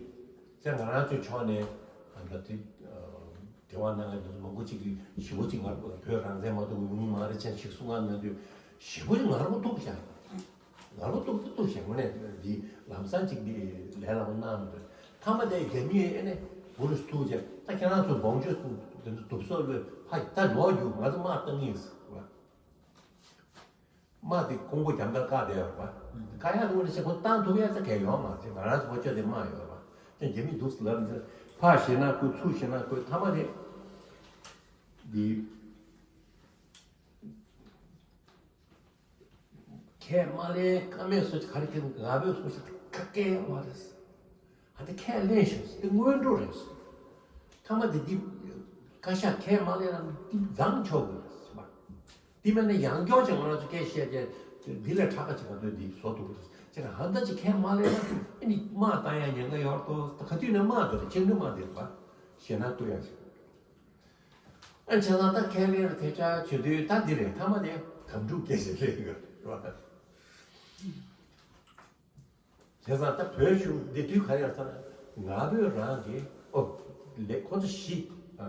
ཙེ་ང་རང་ཚོའི་ཕྱོགས་ནས་ད་དེ་དེ་བ་ནང་ལ་མང་པོ་ཅིག་གིས་ཞེ་པོ་ཅིག་ང་བོད་རང་བཙན་མ་གཏོགས་ཡོང་མ་རེད་ཅན་ཞིག་གསུང་ག་ན་དུས་ཞེ་པོ་ཅིག་ངར་པོ་གཏུག་བཞག་ངར་པོ་གཏུག་གཏུག་གཏུག་བཞག་དངོས་གནས་འདི་ལམ་སང་ཅིག་འདི་ལས་སླ་པོ་གནང་མི་འདུག་ཐ་མ་དེ་རྒྱ་མིས་ཨེ་ནས་བུ་རུ་ཐུག་བྱས་ད་ཁྱེད་རང་ཚོ་བོང་ཅོ་དེ་ཚོ་དུབ་སོགས་ལོས་ཕ་ད་ལོག་རྒྱུ་ང་ཚོ་དམག་བཏང་ངེས་ཟེར་བ། དམག་དེ་ཀོང་པོ་རྒྱ་མདའ་བཀག་བསྡད་ཡོད་རེད་པ། བཀག་ཡག་དངོས་གནས་བཤད་ཁོ་བཏང་ཐུབ་ཡག་ད་གལ་ཡོད་མ་རེད། ང་རང་ཚོ་ཕོ་ཁྱོད་དེ་དམག་ཡོད་རེད་པ། ཅང་རྒྱ་མི་འདུག་ཟེར་ལབ་ནས་ཕར་ཞེད་སྣང་སྐུལ་ཚུར་ཞེད་སྣང་སྐུལ་ཐ་མ་དེ་འདི་ཁས་མ་ལེན་ཀ་མེད་སོ་ག་རེ་ཁས་ང་བོས་སོ་ཞིག་ཁ་སྐད་ཡོད་མ་རེད། ཨ་ནི་ཁས་ལེན་ཤོག་ཟེར་དེ་སྔོན་འགྲོ་རེད་ཟེར། ཐ་མ་དེ་འདི་བཀའ་ཤག་ཁས་མ་ལེན་ན་འདི་བརྫངས་ཆོག་གི་རེད་ཟེར་བ། འདི་མེད་ན་ཡང་སྐྱོར་བྱས་ང་རང་ཚོ་སྐད་བཤད་རྒྱུ་འདི་ལས་ཁྲག་ཁ་ཅིག་ག་དོན་འདི་བཟོ་ཐུབ་ཀྱི་རེད་ཟེར། ང་ད་ཅིག་ཁས་མ་ལེན་ན་ཨ་ནི་དམག་བཏང་ཡ་ཉེན་ཁ་ཡོད་དོ། ད་ག་དུས་ནས་དམག་འདི་རེད། ཁྱེད་ནི་དམག་འདི་རེད་བ། ཞེད་སྣང་སྐུལ་ཡ་ཞིག་ཨ་བྱས་ཙང་ད་ཁེ་ལེར་དེ་ཆ་བྱེད་དུས་ད་འདི་རེད། མཐའ་མ་དེ་དམ་ཕྲུག་སྐད་ཆ་ལས་ཡོད་རེད་བ། བྱས་ཙང་ད་བོད་གཞུང་འདི་དུས་ག་རེ་ཡོད་ཟེར་ན། ང་ཕོད་རང་གིས་ཨོ་ལས་ཁོ་ཚོ་བཞི་ཨ་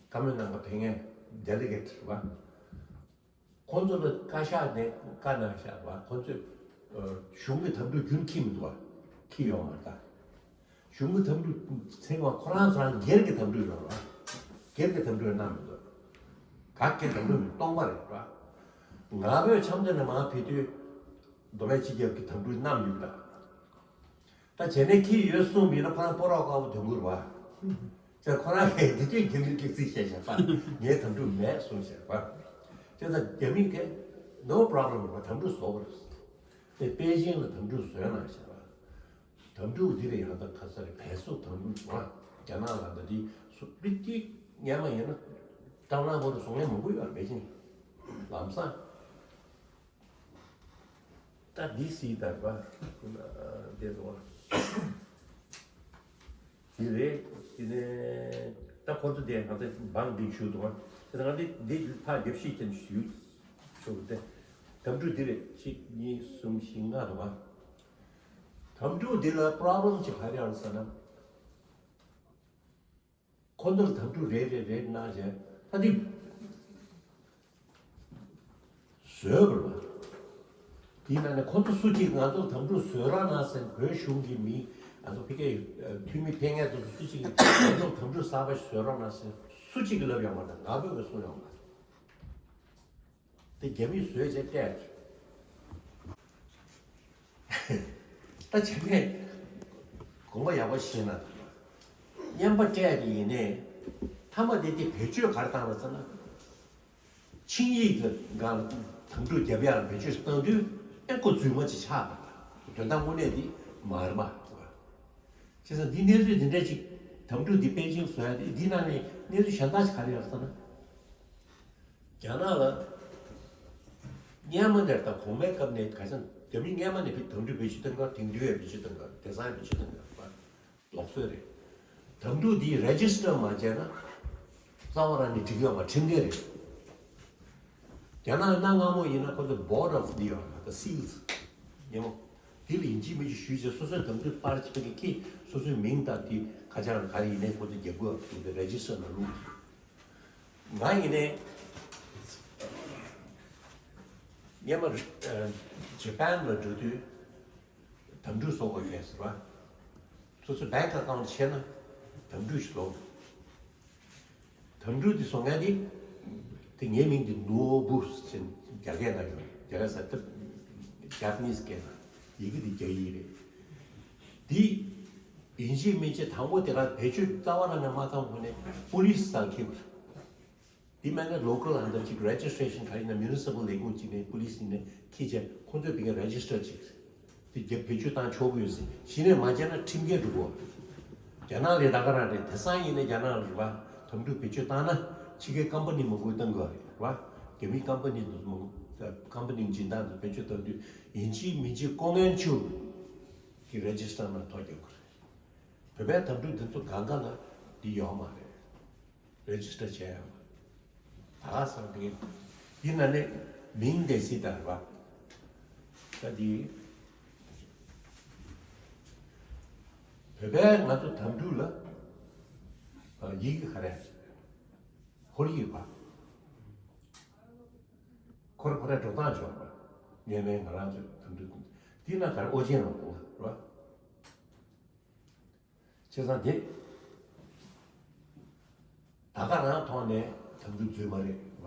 བཀའ་མོལ་གནང་བ་ཕེབས་མཁན་ཌེ་ལི་གེ་ཊི་རེད་བ། ཁོང་ཚོ་ལ་བཀའ་ཤག་ནས་བཀའ་གནང་བཞག་པ། ཁོང་ཚོས་ཨ་གཞུང་གི་དམ་ཕྲུག་རྒྱུན་འཁྱེར་མི་འདུག་བ། འཁྱེར་ཡོང་བ་ད། གཞུང་གི་དམ་ཕྲུག་ཚེ་དབང་ཁོ་རང་ཚོ་རང་སྒེར་གྱི་དམ་ཕྲུག་ཡོད་རེད་བ། སྒེར་གྱི་དམ་ཕྲུག་གནང་མི་འདུག་ག་གེ་དམ་ཕྲུག་མི་སྟོང་པ་རེད་བ། ང་ཕོད་འཆམ་མཐུན་ནས་མར་ཕེབས་དུས་མདོ་སྨད་སྤྱི་ཁྱབ་ཀྱི་དམ་ཕྲུག་བསྣམས་ཡོད་ད། ད་བྱས་ནས་ཁྱི་ཡོད་གསུངས་མིན་ན་ཁོ་རང་སྤོ་རོག་དཀར་པོ་དོན་གུར་བ། ཅེས་ཁོ་རང་གིས་འདི་སྐད་རྒྱ་མིར་སྐད་ཚིག་བཤད་བཞག་པ། ངའི་དམ་ཕྲུག་མེད་གསུངས་བཞག་པ། ཅེས་ད་རྒྱ་མི་གིས་no problem བ། དམ་ཕྲུག་བཟོ་བར། དེ་པེ་ཅིང་ལ་དམ་ཕྲུག་བཟོས་གནང་བཞག་པ། དམ་ཕྲུག་འདི་རེད། ཡང་ད་ཁ་ས་རེད། བལ་སོག་དམ་ཕྲུག་བ། རྒྱ་ནག་ལ་ད་འདི་སུ་པི་ཏི་སྔན་མ་ཡིན་ན་སྐྲག་སྣང་པོ་རུ་སོང་ཡ་མང་པོ་ཡོད་པེ་ཅིང་ལམ་སང་། ད་འདི་སྲིད་དར་བ་འདི་རོ། འདི་རེད། དེ་ནས་ད་ཁོ་ཚོ་དེ་ང་ཚོ་འབངས་འདི་ཞུ་དུ་བ། དེ་ང་འདི་འདི་ཕ་རྒྱབ་ཤིག་ཅན་ཞུ་ཞུ་དེ། དམ་ཕྲུག་འདི་རེད། གཅིག་གཉིས་གསུམ་བཞི་ལྔ་དུ་བ། དམ་ཕྲུག་འདི་ལ་པྲོབ་ལེམ་ཅིག་ག་རེ་ཡོད་ཟེར་ན། ཁོ་ཚོར་དམ་ཕྲུག་རེ་རེ་རེ་གནང་བྱས་ད་འདི་བཟོས་པ་རེད། དེའི་ནང་ནས་ཁོ་ཚོ་སུ་གཅིག་ང་ཚོར་དམ་ཕྲུག་བཟོས་རོགས་གནང་ཟེར་བོད་གཞུང་གི་མི་ང་ཚོ་ཕ་གིའི་འཐུས་མི་ཕེབས་མཁན་ཚོ་སུ་གཅིག་གིས་ང་ཚོར་དམ་ཕྲུག་གསར་པ་ཞིག་བཟོས་རོགས་གནང་ཟེར་སུ་གཅིག་གིས་ལབ་ཡོང་བ་དང་ང་ཕོད་ཀྱིས་གསུངས་ཡོང་བ། དེ་རྒྱ་མིས་བཟོས་བྱས་སྤྲད། ད་བྱས་ནས་དགོངས་པ་ཡག་པོ་བཞེས་ན། རྔན་པ་སྤྲད་དེ་ཡིན་ནའི་མཐའ་མ་དེ་དེ་བེད་སྤྱོད་ག་རེ་བཏང་བ་ཟེར་ན། ཆིངས་ཡིག་གི་སྒང་ལ་དམ་ཕྲུག་རྒྱབ་ཡག་ལ་བེད་སྤྱོད་བཏང་དུས་ཨེ་ཁོ་རྫུན་མ་ཅིག་ཆགས་པ། དོན་དག་དངོས་གནས་དེ་མ་རེད་པ། བྱས་ཙང་འདི་གནས་ཚུལ་འདི་འདྲ་ཅིག་དམ་ཕྲུག་འདི་པེ་ཅིང་བཟོ་ཡ་དེ་འདི་ནང་ནས་གནས་ཚུལ་གཞན་དག་ཅིག་ག་རེ་ཡོད་ཟེར་ན། རྒྱ་ནག་ལ་སྔན་མ་ནས་དང་གོང་མའི་སྐབས་ནས་ག་ཚོད་རྒྱ་མི་སྔན་མ་ནས་དམ་ཕྲུག་བེད་སྤྱོད་བཏང་ག་དེང་དུས་ཡང་བེད་སྤྱོད་བཏང་ག་དེང་སང་ཡང་བེད་སྤྱོད་བཏང་ག་པ་ལོག་སྲོལ་རེད། དམ་ཕྲུག་འདི་རེ་ཇི་སི་ཊར་མ་བྱས་ན་རྩ་བ་རང་ནས་འགྲིག་ཡོད་མ་ཁྲིམས་འགལ་རེད། རྒྱ་ནག་གནའ་སྔ་མོ་ཡིན་ན་ཁོ་ཚོ་བྷོ་ཊར་འདི་ཡོད་རེད་པ། སིལ་ཡིན་མོ། འདི་ལ་ཡིན་གཅིག་མིན་གཅིག་ཞུས་བྱས་སོ་སོའི་དམ་ཕྲུག་པར་ཅིག་གི་ཁྱི་སོ་སོའི་མིང་དང་དེ་ཁ་བྱང་ག་རེ་ཡིན་ནའི་ཁོ་ཚོ་རྒྱབ་དགོས་པ་འདུག་སྟེ་རེ་ཇི་སི་ཊར་ནང་བླུགས། ང་ཡིན་ནའི་སྔན་མ་ཇ་པན་ལ་འགྲོ་དུས་དམ་ཕྲུག་བཟོ་དགོས་ཡོད་ཟེར་བ། སོ་སོའི་བེང་ཨེ་ཀའུན་ཊི་ཕྱེ་ན་དམ་ཕྲུག་ཞིག་ལོག་དམ་ཕྲུག་འདི་བཟོ་མཁན་འདི། དེ་ངའི་མིང་འདི་ནོ་བུ་ཟེར་རྒྱ་སྐད་ནང་ཡོད། རྒྱ་སྐད་ཟེར་ཏེ་ཇ་པ་ནིས་སྐད་ནང་ཡི་གེ་འདི་རྒྱ་ཡིག་རེད། འདི་ཡིན་གཅིག་མིན་གཅིག་དང་པོ་དེ་ག་བེད་སྤྱོད་རྩ་བ་རང་ནས་མ་བཏང་གོང་ནས་པུ་ལིས་སར་འཁྱེར་དགོས། འདི་མེད་ན་ལོ་ཀལ་ཨན་དར་ཅིག་རེ་ཇི་སི་ཊྲེ་ཤན་ག་ཡིན་ན་མུ་ནི་སི་པལ་ལས་ཁུངས་ཅིག་ནས་པུ་ལིས་ཡིན་ནས་འཁྱེར་བྱས་ཁོང་ཚོས་བི་ག་རེ་ཇི་སི་ཊར་ཅིག་དེ་རྒྱབ་བེད་སྤྱོད་བཏང་ཆོག་གི་ཡོད་ཟེར། གཞི་ནས་མ་བྱས་ན་ཁྲིམས་འགལ་འགྲོ་གོ། རྒྱ་ནག་ལས་ད་ག་རང་རེད། དེང་སང་ཡིན་ན་རྒྱ་ནག་ལ་རེད་པ། དམ་ཕྲུག་བེད་སྤྱོད་བཏང་ན་ཕྱི་རྒྱལ་ཀམ་པ་ནི་མང་པོས་བཏང་གི་རེད་པ། རྒྱ་མིའི་ཀམ་པ་ནི་འདི་མང་པོ་ཀམ་པ་ནི་སྦྱིན་བདག་འདི་བེད་སྤྱོད་བཏང་དུས་ཡིན་གཅིག་མིན་གཅིག་ཀོང་ངན་ཆུ་གི་རེ་ཇི་སི་ཊར་ནང་ཐོ་རྒྱག་དགོས་རེད། བོད་པའི་དམ་ཕྲུག་འདི་ཚོ་གང་ག་ལ་འདི་ཡོད་མ་རེད། རེ་ཇི་སི་ཊར་བྱས་ཡོད་མ་རེད། ད་ག་ས་འདི་འདི་ནང་ནས་མིང་འདི་སྲིད་དར་བ། ད་འདི་བོད་པའི་ང་ཚོ་དམ་ཕྲུག་ལ་ཡི་གེ་ག་རེ་ཧོར་ཡིག་པ། ཁོ་ར་ཁོ་རའི་འགྲོ་སྟངས་བྱུང་བ། ངས་མེད་ང་རང་ཚོའི་དམ་ཕྲུག་འདི་ན་ག་རེ་ཨོ་རྒྱན་ལ་གོ་བ། བྱས་ཙང་དེ་ད་ག་རང་ཐོག་ནས་དམ་ཕྲུག་རྫུན་མ་རེད་བ།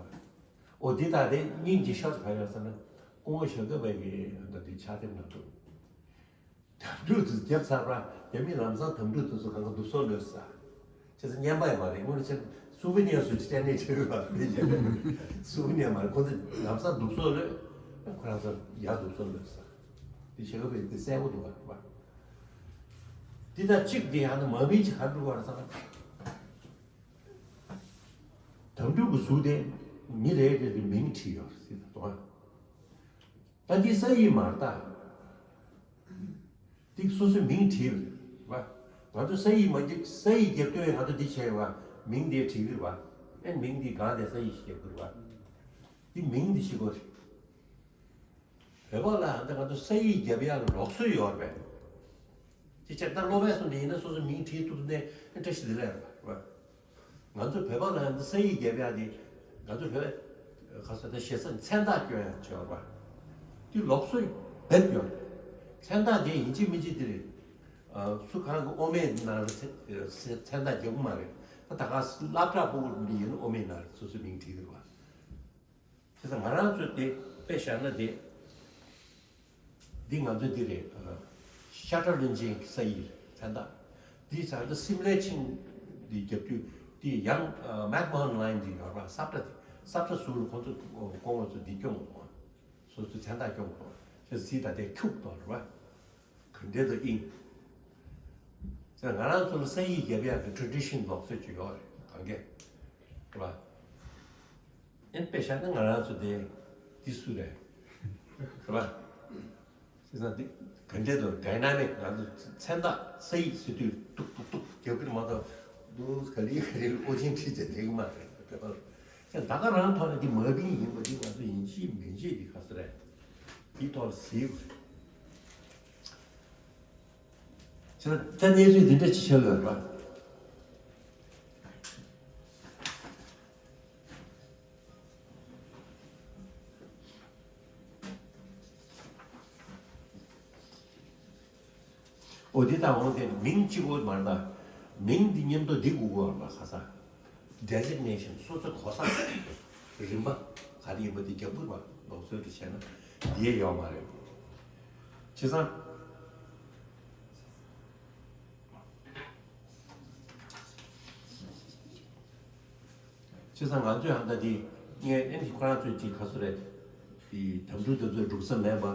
ཨོ་དེ་ད་དེ་སྙིང་རྗེ་ཤོས་ག་རེ་ཟེར་ན། སྐུ་ངོ་ཞྭ་སྒབ་པའི་གི་ད་དེ་ཕྱག་དེབ་ནང་དུ་དམ་ཕྲུག་དེ་རྒྱབ་ཚར་བ། རྒྱ་མི་ལམ་སང་དམ་ཕྲུག་དེ་ཚོ་གང་ག་དུག་སོ་ལོས་ཟ། བྱས་ཙང་རྔན་པ་ཡང་མ་རེད། དངོས་གནས་བྱས་ན་སུ་བི་ནི་ཡར་སུ་སྤྲད་ནས་བྲིས་པ་མེད་ཀྱང་། སུ་བི་ནི་ཡར་མ་རེད། ཁོ་ཚོ་ལམ་སང་དུག་སོ་ལོས། ཁོ་རང་ཚོ་ཡར་དུག་སོ་ལོས་ཟ། དེ་ཞྭ་སྒབ་པའི་དེ་གསལ་པོ་འདུག་བ། འདི་དང་གཅིག་འདི་ཡང་ན་མ་མིན་གྱི་ག་འགྲོ་བར་ས། དམ་ཕྲུག་གི་གཟུགས་དེ་མི་རེ་རེ་རེ་མིང་བྲིས་ཡོད་ཟེར་དང་། ད་འདི་ས་ཡིག་མ་རེད་ད། འདི་སོ་སོའི་མིང་བྲིས་པ། ང་ཚོ་ས་ཡིག་མ་རྒྱབ་ས་ཡིག་རྒྱབ་དུས་ང་ཚོ་འདི་བྱས་པ། མིང་དེ་བྲིས་ཀྱི་རེད་པ། ཨེ་མིང་དེ་སྒང་དེ་ས་ཡིག་ཞིག་རྒྱབ་ཀྱི་རེད་པ། དེ་མིང་དེ་ཞིག་གོ། བོད་པ་ལ་ཨ་ད་ང་ཚོ་ས་ཡིག་རྒྱབ་ཡག་ལ་ལོགས་སུ་ཡོད་རེད་པས། དེ་ཕྱིར་ད་སློབ་དཔོན་གསུམ་དེ་ཡིན་ན་སོ་སོ་མིང་བྲིས་ཐུབ་ནས་བཀྲ་ཤིས་བདེ་ལེགས་རེད་པ། ང་ཚོ་བོད་པ་ལ་ཡང་ས་ཡིག་རྒྱབ་ཡག་དེ་ང་ཚོ་བོད་ཁ་ས་ད་ཞེ་ས་མཚན་རྟགས་སྐྱོན་ཡག་བྱས་པ། དེ་ལོགས་སུ་བེད་ཡོད་རེད། མཚན་རྟགས་དེ་ཡིན་གཅིག་མིན་གཅིག་དེ་རེད། སུ་གང་གི་དབུ་མེད་ནང་ལ་མཚན་རྟགས་རྒྱབ་ཀྱི་མ་རེད། ད་ད་ག་སློབ་གྲྭ་ཕྲུ་གུ་འདི་ཡིན་ན་དབུ་མེད་ནང་ལ་སོ་སོའི་མིང་བྲིས་ཀྱི་རེད་པ། དེ་ཚོ་ང་རང་ཚོས་དེ་དཔེ་བཞག་ན་དེ། འདི་ང་ཚོས་འདི་རེད། ཤ་ཁྲག་བློན་ཆེན་གྱི་ས་ཡིག་མཚན་རྟགས། འདི་ཚར་དུ་སིམ་ལའི་ཆིང་འདི་རྒྱབ་དུས་འདི་ཡང་མེག་མོ་ཧན་ལའིན་འདི་ཡོད་པ། ས་ཁྲ་འདི་ས་ཁྲ་ཟུར་ཁོང་ཚོ་ཁོང་ང་ཚོ་འདི་སྐྱོང་དགོས། སོ་སོའི་མཚན་རྟགས་སྐྱོང་དགོས། དེ་སི་ད་དེ་ཁྱུག་ཏོ་རེད་པ། ག་འདྲས་དུ་ཨིན། ང་རང་ཚོ་ལ་ས་ཡིག་རྒྱབ་ཡག་གི་ཊྲེ་ཌི་ཤན་ལོགས་སུ་ཅིག་ཡོད་རེད་གང་གས། རེད་པ། ཨེ་དཔེ་བཞག་ན་ང་རང་ཚོ་དེ་འདི་སུ་རེད། རེད་པ། བྱས་ཙང་འདི་ག་འདྲས་དུ་ཌའི་ན་མིག་ང་ཚོ་མཚན་རྟགས་ས་ཡིག་ཟེར་དུས་ཏུག་ཏུག་ཏུག་རྒྱབ་ཀྱི་མ་གཏོགས་འདུག་ག་ལེ་ག་ལེ་ཨོ་རྒྱན་ཁྲིད་བྱས་བསྡད་ཀྱི་མ་རེད་བོད་པ་ལ། ད་ག་རང་ཐོག་ནས་འདི་མ་བིང་ཡིན་པ་འདི་ང་ཚོ་ཡིན་གཅིག་མིན་གཅིག་འདི་ག་ས་རེད། འདི་ཐོག་ལ་གཟིགས་དགོས་རེད། ཁྱེད་ད་གནས་ཚུལ་འདི་འདྲ་ཅིག་ཆགས་ཡོད་རེད་པ། འོ་དེ་དང་འོ་དེ་མིང་གཅིག་པོ་མ་རེད་ད། མིང་འདི་མཉམ་དུ་འདི་དགོས་ཀྱི་ཡོད་རེད་པ། ཁ་ས་ཌེ་ཛིག་ནེ་ཤན་སོ་སོ་གོ་ས་རིམ་པ་ག་རེ་ཡིན་པ་འདི་རྒྱབ་དགོས་རེད་པ། ལོགས་སུ་རེ་བྱས་ན་འདི་ཡས་ཡོད་མ་རེད། བྱས་ཙང་། བྱས་ཙང་ང་ཚོས་ཧ་ད་དེ་ངས་ཨེ་ནི་ཁོ་རང་ཚོས་ཅིག་ག་ཚོད་རེད། དེ་དམ་ཕྲུག་དེ་ཚོས་སྒྲུག་ས་མེད་པ།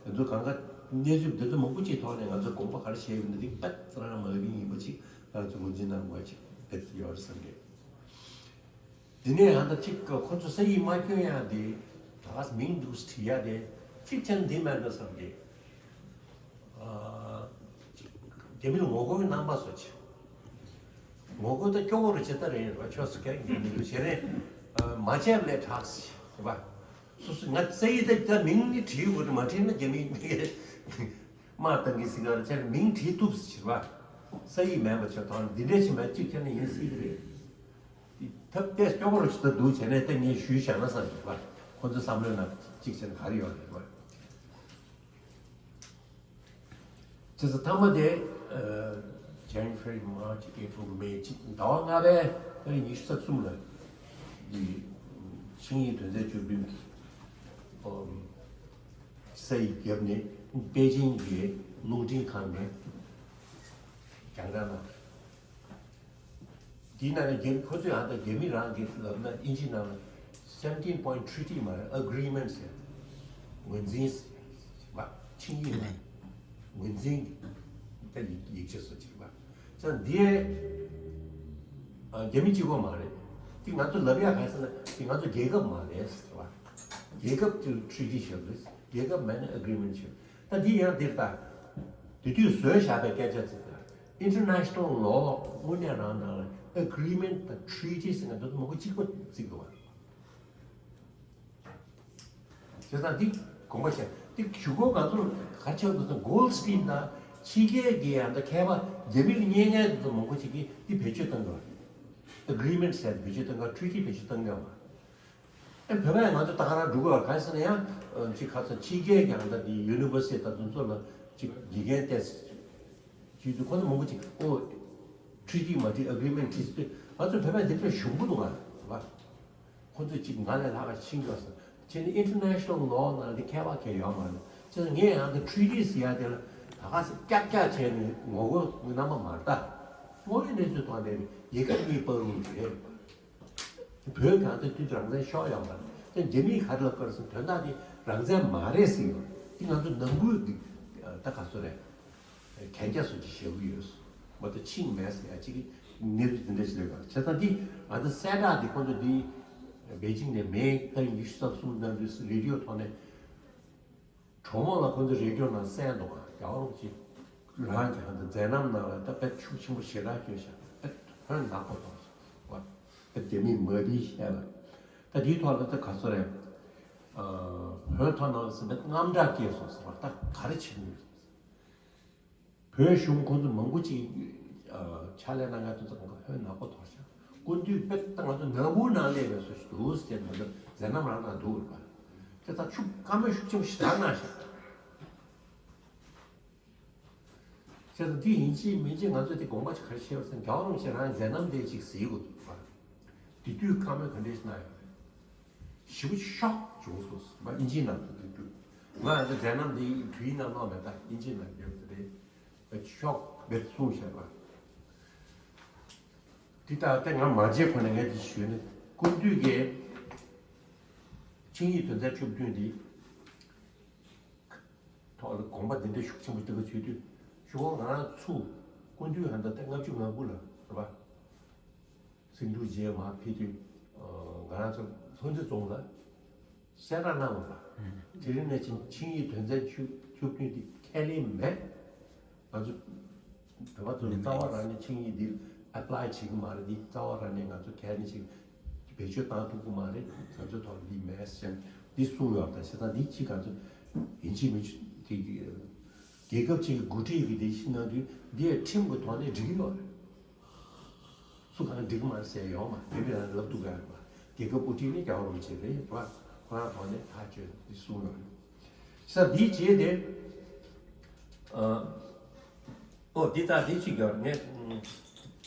དེ་ཚོ་གང་ག་གནས་ཚུལ་དེ་ཚོ་མང་པོ་ཅིག་ཐོག་ནས་ང་ཚོས་དགོངས་པ་ག་རེ་བཞེས་ཡོད་ན་དེ་པད་ཙ་རང་མ་ཡིན་པ་ཅིག་ང་ཚོས་ངོས་འཛིན་གནང་དགོས་ཅིག་དེ་ཚོ་ཡོད་རེད་བསམ་གི། དེ་ནས་ཧ་ད་ཅིག་ཁོ་ཚོ་ས་ཡིག་མ་སྐྱོན་ཡག་དེ་ད་ག་མིང་འདུག་བྲིས་ཡག་དེ་གཅིག་ཆ་ནས་འདི་མེད་འགྲོ་བསམ་གི། རྒྱ་མི་ལ་ངོ་རྒོལ་གྱི་རྣམ་པ་བཟོ་ཆེ། ངོ་རྒོལ་ད་སྐྱོ་བོ་རུ་ཇི་ལྟར་རེད་ར་ཆོས་སུ་གང་གི་མི་འདུག་བྱས་ནས་མ་བྱས་ལས་དྲག་སི་རེད་པ། སོ་སོ་ང་ས་ཡིག་ད་ད་མིང་ནི་བྲིས་དགོས་རེད། མ་བྲིས་ན་རྒྱ་མི་དམག་བཏང་གི་སྲིད་ག་རེ་བྱས་ནས་མིང་བྲིས་ཐུབ་སི་རེད་པ། ས་ཡིག་མེད་པ་བྱས་ཐོག་འདི་འདྲས་ཞིག་མེད་གཅིག་ཁྱེར་ནས་ཡིན་སྲིད་གི་རེད། ཐབས་ཏེ་སྐྱོ་བོ་རུ་ཇི་ལྟར་འདུག་བྱས་ནས་ད་ངས་ཞུས་བཞག་ན་བསམ་གི་རེད་པ། ཁོ་ཚོ་བསམ་བློའི་ནང་གཅིག་བྱས་ན་ག་རེ་ཡོད་རེད་པ། དེ་ཚོ་ཐ་མ་དེ། January, March, April, May གཅིག་ཟླ་བ་ལྔ་པའི་ཉི་ཤུ་རྩ་གསུམ་ལ། འདི་ཆིངས་ཡིག་དོན་ཚན་བཅུ་བདུན་གྱི་ས་ཡིག་བརྒྱབ་ནས་པེ་ཅིང་གི་རླུང་འཕྲིན་ཁང་ནས་རྒྱང་བསྒྲགས་གནང་། དེའི་ནང་ནས་རྒྱ་མི་ཁོ་ཚོས་ཨ་ད་རྒྱ་མི་རང་གི་ལབ་ན་ཨིན་ཇི་ནང་ལ་seventeen point treaty མ་རེད། agreement ཟེར། ངོས་འཛིན་ཟེར་བ། ཆིངས་ཡིག་མ་རེད། ངོས་འཛིན་ད་ཡིག་ཡིག་ཆ་སོ་ཅིག་བ། ཙང་འདི་ཨ་རྒྱ་མི་གཅིག་པོ་མ་རེད། དེ་ང་ཚོ་ལབ་ཡག་ག་ཟེར་ན་དེ་ང་ཚོ་རྒྱལ་ཁབ་མ་རེད་ཟེར་བ། རྒྱལ་ཁབ་ཀྱི་treaty ཞིག་རེད། རྒྱལ་ཁབ་མེད་ན་agreement ཞིག་ད་འདི་ཡང་འདིར་ལྟ། དེ་དུས་བཟོས་བཞག་པའི་སྐད་ཆ་ཅིག་ལ། International law དངོས་གནས་རང་ནང་ལ་agreement དང་treaty ཟེར་ན་འདི་ཚོ་མང་པོ་གཅིག་པ་བརྩི་དགོས་པ་རེད། བྱས་ཙང་འདི་དགོངས་པ་བཞེས། འདི་གཞུག་གུ་ང་ཚོར་ག་རེ་བྱས་འདུག་ཟེར་ན་Goldstein དང་ཕྱི་རྒྱལ་གྱི་ཡང་ད་མཁས་པ་རྒྱ་མི་ལ་མཉེས་མཁན་འདི་ཚོ་མང་པོ་ཞིག་གིས་འདི་བེད་སྤྱོད་གཏོང་དགོས་པ། agreement ཟེར་བེད་སྤྱོད་གཏོང་དགོས་པ། treaty བེད་སྤྱོད་གཏོང་དགོས་པ། ཨེ་བོད་པས་ང་ཚོ་ད་ག་རང་འགྲོ་གི་བ། གང་ཟེར་ན་ཡང་ཅིག་ཁ་ཚ་ཕྱི་རྒྱལ་ཀྱང་ད་དེ་ཡུ་ནི་ཝར་སི་ཊི་ད་དུང་ཚོ་ལ་ཅིག་དགེ་རྒན་ཏེ་ཅིག་དུས་ཁོ་ཚོ་མང་པོ་ཅིག་ཨོ་ཊི་ཊི་མ་བྲིས་ཨ་གི་རི་མེན་ཊི་བྲིས་ཟེར་དུས་ང་ཚོ་བོད་པས་འདི་འདྲ་ཞུམ་གི་འདུག་ག་བ། ཁོ་ཚོས་ཅིག་ང་ལས་ལྷག་པ་ཤེས་ཀྱི་ཡོད་ཟེར་བྱས་ནས་ཨིན་ཊར་ནེ་ཤ་ནལ་ལོ་ནང་དེ་མཁས་པ་གང་ཡོད་མ་རེད། བྱས་ཙང་ངས་ཡང་དེ་ཊི་ཊི་ཟེར་ཡ་དེ་ལ་ད་ག་ཟེ་ཀྱག་ཀྱག་བྱས་ནས་ངོ་རྒོལ་གྱི་རྣམ་པ་མ་རེད་ད། དངོས་ཡོད་གནས་ཚུལ་ཐོག་ནས་རྒྱལ་ཁབ་གཉིས་བར་དུ་རེད། བོད་གང་ལྟར་དུས་རང་བཙན་ཤོར་ཡོད་མ་རེད། དེ་རྒྱ་མིས་ག་རེ་ལབ་ཀྱི་རེད་ཟེར་ན་དོན་དག་དེ་རང་བཙན་མ་རེད་ཟེར་གྱི་ཡོད། དེ་ང་ཚོ་ནང་ཁུལ་གྱི་ད་ག་ཚོད་རེད། གན་རྒྱ་སོགས་ཀྱི་ཞེ་པོ་ཡོད། མ་གཏོགས་ཆིངས་མེད་ཟེར་ཡ་གཅིག་གི་གནས་ཚུལ་དེ་འདྲ་ཞིག་ལས་ཀ་བྱས་ཙང་དེ་ང་ཚོ་གསལ་བསྒྲགས་དེ་ཁོང་ཚོ་དེ་པེ་ཅིང་ནས་མེ་ཏ་རིག་ཉི་ཤུ་རྩ་གསུམ་གནང་དུས་རེ་ཌི་ཡོ་ཐོག་ནས། གྲོགས་མོ་ལ་ཁོ་ཚོ་རེ་ཌི་ཡོ་ནང་གསན་འདུག་ག་རྒྱ་གར་ཅིག་རང་གི་ཧ་ད་མཛད་རྣམ་ནང་ལ་ད་དཔེ་ཤུགས་ཆེན་པོ་ཞེ་དྲག་སྐྱོན་ཤག་དཔེ་ཧོན་ནག་པོ་དང་བ་ རྒྱ་མིས་མ་བིས་བཤད་པ། ད་དེའི་ཐོག་ལ་ད་ག་ཚོད་རེད། ཨ། བོད་མཐོ་སྣང་ཟིན་པའི་དངངས་སྐྲག་སྐྱེས་སོང་ཟེར་བ། ད་ག་རེ་བྱེད་དགོས། བོད་གཞུང་ཁོང་ཚོ་མང་པོ་ཅིག་ཨ། ཕྱག་ལས་གནང་མཁན་དེ་ཚོ་ཁོང་ཚོ་ཧོན་ནག་པོ་ཐོར་ཤག་སྐུ་མདུན་དཔེ་ད་ང་ཚོ་ནག་འབུ་ནང་སླེབས་པའི་བཟོ་ཞིག་འདུག་ཟེར། ང་ཚོ་མཛད་རྣམ་རང་དང་འདུག་རེད་པ། དེ་ད་ཤུགས་བཀའ་མོལ་ཤུགས་ཆེན་པོ་ཞིག་རག་གནང་ཤག་བྱས་ཙང་འདི་ཡིན་གཅིག་མིན་གཅིག་ང་ཚོས་དེ་དགོངས་པ་ཅིག་ག་རེ་བཞེས་པ་ཟེར་ན། རྒྱལ་བ་རིན་པོ་ཆེ་རང་མཛད་རྣམ་དེ་ཅིག་གཟིགས་དགོས་འདུག་པ། དེ་དུས་བཀའ་མོལ་ག་འདྲས་གནང་ཡོད་རེད། ཞེ་པོ་ཅིག་ཤོག་བྱུང་སོང་། མ་ཨིན་ཇིའི་ནང་དུ་དེ་དུས་ང་ཡང་མཛད་རྣམ་དེ་བོད་ཡིག་ནང་ཀློག་མེད། ད་ཨིན་ཇིའི་ནང་ཡོད་རེད། ཤོག་མེད་གསུངས་བཞག་པ། དེ་ལྟར་ཏེ་ང་མ་བརྗེད་གོང་ནས་ངས་དེ་ཞུས་ནས། སྐུ་མདུན་གྱིས་ཆིངས་ཡིག་དོན་ཚན་བཅུ་བདུན་འདི་ཐོག་ལ་དགོངས་པ་འདི་འདྲ་ཤུགས་ཆེན་པོ་འདི་ག་བྱེད་དུས། གཞུག་གུ་ང་རང་ཚུར་སྐུ་མདུན་ཧ་ད་ཏེ་ལྔ་བཅུ་ང་དགུ་ལ་རེད་པ། སེང་འབྲུག་རྗེས་མར་ཕེབས་དུས། ང་རང་ཚོ་ལྷུན་རྩེ་རྫོང་ལ་གསལ་བསྒྲགས་གནང་བ་ལ། དེ་རིང་ནས་ཕྱིན་ཆིངས་ཡིག་དོན་ཚན་བཅུ་བཅུ་བདུན་འདི་ཁས་ལེན་མེད། ང་ཚོ་བོད་པ་ཚོ་རྩ་བ་རང་ནས་ཆིངས་ཡིག་འདི་ཨེ་པ་ལའི་བྱེད་ཀྱི་མ་རེད། འདི་རྩ་བ་རང་ནས་ང་ཚོ་གལ་ནས་ཅིག་བེད་སྤྱོད་བཏང་ཐུབ་ཀྱི་མ་རེད། ང་ཚོའི་ཐོག་འདི་མེད་ཟེར་འདི་གསུངས་ཡོད་པ་དང་། བྱས་ཙང་འདི་གཅིག་ང་ཚོ་ཡིན་གཅིག་མིན་གཅིག་དེ་རྒྱལ་ཁབ་ཅིག་གི་འགོ་ཁྲིད་ཀྱི་སྡེ་ཞིག་གནང་དུས་འདི་ཡང་ཁྲིམས་ཀྱི་ཐོག་ནས་འགྲིག་གི་ཡོད་རེད། སུ་གང་འགྲིག་མ་ཟེར་ཡོང་མ་རེད། དེ་བས་ལབ་ཐུབ་ཀྱི་ཡོད་མ་རེད། རྒྱལ་ཁབ་དབུ་ཁྲིད་ནི་རྒྱལ་བ་རིན་པོ་ཆེ་རེད་པ། ཁོ་རང་ཐོག་ནས་ཐག་གཅོད་འདི་གསུངས་ཡོད་རེད། ས་འདིའི་རྗེས་དེ། ཨ། ཨོ་འདི་ལྟར་འདི་གཅིག་ཡོད་ངས།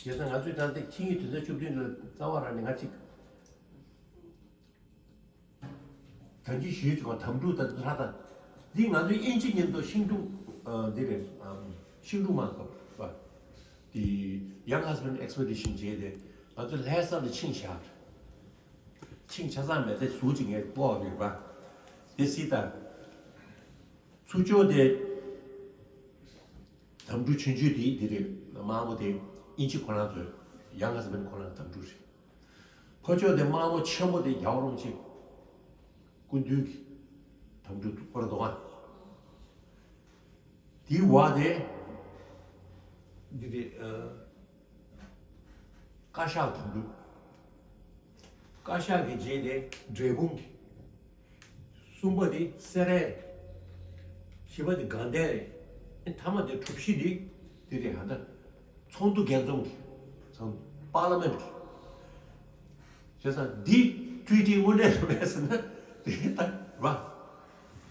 བྱས་ཙང་ང་ཚོས་ད་ལྟ་ཆིངས་ཡིག་དོན་ཚན་བཅུ་བདུན་ལ་རྩ་བ་རང་ནས་ང་གཅིག་ད་གིན་ཞུས་བྱུང་བ་དམ་ཕྲུག་དང་ལྷ་དང་། འདི་ང་ཚོའི་དབྱིན་ཇི་མཉམ་དུ་ཤིང་དྲུང་། ཨ། འདི་རེད། ཨ། ཤིང་དྲུང་མ་གོ་བ། འདི་Young Husband Expedition བྱས་ཏེ་ང་ཚོ་ལྷ་ས་ལ་ཆིངས་བཞག་ཆིངས་ཆ་ཚང་མེད་དེ་ཟུར་གཅིག་ངས་ལྐོག་རེད་པ། དེ་སྲིད་ད། ཚུར་ཕྱོགས་དེ། དམ་ཕྲུག་ཆུང་ཆུང་དེ་འདི་རེད། དམར་པོ་དེ་དབྱིན་ཇི་ཁོ་རང་ཚོའི་Young Husband ཁོ་རང་དམ་ཕྲུག་རེད། ཕར་ཕྱོགས་དེ་དམར་པོ་ཆེན་པོ་དེ་རྒྱལ་བ་རིན་པོ་ཆེ་སྐུ་མདུན་གྱི་དམ་ཕྲུག་སྐོར་དོ། དེའི་འོག་དེ་འདི་རེད། ཨ། བཀའ་ཤག་དམ་ཕྲུག་བཀའ་ཤག་གི་རྗེས་དེ་འབྲས་སྤུངས་ཀྱི། གསུམ་པ་དེ་སེ་ར་རེད། བཞི་པ་དེ་དགའ་ལྡན་རེད། ཨེ་མཐའ་མ་དེ་གྲུ་བཞི་དེ་དེ་རེད། ཧ་ད་ཚོགས་འདུ་འགན་འཛོམས་ཀྱི་ཚང་པར་ལི་མེན་ཊི་གི། བྱས་ཙང་འདི་ཊུའི་ཊི་དངོས་གནས་རེད་པས་ཟེར་ན་དེ་ད་རེད་པ།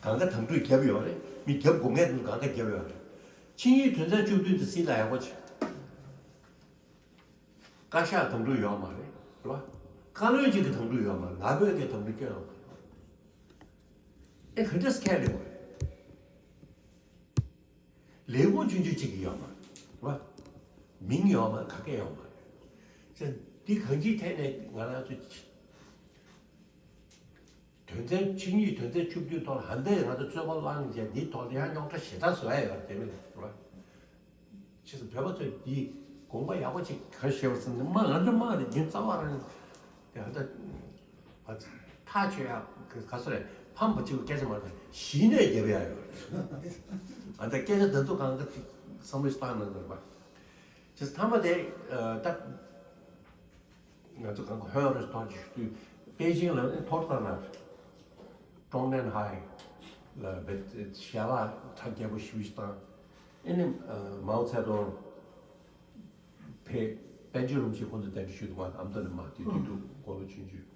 གང་ག་དམ་ཕྲུག་བརྒྱབ་ཡོད་རེད། མི་བརྒྱབ་དགོས་ངེས་དུ་གང་ག་བརྒྱབ་ཡོད་རེད། ཆིངས་ཡིག་དོན་ཚན་བཅུ་བདུན་དེ་སྲིད་ལ་ཡག་པོ་བྱེད། བཀའ་ཤག་དམ་ཕྲུག་ཡོད་མ་རེད། རེད་པ། བཀའ་བློན་གཅིག་གི་དམ་ཕྲུག་ཡོད་མ་རེད། ང་ཕོད་ཀྱི་དམ་ཕྲུག་སྐྱོན་ཡོད་མ་རེད། ཨེ་ག་འདྲས་ཁས་ལེན་དགོས་རེད། ལས་ཁུངས་ཆུང་ཆུང་གཅིག་གི་ཡོད་མ་རེད། རེད་པ། མིང་ཡོད་མ་རེད། ག་གེ་ཡོད་མ་རེད། ཅེས་འདི་གང་ཅིའི་ཐད་ནས་ང་རང་ཚོ་དོན་ཚན་ཆིངས་ཡིག་དོན་ཚན་བཅུ་བདུན་ཐོག་ལ་ཧ་འདས་ང་ཚོ་རྩོད་པ་བསླངས་རྗེས་འདིའི་ཐོག་ལ་ཡང་རྙོག་དྲ་ཞེ་དྲག་བཟོ་ཡ་ཡོད་རེད། དེ་མིན་རེད་པ། ཕྱིས་སུ་བོད་པ་ཚོས་འདི་དགོངས་པ་ཡག་པོ་ཅིག་ག་རེ་བཞེས་པ་ཟེར་ན། མ་ང་ཚོ་དམག་རེད། རྒྱུན་རྩ་བ་རང་དེ་ཧ་ད་ཐག་ཆོད་ཡག་ག་ཚོད་རེད། ཕམ་པ་གཅིག་སྐད་ཆ་མ་རེད། གཞི་ནས་རྒྱབ་ཡ་ཡོད་རེད། ཨ་ད་སྐད་ཆ་འདི་ཚོ་གང་ག་བསམ་བློ་ཞིག་བཏང་གནང་དགོས་རེད་པ། ཕྱིས་སུ་མཐའ་མ་དེ་ད། ང་ཚོ་གང་ག་ཧོན་རེ་ཐོག་ཅིག་ཞུ་དུས་པེ་ཅིང་ལ་ནི་ཐོར་ཐོར་ན་ཀྲོང་ནན་ཧའེ་ལ་བེད་ཞལ་ལག་གྲ་རྒྱས་པོ་ཞུ་ཞིག་དང་། ཨེ་ནི་མའོ་ཚེ་ཏུང་ཕེབས། པཎ་ཆེན་རིན་པོ་ཆེ་ཁོང་ཚོ་གདན་འདྲེན་ཞུས་འདུག་པ། ཨ་མདོ་ནས་མར་དེ་དུས་དུས་དགུང་ལོ་ཆུང་ཆུང་།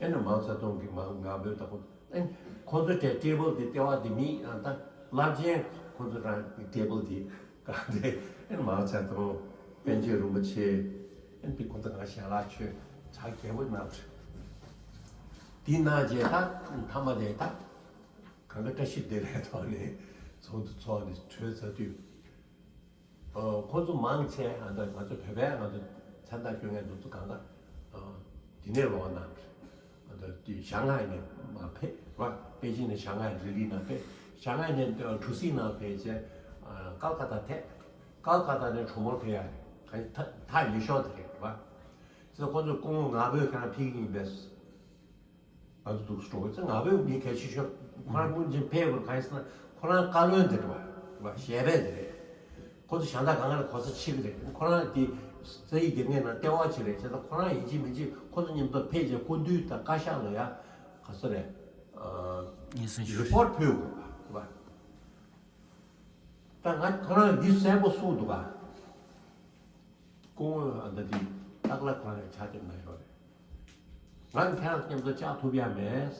ཨེ་ནི་མའོ་ཚེ་ཏུང་གི་མ་ང་བོད་དང་ཁོང་ཨེ་ཁོང་ཚོ་དེ་ཊེ་བལ་དེ་ལྟེ་བ་དེ་མི་ཨ་ད་རླབས་ཆེན་ཁོང་ཚོ་རང་གི་ཊེ་བལ་དེ་ག་དེ་ཨེ་ནི་མའོ་ཚེ་ཏུང་པཎ་ཆེན་རིན་པོ་ཆེ་ཨེ་ནི་ཁོང་ཚོ་གང་ཞལ་ལག་མཆོད་གྲ་རྒྱས་པོ་གནང་། དེ་གནང་རྗེས་ད་མཐའ་མ་དེ་ད་གང་ག་བཀྲ་ཤིས་བདེ་ལེགས་ཐོག་ནས་ཚོགས་འདུ་ཚོགས་ནས་གྲོལ་ཚར་དུས། ཨ། ཁོང་ཚོ་མང་ཆེ་ཨ་ད་ང་ཚོ་བོད་པའི་ང་ཚོ་མཚན་རྟགས་སྐྱོན་མཁན་དེ་ཚོ་གང་ག་ཨ་འདི་ནས་ལོག་གནང་། ཨ་ད་དེ་ཞང་ཧའེ་ནས་མར་ཕེབས་ར། པེ་ཅིང་ནས་ཞང་ཧའེ་རི་ལི་ནང་ཕེབས། ཞང་ཧའེ་ནས་ཨ་གྲུ་གཟིངས་ནང་ཕེབས་རྗེས་ཨ་ཀལ་ཀ་ཏ་ཐེགས། ཀལ་ཀ་ཏ་ནས་གྲོ་མོར་ཕེབས་ཡ་རེད། ག་ཐག་ཐག་ཉེ་ཤོས་དེ་རེད་ར། ཙི་ཁོང་ཚོ་སྐུ་ངོ་ང་བོས་ཁྱེད་རང་ཕེབས་ཀྱི་ཡིན་པས། ང་ཚོ་འདུག་སྤྲོ་བོ་ཚེ་ང་བོས་མི་གལ་ཆེ་ཤོས་ཁོ་རང་སྔོན་ཆད་ཕེབས་དགོས་གང་ཡིན་ཟེར་ན། ཁོ་རང་བཀའ་བློན་དེ་རེད་པ། ཞལ་པས་དེ་རེད། ཁོ་ཚོ་ཞང་ད་གང་ག་ལ་གོ་ས་ཆེ་གི་རེད། ཁོ་རང་དེ་ རྩ་ཡིག་སྡེ་ལྔའི་ནང་ལྟེ་བ་བྱས་རེད། བྱས་ཙང་ཁོ་རང་ཡིན་གཅིག་མིན་གཅིག་ཁོ་ཚོ་མཉམ་དུ་ཕེབས་བྱས་སྐུ་མདུན་དང་བཀའ་ཤག་ལ་ཡ་ག་ཚོད་རེད། ངེས་སེམས་ཞུ། རི་པོར་ཕུལ་དགོས་པ་རེད་པ། ད་ང་ཁོ་རང་འདི་གསལ་པོ་གསུངས་འདུག་ག་སྐུ་ངོ་ཨ་ད་འདི་སྟག་ལྷ་ཁོ་རང་ལ་ཕྱག་རྒྱ་གནང་ཡོད་རེད། ང་ཁྱེད་རང་མཉམ་དུ་བཅར་ཐུབ་ཡ་མེད།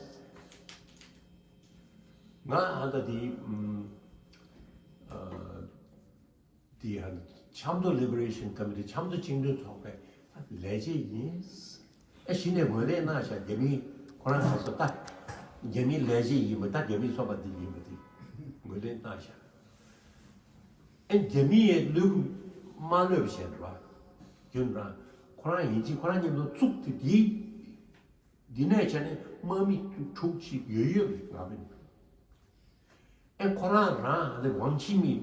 ང་ཨ་ད་འདི་ཨ་འདི་ཨ་ཆབ་མདོ་Liberation Committee ཆབ་མདོ་བཅིངས་འགྲོལ་ཚོགས་པའི་ལས་བྱེད་ཡིན། ཨ་གཞི་ནས་ངོས་ལེན་གནང་བཞག་རྒྱ་མི་ཁོ་རང་ཚོ་ད་རྒྱ་མི་ལས་བྱེད་ཡིན་པ་ད་རྒྱ་མི་ཚོགས་པ་འདི་ཡིན་པ་འདི་ངོས་ལེན་གནང་བཞག་ཨེ་རྒྱ་མི་ཡས་གློད་མ་གློད་པ་བྱས་འགྲོ་བ། རྒྱུ་མཚན་ཁོ་རང་ཡིན་གཅིག་ཁོ་རང་མཉམ་དུ་བཙུགས་ཏེ་འདི་འདི་ནས་བྱས་ནས་དམག་མི་དྲུག་ཅིག་ཡོད་ཡོད་རེད་ང་མིན། ཨེ་ཁོ་རང་རང་ཨ་ནི་ཝང་ཆི་མི་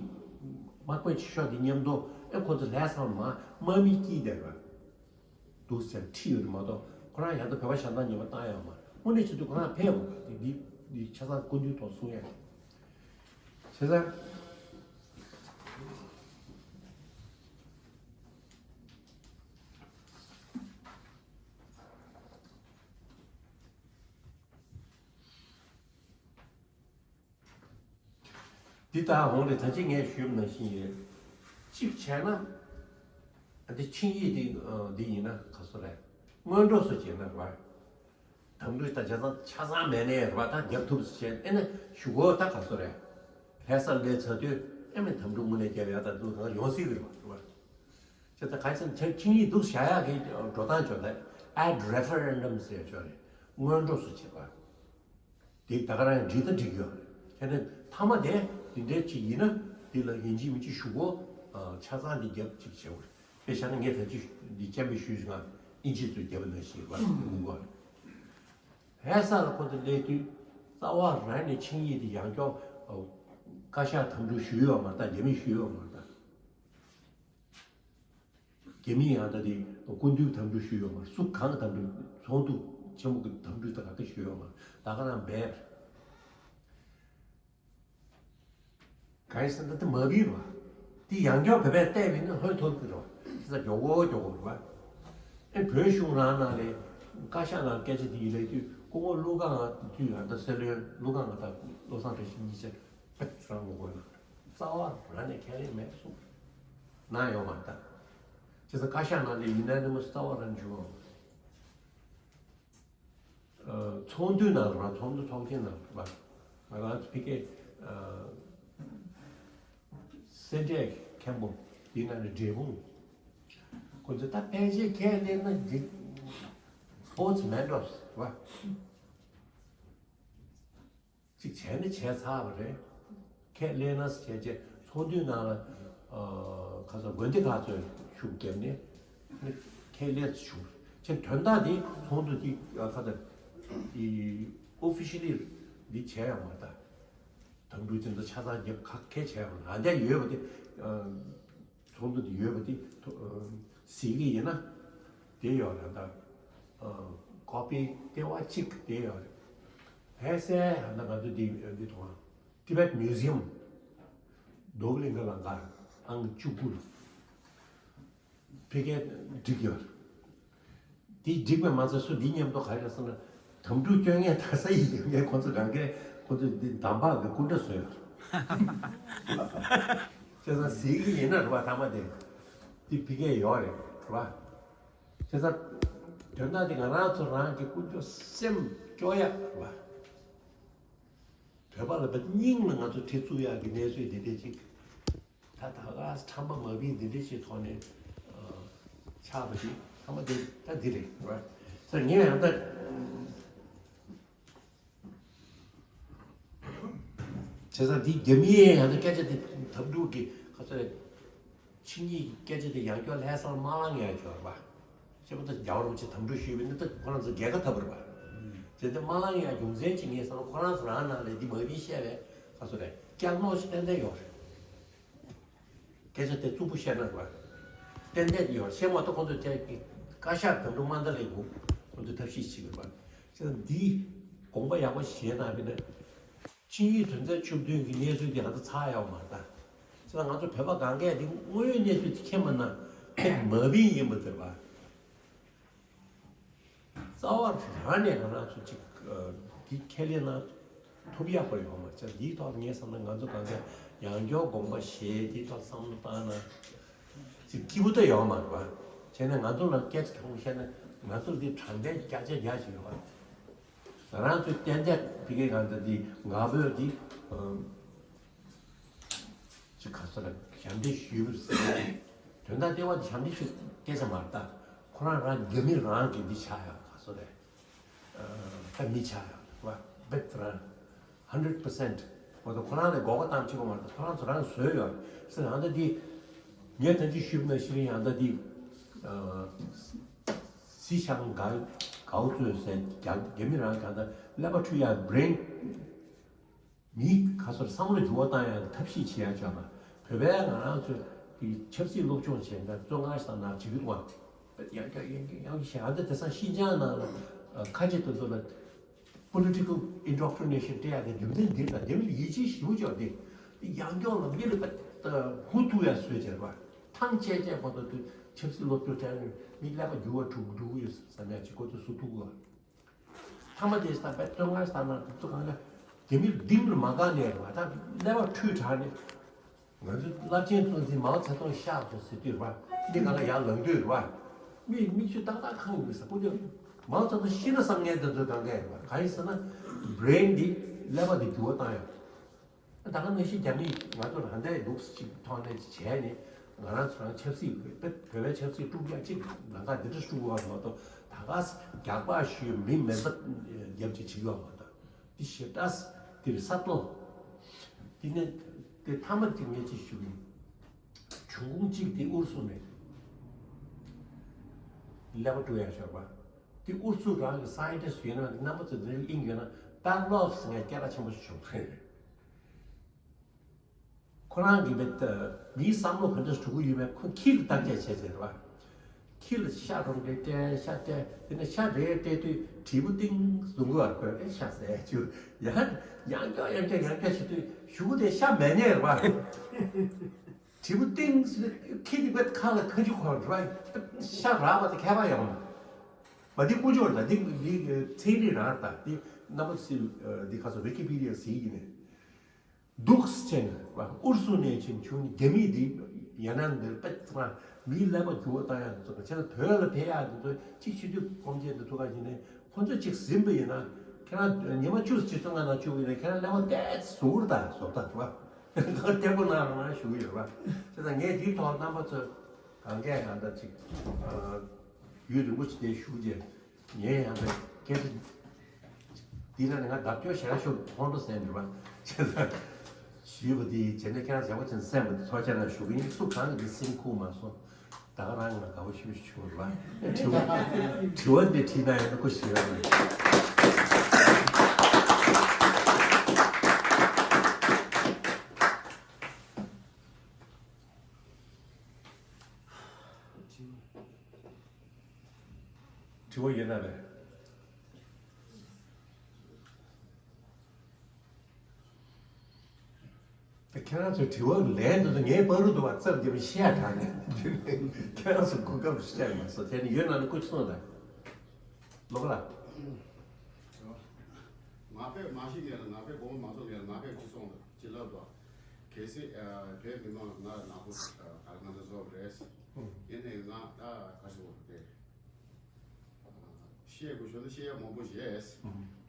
དམག་དཔོན་ཆེ་ཤོས་དེ་མཉམ་དུ་ཨེ་ཁོ་ཚོ་ལྷ་ས་མ་དམག་མི་སྐྱིད་བསྡད་པ་འདུག་ཟེར་ཁྲིད་ཡོད་མ་གཏོགས་ཁོ་རང་ཡང་ད་བོད་པ་ཞབས་འདང་ཉེས་པ་བཏང་ཡོད་མ་རེད། དངོས་གནས་བྱེད་དུས་ཁོ་རང་ཕེབས་དགོས་པ་དེ་འདི་འདི་ཆ་ཚང་སྐུ་མདུན་ཐོག་གསུང་ཡ་རེད། བྱས་ཙང་། འདི་ལྟར་འོང་རེད། ད་ཅི་ངས་ཞུས་པ་ནང་བཞིན་ཡོད། གཅིག་བྱས་ན། ཨ་འདི་ཆིངས་ཡིག་འདི་འདི་ཡིན་ན་ག་སོ་རེད། སྔོན་འགྲོ་སོ་བྱས་ན་རེད་བ། དམ་ཕྲུག་ད་ཆ་ཚང་ཆ་ཚང་མེད་ནའི་རེད་བ། ད་རྒྱབ་ཐུབ་སོ་བྱས་ཨེ་ན་ཞུ་གོ་ད་ག་སོ་རེད། ལྷ་ས་སླེབས་ཚར་དུས་ཨེ་མེད་དམ་ཕྲུག་དངོས་གནས་རྒྱབ་ཡ་ད་འདུག་གང་ཡོང་སྲིད་གི་རེད་བ་རེད་བ། ཅེས་ད་ག་ཚོད་ཆིངས་ཡིག་འདུག་བཞག་ཡག་གི་འགྲོ་སྟངས་ཅོ་ད་ad referendum ཟེར་ཅོ་རེད། སྔོན་འགྲོ་སོ་བྱས་པ། དེ་ད་ག་རང་འགྲིག་ད་འགྲིག་ཡོད་རེད། དེ་ནས་མཐའ་མ་དེ་འདི་འདྲའི་ཅིག་ཡིན་ན་འདི་ལ་ཡིན་གཅིག་མིན་གཅིག་ཞུ་གོ་ཆ་ཚང་འདི་རྒྱབ་ཅིག་བྱེད་དགོས་རེད། དཔེ་བཞག་ན་ངས་ད་ཅི་འདི་སྤྱན་འབེབས་ཞུས་ཞུ་ང་ཨིན་ཇི་ཚོས་རྒྱབ་ནང་བཞིན་པ་ཡོང་གོ་རེད། ལྷ་ས་ལ་ཁོ་ཚོ་སླེབས་དུས་རྩ་བ་རང་ནས་ཆིངས་ཡིག་འདི་ཡང་བསྐྱར་བཀའ་ཤག་དམ་ཕྲུག་ཞུས་ཡོད་མ་རེད་ད། རྒྱ་མིས་ཞུས་ཡོད་མ་རེད་ད། རྒྱ་མིས་ཡང་ད་དེ་སྐུ་མདུན་དམ་ཕྲུག་ཞུས་ཡོད་མ་རེད། སུ་གང་གི་དམ་ཕྲུག་ཚོགས་འདུ་ཆེན་མོ་གི་དམ་ཕྲུག་དང་ག་གེ་ཞུས་ཡོད་མ་རེད། ད་ག་རང་འབད་གང་ཡིན་ཟེར་ན་དེ་མ་བིན་རོ། དེ་ཡང་བསྐྱར་བོད་པས་བལྟས་པས་ན་ལྷོད་ཐོར་གི་རོ། ཁྱེད་ཚ་མགྱོགས་པོ་མགྱོགས་པོ་རེད་བ། ཨེ་བོད་གཞུང་རང་ནང་ལས་བཀའ་ཤག་ནང་སྐད་ཆ་དེ་ཡིན་ལས་དུས་སྐུ་ངོ་ཀླུ་གང་དུས་ང་ད་སྲིད་བློན་ཀླུ་གང་ང་ད་བློ་བཟང་བཀྲ་ཤིས་གཉིས་ཆ་ཅང་མི་དགོས་ན་རྩ་བ་རང་ནས་ཁས་ལེན་མེད་གསུངས། གནང་ཡོང་བ་དང་། བྱས་ཙང་བཀའ་ཤག་ནང་ལས་ཡིན་ན་ནི་མོ་རྩ་བ་རང་བྱུང་བ། ཚོགས་འདུའི་ནང་ལ་རང་ཚོགས་འདུ་ཚོགས་ཆེན་ནང་ལ་ང་རང་ཚོ་ཕ་གི་སེ་འབྲས་མཁན་པོ་དེ་ནང་ནས་འབྲས་སྤུངས་ཁོ་ཚོ་ད་ཕལ་ཆེར་ཁས་ལེན་ན་འགྲིག་སྤོར་ཊི་མན་ཌོ་སི་རེད་བ། གཅིག་བྱས་ནི་བྱས་ཚར་བ་རེད། ཁས་ལེན་ན་བྱས་རྗེས་ཚོགས་འདུའི་ནང་ལ་ཁ་སང་དགོན་སྡེ་ཁག་ཚོས་ཤུགས་བརྒྱབ་ནས་ཁས་ལེན་བྱུང་། ཁྱེད་དོན་དག་དེ་ཚོགས་འདུ་དེ་ཁ་སང་དེ་ཨོ་ཕི་ཤི་ལི་འདི་བྱས་ཡོད་མ་རེད་ད། དམ་ཕྲུག་དེ་ཚོ་ཆ་ཚང་རྒྱབ་ཁ་ཁས་བྱས་ཡོད་མ་རེད། ཨ་འདྲ་ཡོད་པ་དེ། ཚོགས་འདུ་དེ་ཡོད་པ་དེ་གཟིགས་ཀྱི་ཡིན་ན་དེ་ཡོད་རེད་ད། ཀོ་པི་ལྟེ་བ་གཅིག་དེ་ཡོད་རེད། ཕལ་ཆེར་ཧ་ད་ང་ཚོ་འདི་འདི་མཐོང་། Tibet Museum རྡོ་གླིང་ག་ལ་འགར་ཨང་བཅུ་དགུ་ལ་ཕ་གིར་བསྒྲིགས་ཡོད་རེད། དེ་བསྒྲིགས་པའི་མ་ཚད་སུ་འདི་མཉམ་དུ་ག་རེ་ཟེར་ན་དམ་ཕྲུག་སྐྱོན་ངན་དག་ས་ཡི་ཡོད་མཁན་ཁོ་ཚོ་གང་གས་ཁོ་ཚོ་འདི་འདམ་བག་གི་སྐུ་འདྲ་བཟོས་ཡོད་རེད། བྱས་ཙང་གཟིགས་ཀྱི་ཡིན་ན་རེད་བ། ཐ་མ་དེ་འདི་ཕ་གིར་ཡོད་རེད་རེད་བ། བྱས་ཙང་དོན་དག་དེ་ང་རང་ཚོ་རང་གི་ཀུན་སྤྱོད་སེམས་སྐྱོ་ཡག་རེད་བ། བོད་པ་ལ་བ་སྙིང་ལ་ང་ཚོ་ཁྲི་བཙུགས་ཡག་གི་གནས་ཚུལ་འདི་འདྲ་ཅིག་ད་ད་ག་ཁྲམ་པ་མ་བིན་འདི་འདྲ་ཅིག་ཐོག་ནས་ཆགས་པ་ཞིག་ཐ་མ་དེ་ད་འདི་རེད་རེད་བ། ས་ངས་ཡང་ད། བྱས་ཙང་འདི་རྒྱ་མིའི་ཡང་ན་སྐད་ཆ་དེ་དམ་ཕྲུག་གི་ཁ་ཚ་ཆིངས་ཡིག་སྐད་ཆ་དེ་ཡང་བསྐྱར་ལྷ་སར་མ་ལངས་ཡ་ཆོག་པ། ཞེས་པ་ད་རྒྱལ་བ་རིན་པོ་ཆེ་དམ་ཕྲུག་ཞུས་པའི་ནི་ད་ཁོ་རང་ཚོ་རྒྱལ་ཁ་ཐོབ་པ་རེད་པ། དེ་ཚེ་མ་ལངས་ཡ་རྒྱུ་མཚན་གཅིག་ངས་བསམ་ཁོ་རང་ཚོ་རང་ནང་ལས་འདི་མ་བིན་བཤད་པའི་ཁ་ཚ་རེད་སྐྱག་ནོར་ཞིག་ཏན་ཏན་ཡོད་རེད། སྐད་ཆ་དེ་རྩུབ་པོ་བཤད་ན་རེད་པ། ཏན་ཏན་ཡོད་བཤད་མ་གཏོགས་ཁོང་ཚོས་དེ་བཀའ་ཤག་དམ་ཕྲུག་དམའ་མཐའ་ལས་ཁོང་ཚོས་ཐབས་ཤེས་བྱེད་དགོས་པ། བྱས་ཙང་འདིའི་དགོངས་པ་ཡག་པོ་བཞེས་གནང་བས་ན། ཆིངས་ཡིག་དོན་ཚན་བཅུ་བདུན་གྱི་གནས་ཚུལ་དེ་ཧ་ད་ཚར་ཡོད་མ་རེད་ད། བྱས་ཙང་ང་ཚོ་བོད་པ་གང་གས་དེ་དངོས་ཡོད་གནས་ཚུལ་དེ་མཁྱེན་པ་ན་ མ་བིན་ཡིན་པ་དེ་བ། རྩ་བ་རང་ནས་ང་རང་ཚོ་གཅིག་འདི་ཁས་ལེན་ན་ཐུབ་ཡག་པོ་ཡོང་མ་ཆགས། འདིའི་ཐོག་ངས་བསམ་ན་ང་ཚོ་གང་ག་ཡང་སྐྱར་དགོངས་པ་བཞེས། འདིའི་ཐོག་བསམ་བློ་བཏང་ན་ཅིག་སྐྱིད་པོ་ད་ཡོང་མ་རེད་བ། བྱས་ན་ང་ཚོ་ལ་སྐད་ཆ་དྲང་པོ་བཤད་ན་ང་ཚོར་འདི་དྲང་བདེན་བརྒྱ་ཆ་བརྒྱ་ཞིག་ཡོད་བ། ང་རང་ཚོའི་གཏན་གཏན་ཕ་གི་གང་ལྟར་འདི་ང་ཕོད་འདི། ཅིག་ག་ཚོད་ལ་ཞབས་འདྲེན་ཞུས་པར་ཟེར། དོན་དག་ལྟེ་བ་དེ་ཞབས་འདྲེན་ཞུ་སྐད་ཆ་མ་རེད་ད། ཁོ་རང་རང་རྒྱ་མི་རང་གི་འདི་ཆགས་ཡོད་ག་ཚོད་རེད། ད་མི་ཆགས་ཡོད་བ། བེད་རང་ཧན་ཌེ་རེད་པར་སེན་ཊི་མ་གཏོགས་ཁོ་རང་ལ་མགོ་སྐོར་བཏང་ཆེ་བ་མ་རེད་ད། ཁོ་རང་ཚོ་རང་བཟོས་ཡོད་ཟེར། ཡང་ད་འདི་ངས་ད་ཅི་ཞུས་པ་ན་ཤི་རིང་ཡང་ད་འདི་སི་ཤང་གའོ་ཙོན་ཟེར་རྒྱ་རྒྱ་མི་རང་གང་ད་ཀླད་པ་འཁྲུད་ཡག་བྷི་རེན། མིའི་ཁ་སོར་བསམ་བློ་འགྱུར་བ་བཏང་ཡག་ཐབས་ཤེས་བྱེད་ཡག་བྱས་པ། བོད་པའི་ང་རང་ཚོས་ཀྱི་ཆབ་སྲིད་སློབ་སྦྱོང་བྱས་ན་བཙོན་ཁང་ཞིག་དང་ནང་བྱེད་ཀྱི་འདུག་བ། ཡང་བསྐྱར་ཡང་བསྐྱར་ཡང་བསྐྱར་ཞེས། ཨ་འདི་དེང་སང་ཤིན་ཅང་ནང་ལ་ཁ་ཆེ་དེ་ཚོ་ལ་པོ་ལི་ཊི་ཀལ་ཨིན་ཌོག་ཊི་རི་ནེ་ཤན་སྤྲད་ཡག་དེ་རྒྱུ་མཚན་འདི་ལ་དེ་མིན་ཡིད་ཆེས་ཞེ་པོ་ཅིག་ཡོད་དེ། ཡང་བསྐྱར་ལ་མི་ལ་ཧུ་ཐུག་ཡག་བཟོས་བྱས་པ། ཐང་ཆད་ཆད་པ་དང་དུས་ཆབ་སྲིད་སློབ་སྦྱོང་སྤྲད་ན་མི་ཀླད་པ་འགྱུར་བ་འགྲོ་གི་འགྲོ་གི་ཡོད་བསམ་ཡག་ཅིག་ཁོ་ཚོ་བཟོ་ཐུབ་གི་བ། ཐ་མ་དེ་ས་པའི་བཙོན་ཁང་ས་ན་དུ་གང་ལ་དེ་མིར་ལྡིང་རུ་མ་གང་ནས་ར་ད་ཀླད་པ་འཁྲུད་དྲགས་ནས། ང་ཚོ་རླབས་ཆེན་གཙོ་འཛིན་མའོ་ཙེ་ཏུང་གཤེགས་སོང་ཟེར་དུས་ར་འདི་གང་ལ་ཡར་ལངས་དུས་ར་མི་མིག་ཆུ་ཏག་ཏག་ཁང་གི་ས་ཀུ་དེ་མའོ་ཙེ་ཏུང་ཤི་ན་བསམ་ངན་དེ་ཚོ་གང་གས་ར་གང་ཡིན་ཟེར་ན་བྷི་རེན་འདི་ཀླད་པ་འདི་འགྱུར་བ་བཏང་ཡོད། ད་ག་ནང་བཞིན་རྒྱ་མིས་ང་ཚོར་ཧ་ལས་ལུགས་ཅིག་ཐོག་ནས་བྱས་ནས་ང་རང་ཚོ་རང་ཆབ་སྲིད་བོད་པའི་ཆབ་སྲིད་དཀྲུག་ཡག་ཅིག་ལམ་ཁ་འདི་འདྲ་དཀྲུག་པ་མ་གཏོགས་ད་ག་རྒྱག་པ་ཞུས་མི་མེད་པ་རྒྱབ་ཅིག་བྱེད་ཡོད་མ་གཏོགས་འདི་ཞེ་དྲག་འདིར་ས་སྟོང་། འདི་ནས་དེ་ཐ་མ་དེ་ངས་ཅིག་ཞུ་གི་ཡིན། འབྱུང་ཁུངས་གཅིག་དེ་ཨུ་རུ་སུ་ནས་ཀླད་པ་དཀྲུག་ཡག་ཤོར་བ། དེ་ཨུ་རུ་སུ་རང་གི་སའེན་ཊིསི་ཡོད་ན་རྣམ་པ་ཚོ་འདིར་དབྱིངས་ཡོད་ན་པཱབ་ལོབ་ཟེར་མཁན་སྐད་གྲགས་ཆེན་པོ་ཞིག་བྱུང་བ་རེད། ཁོ་རང་གི་མི་ད་མིའི་བསམ་བློ་ག་འདྲ་འགྲོ་གི་ཡོད་མེད་ཁོ་ཁྱི་ལ་བརྟག་དཔྱད་བྱས་ཟེར་བ། ཁྱི་ལ་ཤ་གྲོང་སྟེ་སྤྲད། ཤ་སྤྲད། དེ་ནས་ཤ་རེ་སྤྲད་དུས་དྲིལ་བུ་ཏིང་བཟུང་གི་བར་བོད་པའི་ཤ་ཟས་ཆུ་ཡང་ཡང་བསྐྱར་ཡང་བསྐྱར་ཡང་བསྐྱར་བྱེད་དུས་གཞུག་གུ་དེ་ཤ་མེད་ནས་རེད་བ། དྲིལ་བུ་ཏིང་ཁྱི་དེ་བས་ཁ་ལ་ཁ་ཆུ་འཁོར་རེད་བ། ཤ་རག་པ་དེ་ཁྱད་པར་ཡོང་མ་འདི་ཀུ་ཅོ་རེད། ད་འདི་འདི་ཚན་རིག་རང་རེད། ད་འདི་རྣམ་པ་ཚོས་འདི་ཁ་སོ་ཝི་ཀི་པི་ཌི་ཡ་ཟེར་གྱི་ནས། འདུག་སེ་བྱས་ནས་ཨུ་རུ་སུ་ནས་ཕྱིན་བྱུང་རྒྱ་མི་འདི་ཡང་ན་འདིར་དཔེ་ཚང་མིའི་ཀླད་པ་འགྱུར་བ་བཏང་ཡག་འདི་ཚོ་བྱས་ན་བོད་ལ་ཕེབས་ཡག་འདི་ཚོ་གཅིག་སྤྱི་འཐུས་ཁོམ་ཆེད་འདི་ཚོ་ག་ཞིག་ནས་ཁོ་ཚོ་གཅིག་ཟིན་པ་ཡིན་ན་ཁྱེད་རང་ཉི་མ་བཅུ་ཙམ་ཅིག་བཙོན་ཁང་ནང་བཅུག་ཡིན་ན་ཁྱེད་རང་ཀླད་པ་ཏོག་ཙམ་ཟུག་ར་ད་བཟོ་ལྟ་རེད་བ། ཁོ་སྐད་པོ་ནང་རང་ཞུ་གི་ཡོད་རེད་བ། བྱས་ཙང་ངས་འདིའི་ཐོག་རྣམ་པ་ཚོས་གང་གས་གང་ལྟར་ཅིག་ཡུན་རིང་པོ་ཞིག་དེ་བཞུགས་རྗེས། ངས་ཡང་ན་སྐད་ཆ་འདི་ལ་ནི་ང་བརྡབ་སྐྱོར་ཞེ་དྲག་ཤོར་ཁོང་ཁྲོ་ཟ་ནས་རེད་བ། བྱས་ཙང་ཞུས་པ་འདི་བྱས་ན་ཁྱེད་རང་བྱས་པ་ཅན་གསན་པ་འདི་ཚོགས་ཆེན་ནང་ཞུ་གི་ཡིན། སུ་གང་གིས་སེམས་ཁུག་མ་སོང་། ད་ག་རང་ང་དགའ་བོ་ཞུ་ཞུ་རེད་བ། དྲི་བ་དྲི་བ་འདི་དྲིས་ན་ཡང་ན་ཁོ་ཞེ་དྲག་རེད། དྲི་བ་ཡོད་ན་རེད། ད་ཁྱེད་རང་ཚོའི་དྲི་བ་ལན་དེ་ཚོ་ངའི་པར་རུ་འདུག་བ། རྩ་བརྒྱབ་ནས་བཤད་དྲགས་ནས་ཁྱེད་རང་ཚོ་གོ་སྐབས་སྤྲད་མ་སོང་། དེ་ནི་ཡོད་ན་ནི་སྐུ་མཁྱེན་གསུངས་དང་། ལོ་ག་ལ། ང་པས་མ་ཤི་ངེས་ལ་ང་པས་དགོངས་པ་མ་རྫོགས་ངེས་ལ་ང་པས་ཅི་སོང་དང་ཅི་ལབ་དང་། གལ་སྲིད་ཨ་བོད་མི་མང་ང་ནག་པོ་ཨ་ག་རེ་ང་ཚོ་བཟོ་བ་རེད། ཡིན་ནའི་ང་ད་ག་རེ་ཟེར་དགོས་རེད། བཤད་དགོས་ཞོར་ན་བཤད་ཡ་མང་པོ་བཤད།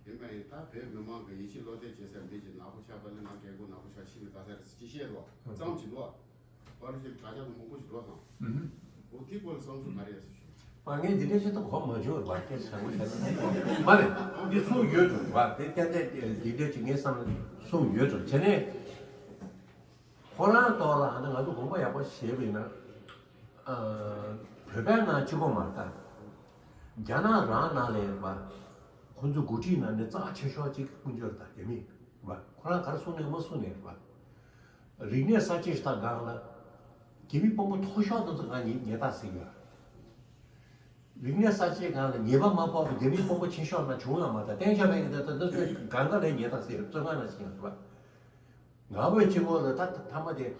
ཡིན་ནའི་ད་བོད་མི་མང་གི་ཡིད་ཆེས་བློ་གཏད་བྱེད་ས་མི་གཅིག་ནག་པོ་ཆགས་པ་ལས་ང་རྒན་རྒོན་ནག་པོ་ཆགས་ཤི་མི་ད་ས་རེད་ཅེས་བཤད་རོགས་ཙམ་གྱིས་ལོ། པར་ཞིག་དྲ་རྒྱ་དང་མང་པོ་ཞིག་འགྲོ་དང་། འོ་དེའི་སྐོར་ལ་བསམ་ཚུལ་ག་རེ་ཡོད་ཟེར་ཞུ། ཨ་ངས་འདི་འདྲ་ཞིག་ཏུ་གོ་མ་བྱུང་བར་སྐད་ཆ་དྲང་པོ་བཤད་ན། མ་རེད། འདི་གསུངས་ཡོད་འགྲོ་བ། དེ་ཏན་ཏན་འདི་འདྲ་ཅིག་ངས་བསམ་ན་གསུངས་ཡོད་འགྲོ། བྱས་ནས་ཁོ་རང་ཐོག་ལ་ཨ་ནི་ང་ཚོ་དགོངས་པ་ཡག་པོ་བཞེས་པ་ཡིན་ན། བོད་པའི་ནང་གཅིག་པོ་མ་རེད་ད། རྒྱ་ནག་རང་ནང་ལ་ཡོད་པ། ཁོ་ཚོ་འགོ་ཁྲིད་ནང་ནས་རྩ་ཆེ་ཤོས་གཅིག་དཀོན་མཆོག་དང་རྒྱ་མི་རེད་པ། ཁོ་རང་ག་རེ་གསུངས་ནས་མ་གསུངས་ནས་རེད་པ། རིག་གནས་གསར་བརྗེ་ཞིག་དང་སྒང་ལ་རྒྱ་མི་དཔོན་པོ་མཐོ་ཤོས་དེ་ཚོ་སྒང་ཉེས་ཉེས་རྟགས་ཟིན་ཡོད། རིག་གནས་གསར་བརྗེ་སྒང་ལ་ཉེས་པ་མ་ཕོག་པའི་རྒྱ་མི་དཔོན་པོ་ཆེ་ཤོས་ལ་བྱུང་ཡོད་མ་རེད། བསྟན་ཆོས་པའི་གི་ད་ལྟ་འདི་ཚོའི་སྒང་ག་ལ་ཉེས་རྟགས་ཟིན་ཡོད། བཙོན་ཁང་ནང་ཟིན་ཡོད་རེད་པ། ང་བོད་སྤྱི་བོ་ལ་ད་ཐ་མ་དེ་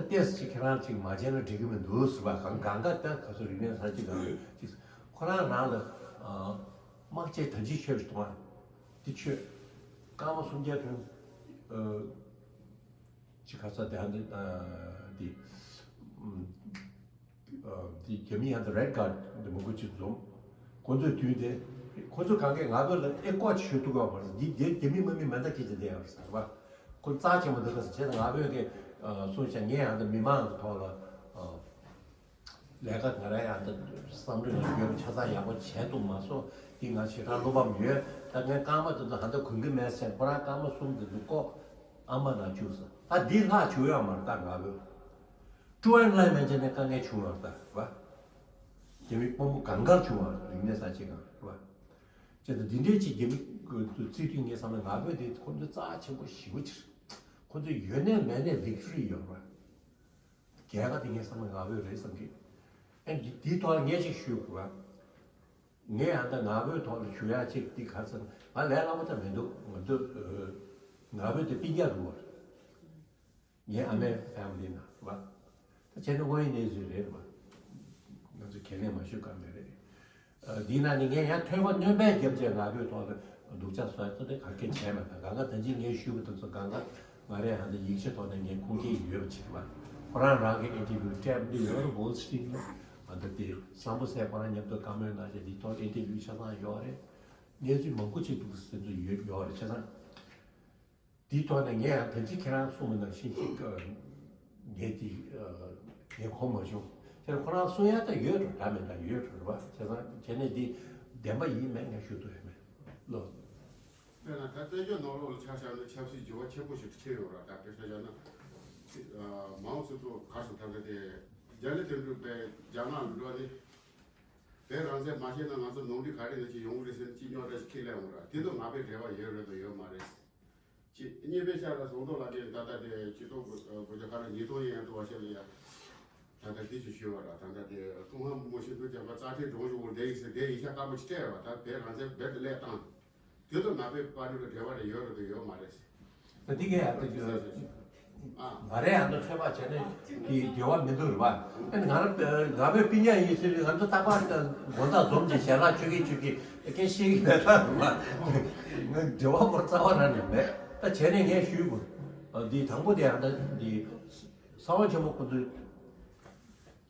ཏེས་ཅིག་ཁྱེད་རང་ཅིག་མ་བྱས་ན་འགྲིག་གི་མི་འདུག་ཟེར་བ། གང་གང་ག་ད་ག་ཚོད་རིག་གནས་གསར་བརྗེ་གང་ཅིག་ཁོ་རང་རང་ལ་དམག་ཆས་ད་ཅི་ཤོད་ཞིག་གཏོང་བ་དེ་ཆོད། སྐར་མ་སུམ་བརྒྱ་ཐོན་ཅིག་ཁ་ས་དེ་ཧ་འདི་འདི་འདི་རྒྱ་མི་ཧ་འདི་རེད་གཱར་འདི་མང་པོ་ཅིག་འཛོམས། ཁོ་ཚོས་དུས་དེ་ཁོ་ཚོ་གང་གས་ང་ཕོད་ལ་ཨེ་ཀོ་ཅིག་ཤོད་ཐུབ་ཀྱི་མ་རེད། འདི་འདི་རྒྱ་མི་དམག་མི་མེ་མདའ་འཁྱེར་ཏེ་བསྡད་ཡོད་རེད་ཟེར་བ། ཁོ་རྩ་ཆེན་པོ་འདི་ག་ཟེར་བྱས་ན་ང་ཕོད་ཀྱི་སོང་ཤག་ངས་ཡང་ད་མི་མང་གི་ཐོག་ལ་ལས་ཀ་ང་རང་ཡང་ད་བསམ་བློ་ཡང་ཡོད་པ་ཆ་ཚང་ཡག་པོ་བྱས་འདུག་མ་སོང་འདི་ང་ཞེ་དྲག་བློ་ཕམ་ཡོད། ད་ངས་རྐང་པ་འདི་ཚོ་ཧ་ད་གོན་གི་མེད་ཟེར། ཁོ་རང་རྐང་པ་གསུམ་འདི་ཚོ་ལྐོག་ཨ་མ་ན་བཅུག་ཟེར། ད་འདི་ལྷག་བཅུག་ཡོད་མ་རེད། ད་ང་ཕོད་ཀྲུའུ་ཨེན་ལའེ་མན་ཆད་ནས་དཀའ་ངལ་བྱུང་བ་རེད། ད་བ་རྒྱ་མི་དཔོན་པོ་གང་ག་བྱུང་བ་རིག་གནས་གསར་བརྗེ་གང་རེད་བ། ཅེས་དང་འདི་འདྲའི་ཅིག་རྒྱ་མི་གི་རྩིས་དུས་ངས་བསམ་ན་ང་ཕོད་དེ་ཁོ་ཚོ་རྩ་ཆེན་པོ་ཞེ་པོ་ཅིག་རེད། ཁོ་ཚོ་ཡོད་ནའི་མེད་ནའི་ཝིག་ཊོ་རི་ཡོད་རེད་བ། རྒྱལ་ཁ་དེ་ངས་བསམ་ན་ང་ཕོད་རེད་བསམ་གི། ཨ་འདི་འདིའི་ཐོག་ལ་ངས་ཅིག་ཞུ་དགོས་བ། ངས་ཨ་ད་ང་ཕོད་ཐོག་ལ་ཞུ་ཡག་ཅིག་འདི་ག་ཚོད་ང་ལས་སླ་པོ་ད་མི་འདུག་ང་ཚོ་ང་ཕོད་དེ་སྤུན་ཀྱག་རུ་བ་རེད། ངའི་ཨ་མའི་ཕེ་མི་ལི་ནང་རེད་བ། ད་བྱས་ན་དངོས་ཡོད་གནས་ཚུལ་རེད་རེད་བ། ང་ཚོ་ཁས་ལེན་མ་ཞུ་ག་མེད་རེད། ཨ་འདི་ནང་ནས་ངས་ཡང་ཐོས་པ་སྣོན་པའི་རྒྱབ་ཆེ་ང་ཕོད་ཐོག་ལ་སྡུག་ཅག་བཟོ་ཡ་ཐོག་ནས་ག་གེ་བྱས་མེད། ད་གང་ག་ད་ཅི་ངས་ཞུས་པ་དེ་ཚོ་གང་ག་ང་རའི་ཧ་ད་ཡིག་ཆ་ཐོག་ནས་ངས་ཁུངས་སྐྱེལ་ཡོད་པ་ཅིག་རེད་བ། ཁོ་རང་རང་གི་ཨིན་ཊར་བིའུ་ཊེབ་འདི་ཡོད་རེད། ཝོལ་སི་ཊི་རིཊ་ལ་ཨ་ད་དེ་བསམ་བློ་ཟད་ཁོ་རང་མཉམ་དུ་བཀའ་མོལ་གནང་བྱས་འདི་ཐོག་ཨིན་ཊར་བིའུ་ཆ་ཚང་ཡོད་རེད། གནས་ཚུལ་མང་པོ་ཅིག་འདུག་སེ་ཚོ་ཡོད་ཡོད་རེད་ཆ་ཚང་། དེའི་ཐོག་ནས་ངས་ཡང་ད་ཅི་ཁྱེད་རང་གསུངས་པ་ནང་བཞིན་ཞིག་ངས་དེ་ངས་གོ་མ་བྱུང་། དེར་ཁོ་རང་གསུང་ཡ་ད་ཡོད་འགྲོ། འདྲ་མིན་འདྲ་ཡོད་འགྲོ་རེད་བ། བྱས་ཙང་བྱས་ནས་འདི་བདེན་པ་ཡིན་མེད་ངས་ཞུ་ཐུབ་ཡོད་མེད་ལོ། དཔེར་ན་ད་བཙན་བྱོལ་ནང་ལོགས་ལ་ཆ་བཞག་ན་ཆབ་སྲིད་འགྱུར་བ་ཆེན་པོ་ཞིག་ཕྱིན་ཡོད་ར། ད་དཔེ་ཆ་བཞག་ན་མའོ་ཙེ་ཏུང་གར་སོང་ད་ལྟ་དེ་རྒྱ་ལི་དོན་གྲུབ་པས་རྒྱ་ནག་ལ་འགྲོ་ནས་བོད་རང་བཙན་མ་བྱས་ན་ང་ཚོ་ནོར་འཁྲུལ་ག་རེ་ནང་བཞིན་ཡོང་གི་རེད་ཟེར་ནས་ཅི་རྙོག་དྲ་ཞིག་ཁས་ལེན་འོང་ར། དེ་ཚོ་ང་ཕོད་འབྲེལ་བ་ཡོད་རེད་དང་ཡོད་མ་རེད། ཅི་གཉིས་པའི་ཤར་ལ་ཟོང་ཏོག་ལ་དེ་ད་ལྟ་དེ་སྤྱི་ཚོགས་དགོས་ཀྱི་ཁ་ལ་ཉིས་སྟོང་ཡན་དུ་བ་ཤེས་ལ་ཡ། ད་ལྟ་དེ་ཅི་ཞུས་བ་ལ་ད་ལྟ་དེ་ཀྲུང་ཧྭ་མི་དམངས་སྤྱི་མཐུན་རྒྱལ་ཁབ་རྩ་ཁྲིམས་སྒྲོམ་གཞི་འོག་བསྡད་ཡིན་ཟེར་བསྡད་ཡིན་ཤག་དཀར་པོ་ཅིག་སྤྲད་བ། ད་བོད་རང་བཙན་རྦད་དེ་ལས་བཏང་། དེ་ཚོ་ང་ཕོད་པར་ཊི་ལ་འབྲེལ་བ་རེ་ཡོད་རེད་དང་ཡོད་མ་རེད། ད་འདི་གས་ཨ་ད་ང་རེ་ཨ་ད་ཚོད་དཔག་བྱས་ན་དེ་འབྲེལ་བ་མི་འདུག་རེད་བ། ཨ་ནི་ང་རང་ང་ཕོད་སྤུན་ཀྱག་ཡིན་ཟེར་ང་ཚོ་རྟག་པར་དགོང་དག་འཛོམས་ཀྱི་ཞལ་ལག་མཆོད་ཀྱི་མཆོད་ཀྱི་སྐད་བཤད་ཀྱི་མེད་ད་རེད་བ། ང་འབྲེལ་བ་མོ་རྩ་བ་རང་ནས་མེད། ད་བྱས་ནས་ངས་ཞུས་དགོས། འདི་དང་པོ་དེ་ཨ་ད་འདི་གསང་བ་ཆེན་པོ་ཁོ་ཚོས་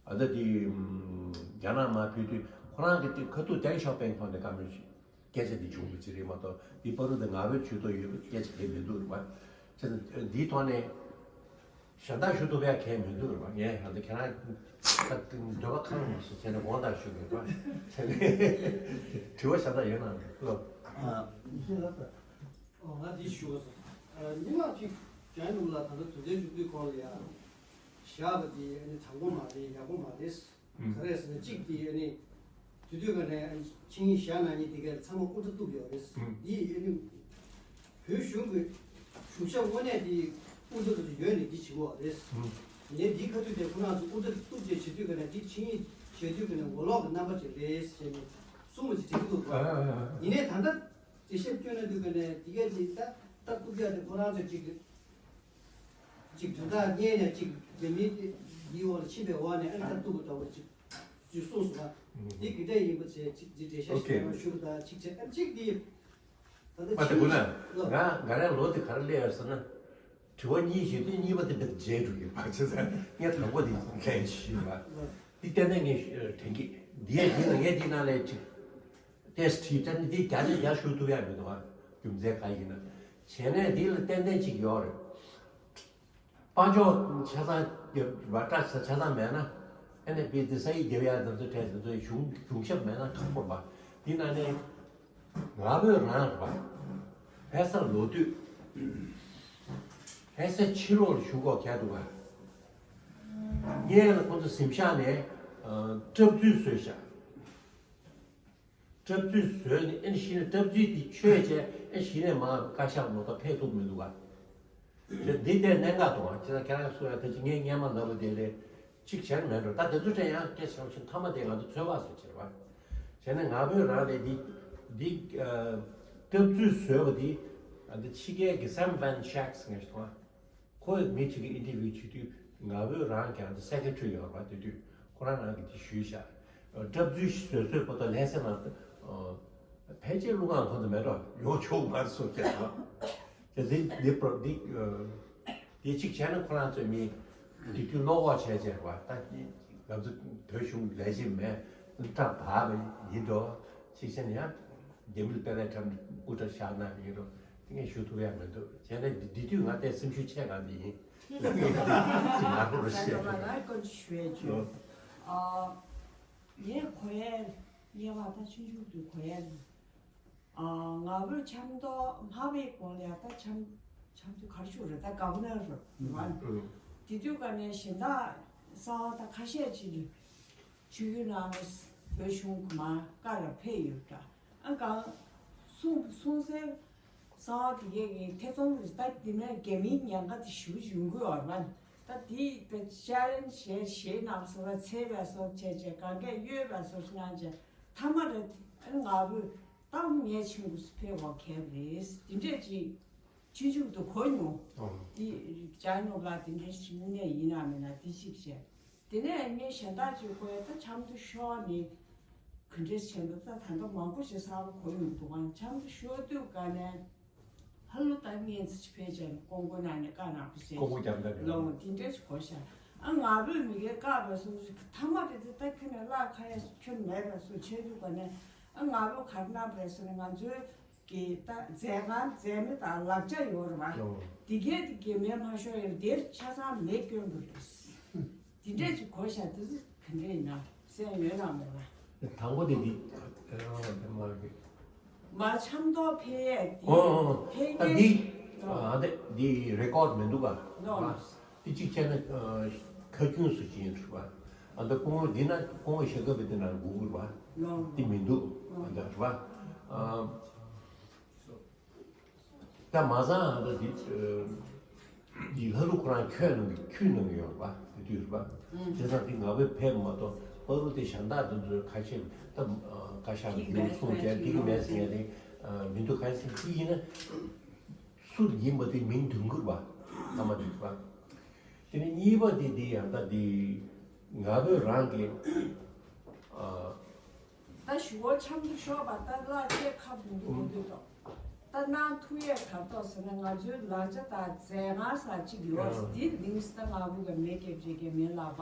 ཨ་ད་འདི་རྒྱ་ནག་མར་ཕུད་དུས་ཁོ་རང་གི་དེ་ཁ་ཐུག་ཏེང་ཞའོ་ཕིང་ཐོག་ནས་བཀའ་མོལ་ཞིག་སྐད་ཆ་འདི་བྱུང་བ་ཅིག་རེད་མ་གཏོགས་འདི་བར་དུ་དེ་ང་ཕོད་ཇུས་གཏོགས་ཡོད་པའི་སྐད་ཆ་དེ་མི་འདུག་རེད་བ། བྱས་ཙང་འདིའི་ཐོག་ནས་གཞན་དག་ཞུ་ཐུབ་ཡ་གང་ཡང་མི་འདུག་རེད་བ། ངས་ཧ་ད་ཁྱེད་རང་ད་འདོད་པ་ཁ་ལ་མ་སོང་བྱས་ནས་དགོངས་དག་ཞུ་དགོས་རེད་བ། བྱས་ནས་དྲི་བ་གཞན་དག་ཡོད་ན་ལབ། ཨ། ཡིན་ལབ་ད། ཨོ་ང་འདི་ཞུ་བ་སོང་། ཨ་སྙན་ངག་ཅིག་ཀྱང་ནུབ་ལ་ད་ལྟ་དོན་ཚན་བཅུ་བདུན་ཁོངས་ལ་ཡ་བཞག་པ་དེ་ཨ་ནི་དྲང་པོ་མ་རེད། ཡག་པོ་མ་རེད། ཨུམ། ག་རེ་ཟེར་ན་གཅིག་དེ་ཨ་ནི་དུས་དུས་ག་ནས་ཨ་ནི་ཆིངས་ཡིག་བཞག་གནང་མཁན་དེ་གས་ཚང་མ་དབུ་སྐྲ་གཏུབ་ཡོད་རེད། ཨུམ། དེ་ཨ་ནི་བོད་གཞུང་གི་གཞུང་ཞབས་དངོས་གནས་དེ་དབུ་སྐྲ་དེ་ཚོ་ཡོད་ནས་འདི་བྱེད་དགོས་རེད། ཨུམ། ཡིན་ནའི་འདིའི་ཁ་ཐུག་དེ་ཁོ་རང་ཚོ་དབུ་སྐྲ་གཏུབ་བྱས་བྱེད་དུས་ག་ནས་འདི་ཆིངས་ཡིག་བཞག་དུས་ག་ནས་ངོ་ལོག་གི་རྣམ་པ་ཅིག་རེད་ཟེར་ནས་གསུངས་པ་ཅིག་འགྲིག་གི་འདུག་ཨ་ཨ་ཨ་ཨ། ཡིན་ནའི་ད་ལྟ་དེ་ཤེས་སྐྱོན་ན་དུས་ག་ནས་དེ་གས་ཅིག་ད་ད་གཏུབ་ཡ་དེ་ཁོ་རང་ཚོས་ཅིག་ཅིག་དོན་དག་རྙེད་ནས་ཅིག་རྒྱ་མི་འདིའི་འོག་ལ་ཕྱིན་པའི་འོག་ནས་ཨ་ནི་ད་གཏུབ་པ་འདྲ་བོ་ཅིག་ཅིག་གསུངས་སོང་ང་། འདི་གི་འདྲ་ཡིན་པ་ཚེ་ཅིག་འདི་འགྲེལ་བཤད་ཞིག་ཨོ་ཁེ། ཞུ་རུ་ད་ཅིག་བྱས་ཨ་ཅིག་འདི་ད་ལྟ་མ་དེ་ཁོ་ན་ང་ང་རང་ལོ་དེ་ག་རེ་སླེབས་ཡོད་ཟེར་ན། དྲི་བ་གཉིས་ཞིག་དེ་གཉིས་པ་དེ་འདྲ་བརྗེད་འགྲོ་གི་བ་ཆེ་ས་ངས་དང་པོ་དེ་ལན་ཞུས་པ། འདི་ཏན་ཏན་ངས་དྲན་གི་འདི་ཡ་འདི་ན་ངས་འདི་ན་ལས་ཅིག་ཏེས་ཁྲིད་དེ་ནི་འདི་རྒྱ་ནས་རྒྱ་ཞུ་ཐུབ་ཡ་མི་འདུག་ཨ། རྒྱུ་མཚན་ག་ཡིན་ན། བྱས་ནས་འདི་ལ་ཏན་ཏན་ཅིག་ཡོད་རེད། དཔལ་འབྱོར་ཆ་ཚང་རྒྱབ་ར་སྐྲ་ཆ་ཚང་མེད་ན། ཨ་ནི་བི་དེ་ས་ཡི་རྒྱབ་ཡ་འདི་ཚོ་གྲས་འདི་ཚོ་གཞུང་གཞུང་ཞབས་མེད་ན་ཁག་པོ་རེད་པ། འདི་ན་ནི་ང་བོད་རང་རེད་པ། ཕ་ས་ལོ་དུས། ཕ་ས་ཕྱི་ལོགས་ལ་བཞུགས་གོ་ག་འདུག་ག་ངས་ལ་ཁོ་ཚོ་གཟིམ་ཤག་ནས་སྐྲབ་ཚུལ་བཟོས་ཤག་སྐྲབ་ཚུལ་བཟོས་ནས་ཨེ་ནི་གཞི་ནས་སྐྲབ་ཚུལ་དེ་ཆོད་བྱས་ཨེ་གཞི་ནས་མར་བཀའ་ཤག་ནང་ད་ཕེབས་ཐུབ་མི་འདུག་ག་དེ་འདི་ལྟའི་གནད་འགག་དང་ཁྱེད་རང་ཁྱེད་རང་གསུང་ཡ་ད་ཅི་ངས་སྔན་མ་ལབ་པ་དེ་ལས་གཅིག་བྱས་ན་མེད་འགྲོ། ད་དེ་ཚོ་དྲན་ཡང་སྐད་ཆ་བཞིན་མཐའ་མ་དེ་ང་ཚོ་ཚོད་དཔག་ཟེར་བྱེད་པ་བྱས་ན་ང་བོད་རང་ལས་འདི་འདི་སྐྲབ་ཚུལ་བཟོས་པ་འདི་འདི་ཕྱི་རྒྱལ་གྱི་སེམ་ཝན་ཤེག་ངས་མཐོང་། ཁོས་མི་གཅིག་གི་ཨིན་ཊར་བིའུ་བྱེད་དུས་ ང་བོད་རང་གི་ཨ་ནི་སེ་ཀེ་ཊ་རི་ཡོད་རེད་པ། དེ་དུས་ཁོ་རང་རང་གིས་དེ་ཞུས་ཤག་སྐབས་འཛུལ་བཟོས་བཟོས་པ་དང་ལྷ་སའི་ནང་དུ་ཕལ་ཆེར་ཀླུ་ཁང་ཁོ་ཚོ་མེད་འགྲོ། ཡོང་ཆོག་མ་རེད་གསུངས་ཤག་དེ་འདི་འདི་པྲོ་འདི་འདི་གཅིག་བྱས་ན་ཁོ་རང་ཚོས་མི་དེ་དུས་བློ་ཁོག་བྱས་བྱས་པ། ད་ང་ཚོ་བོད་གཞུང་ལས་བྱེད་མེད། སྐྲ་བབས་པ་ཡིན་འགྲོ། གཅིག་བྱས་ན་ཡང་རྒྱ་མིར་དཔལ་ལྡན་ཁྲིམས་སྐུ་དྲག་བཞག་གནང་ཡིན་འགྲོ། དེ་ངས་ཞུ་ཐུབ་ཡ་མི་འདུག་བྱས་ན་འདི་འདི་དུས་ང་དེ་སེམས་ཤུགས་ཆེ་ག་འདི་ཡིན། ང་རོ་རེ་ཤེས། ང་ལ་སྐོར་ཞུ་ཡ་བྱོས། ཨ། ངས་གོ་ཡ་ཉེ་བ་ད་ཆུང་ཆུང་དུས་གོ་ཡ། ཨ། ང་བོད་ཆབ་མདོ་ལྷ་བའི་གོང་ལ་ད་ཆབ་ཆབ་མདོ་ག་རེ་ཞུ་རེད། ད་ག་བ་ན་རེད་བ། དེ་དུས་ཀ་ནས་གཞན་དག་གསར་བ་ད་ཁ་ཤས་ཅིག་ཆུ་ཡུལ་ནང་ནས་བོད་གཞུང་གི་མ་བཀའ་ལ་ཕེབས་ཡོད་འདྲ། ཨ། གང་གསུང་གསུང་སའི་གསང་བ་དེ་གས་ཀྱི་ཐེ་ཚོམ་རེད། ད་འདི་ནས་རྒྱ་མིའི་ཉེན་ཁ་དེ་ཞེ་པོ་ཡོང་གི་ཡོད་རེད་པ། ད་དེ་དཔེ་ཅལ་ལེན་བྱས་བྱས་ནང་སོ་ར་ཚད་པའི་སོ་བྱས་བྱས་གང་གས་གཡོལ་བའི་སོ་གནང་བྱས་མཐའ་མ་རེད། ཨ། ང་བོད་ད་ངས་ཆེན་པོ་ཕེབས་པ་གལ་རེད། དེ་འདྲས་ཅིག་ཆུང་ཆུང་དུ་གོ་མྱོང་། ཨོ། དེ་ཅལ་ནོར་ལ་དེ་འདྲས་ཞིག་དངོས་གནས་ཡིན་ན་མིན་ན་དེ་གཅིག་བྱས། དེ་ནས་ངས་གཞན་དག་ཅིག་གོ་ཡ། ད་ཆབ་མདོ་ཤོར་ནས་ག་འདྲས་བྱས་འདུག་ད་ད་ལྟ་མང་པོ་ཞིག་གསར་པ་གོ་ཡོང་འདུག་ག་ཆབ་མདོ་ཤོར་དུས་ག་ནས་ཕ་ལུ་ད་ངས་ཚིག་ཕལ་ཆེར་ཀོང་པོ་ནང་ནས་བཀའ་གནང་བ་ཟེར། ཀོང་པོ་རྒྱབ་འདྲ་རེད། ལོ་དེ་འདྲས་ཅིག་གོ་ཤག་ཨ། ང་བོད་མི་སྒེར་བཀག་པའི་སོ་སོ་མཐའ་མ་རེད་དེ། ད་ཁྱོད་ནས་གླགས་ཁ་ཡ་ཁྱོད་མེད་པའི་སོ་བྱས་དུས་ག་ནས། ཨ། ང་བོད་གར་གནང་བའི་སོ་ནས་ང་ཚོའི་གི་ད་མཛད་ཁང་མཛད་མི་དང་ལག་ཆ་ཡོད་རེད་བ། ཡོད། དེ་གས་དེ་གས་མེད་མ་ཤོར་ཡོད། དེར་ཆ་ཚང་མེད་སྐྱོན་པ་རེད། དེ་འདྲས་ཅིག་གོ་ཤག་དེ་ཚོ་ག་འདྲས་ཡིན་ན་སེམས་ཡོད་ན་མེད་ན། དང་པོ་དེ་འདི་ཨ་དེ་མ་གི། མ་ཆབ་མདོ་ཕེབས་ཡས་དེ། ཨོ་ཨོ། ཕེབས་ད་འདི་མཁན་ཨ་དེ་འདི་རེ་ཀོཌ་མི་འདུག་ག་ནོ། ཨ། དེ་གཅིག་བྱས་ན་ཨ་ཁ་རྒྱུན་སུ་ཅི་ཡིན་རེད་བ། ཨ་ད་སྐུ་ངོ་འདི་ན་སྐུ་ངོ་ཞྭ་སྒབ་པའི་དེ་ན་སྒུག་དགོས་རེད་བ། ནོ། དེ་མི་འདུག་ཨ་ད་རེད་བ། ཨ། ད་མ་ཚང་ཨ་ད་འདི་འདི་ལྷ་ལུག་ཁོ་རང་ཁྱོད་ནང་གི་ཁྱུད་ནང་གི་ཡོད་རེད་བ། དེ་དུས་རེད་བ། ཨུམ། བྱས་ཙང་འདི་ང་བོད་ཕེབས་མ་གཏོགས་པ་རུ་དེ་གཞན་དག་འདི་ཚོའི་ཁ་ཤས་ད་བཀའ་ཤག་གི་མིང་གསུངས་བྱས་འདི་གི་མེད་ཟེར་ཡ་དེ་མི་འདུག་ག་ཟེར་གྱི་ཡིན་ན། སུ་ཡིན་པ་དེ་མིང་འདོན་དགོས་པ་ཐ་མ་འདུག་པ། དེ་ནས་གཉིས་པ་དེ་དེ་ཡང་ད་དེ་ང་བོད་རང་གི་ཨ། ད་ཞུ་བ་ཆབ་མདོ་ཤོར་བ་ད་གླ་ཆེ་ཁ་འདོན་གྱི་མི་འདུག་ད་གནང་ཐུབ་ཡས་ག་ཐོག་ཟེར་ན་ང་ཚོའི་ལག་ཆ་དང་མཛད་ཁང་ས་གཅིག་ཡོད། ཡང་འདི་ལིང་སི་ད་ང་བོད་ཀྱི་མི་སྐྱབས་རྗེ་གི་མིང་ལག་པ་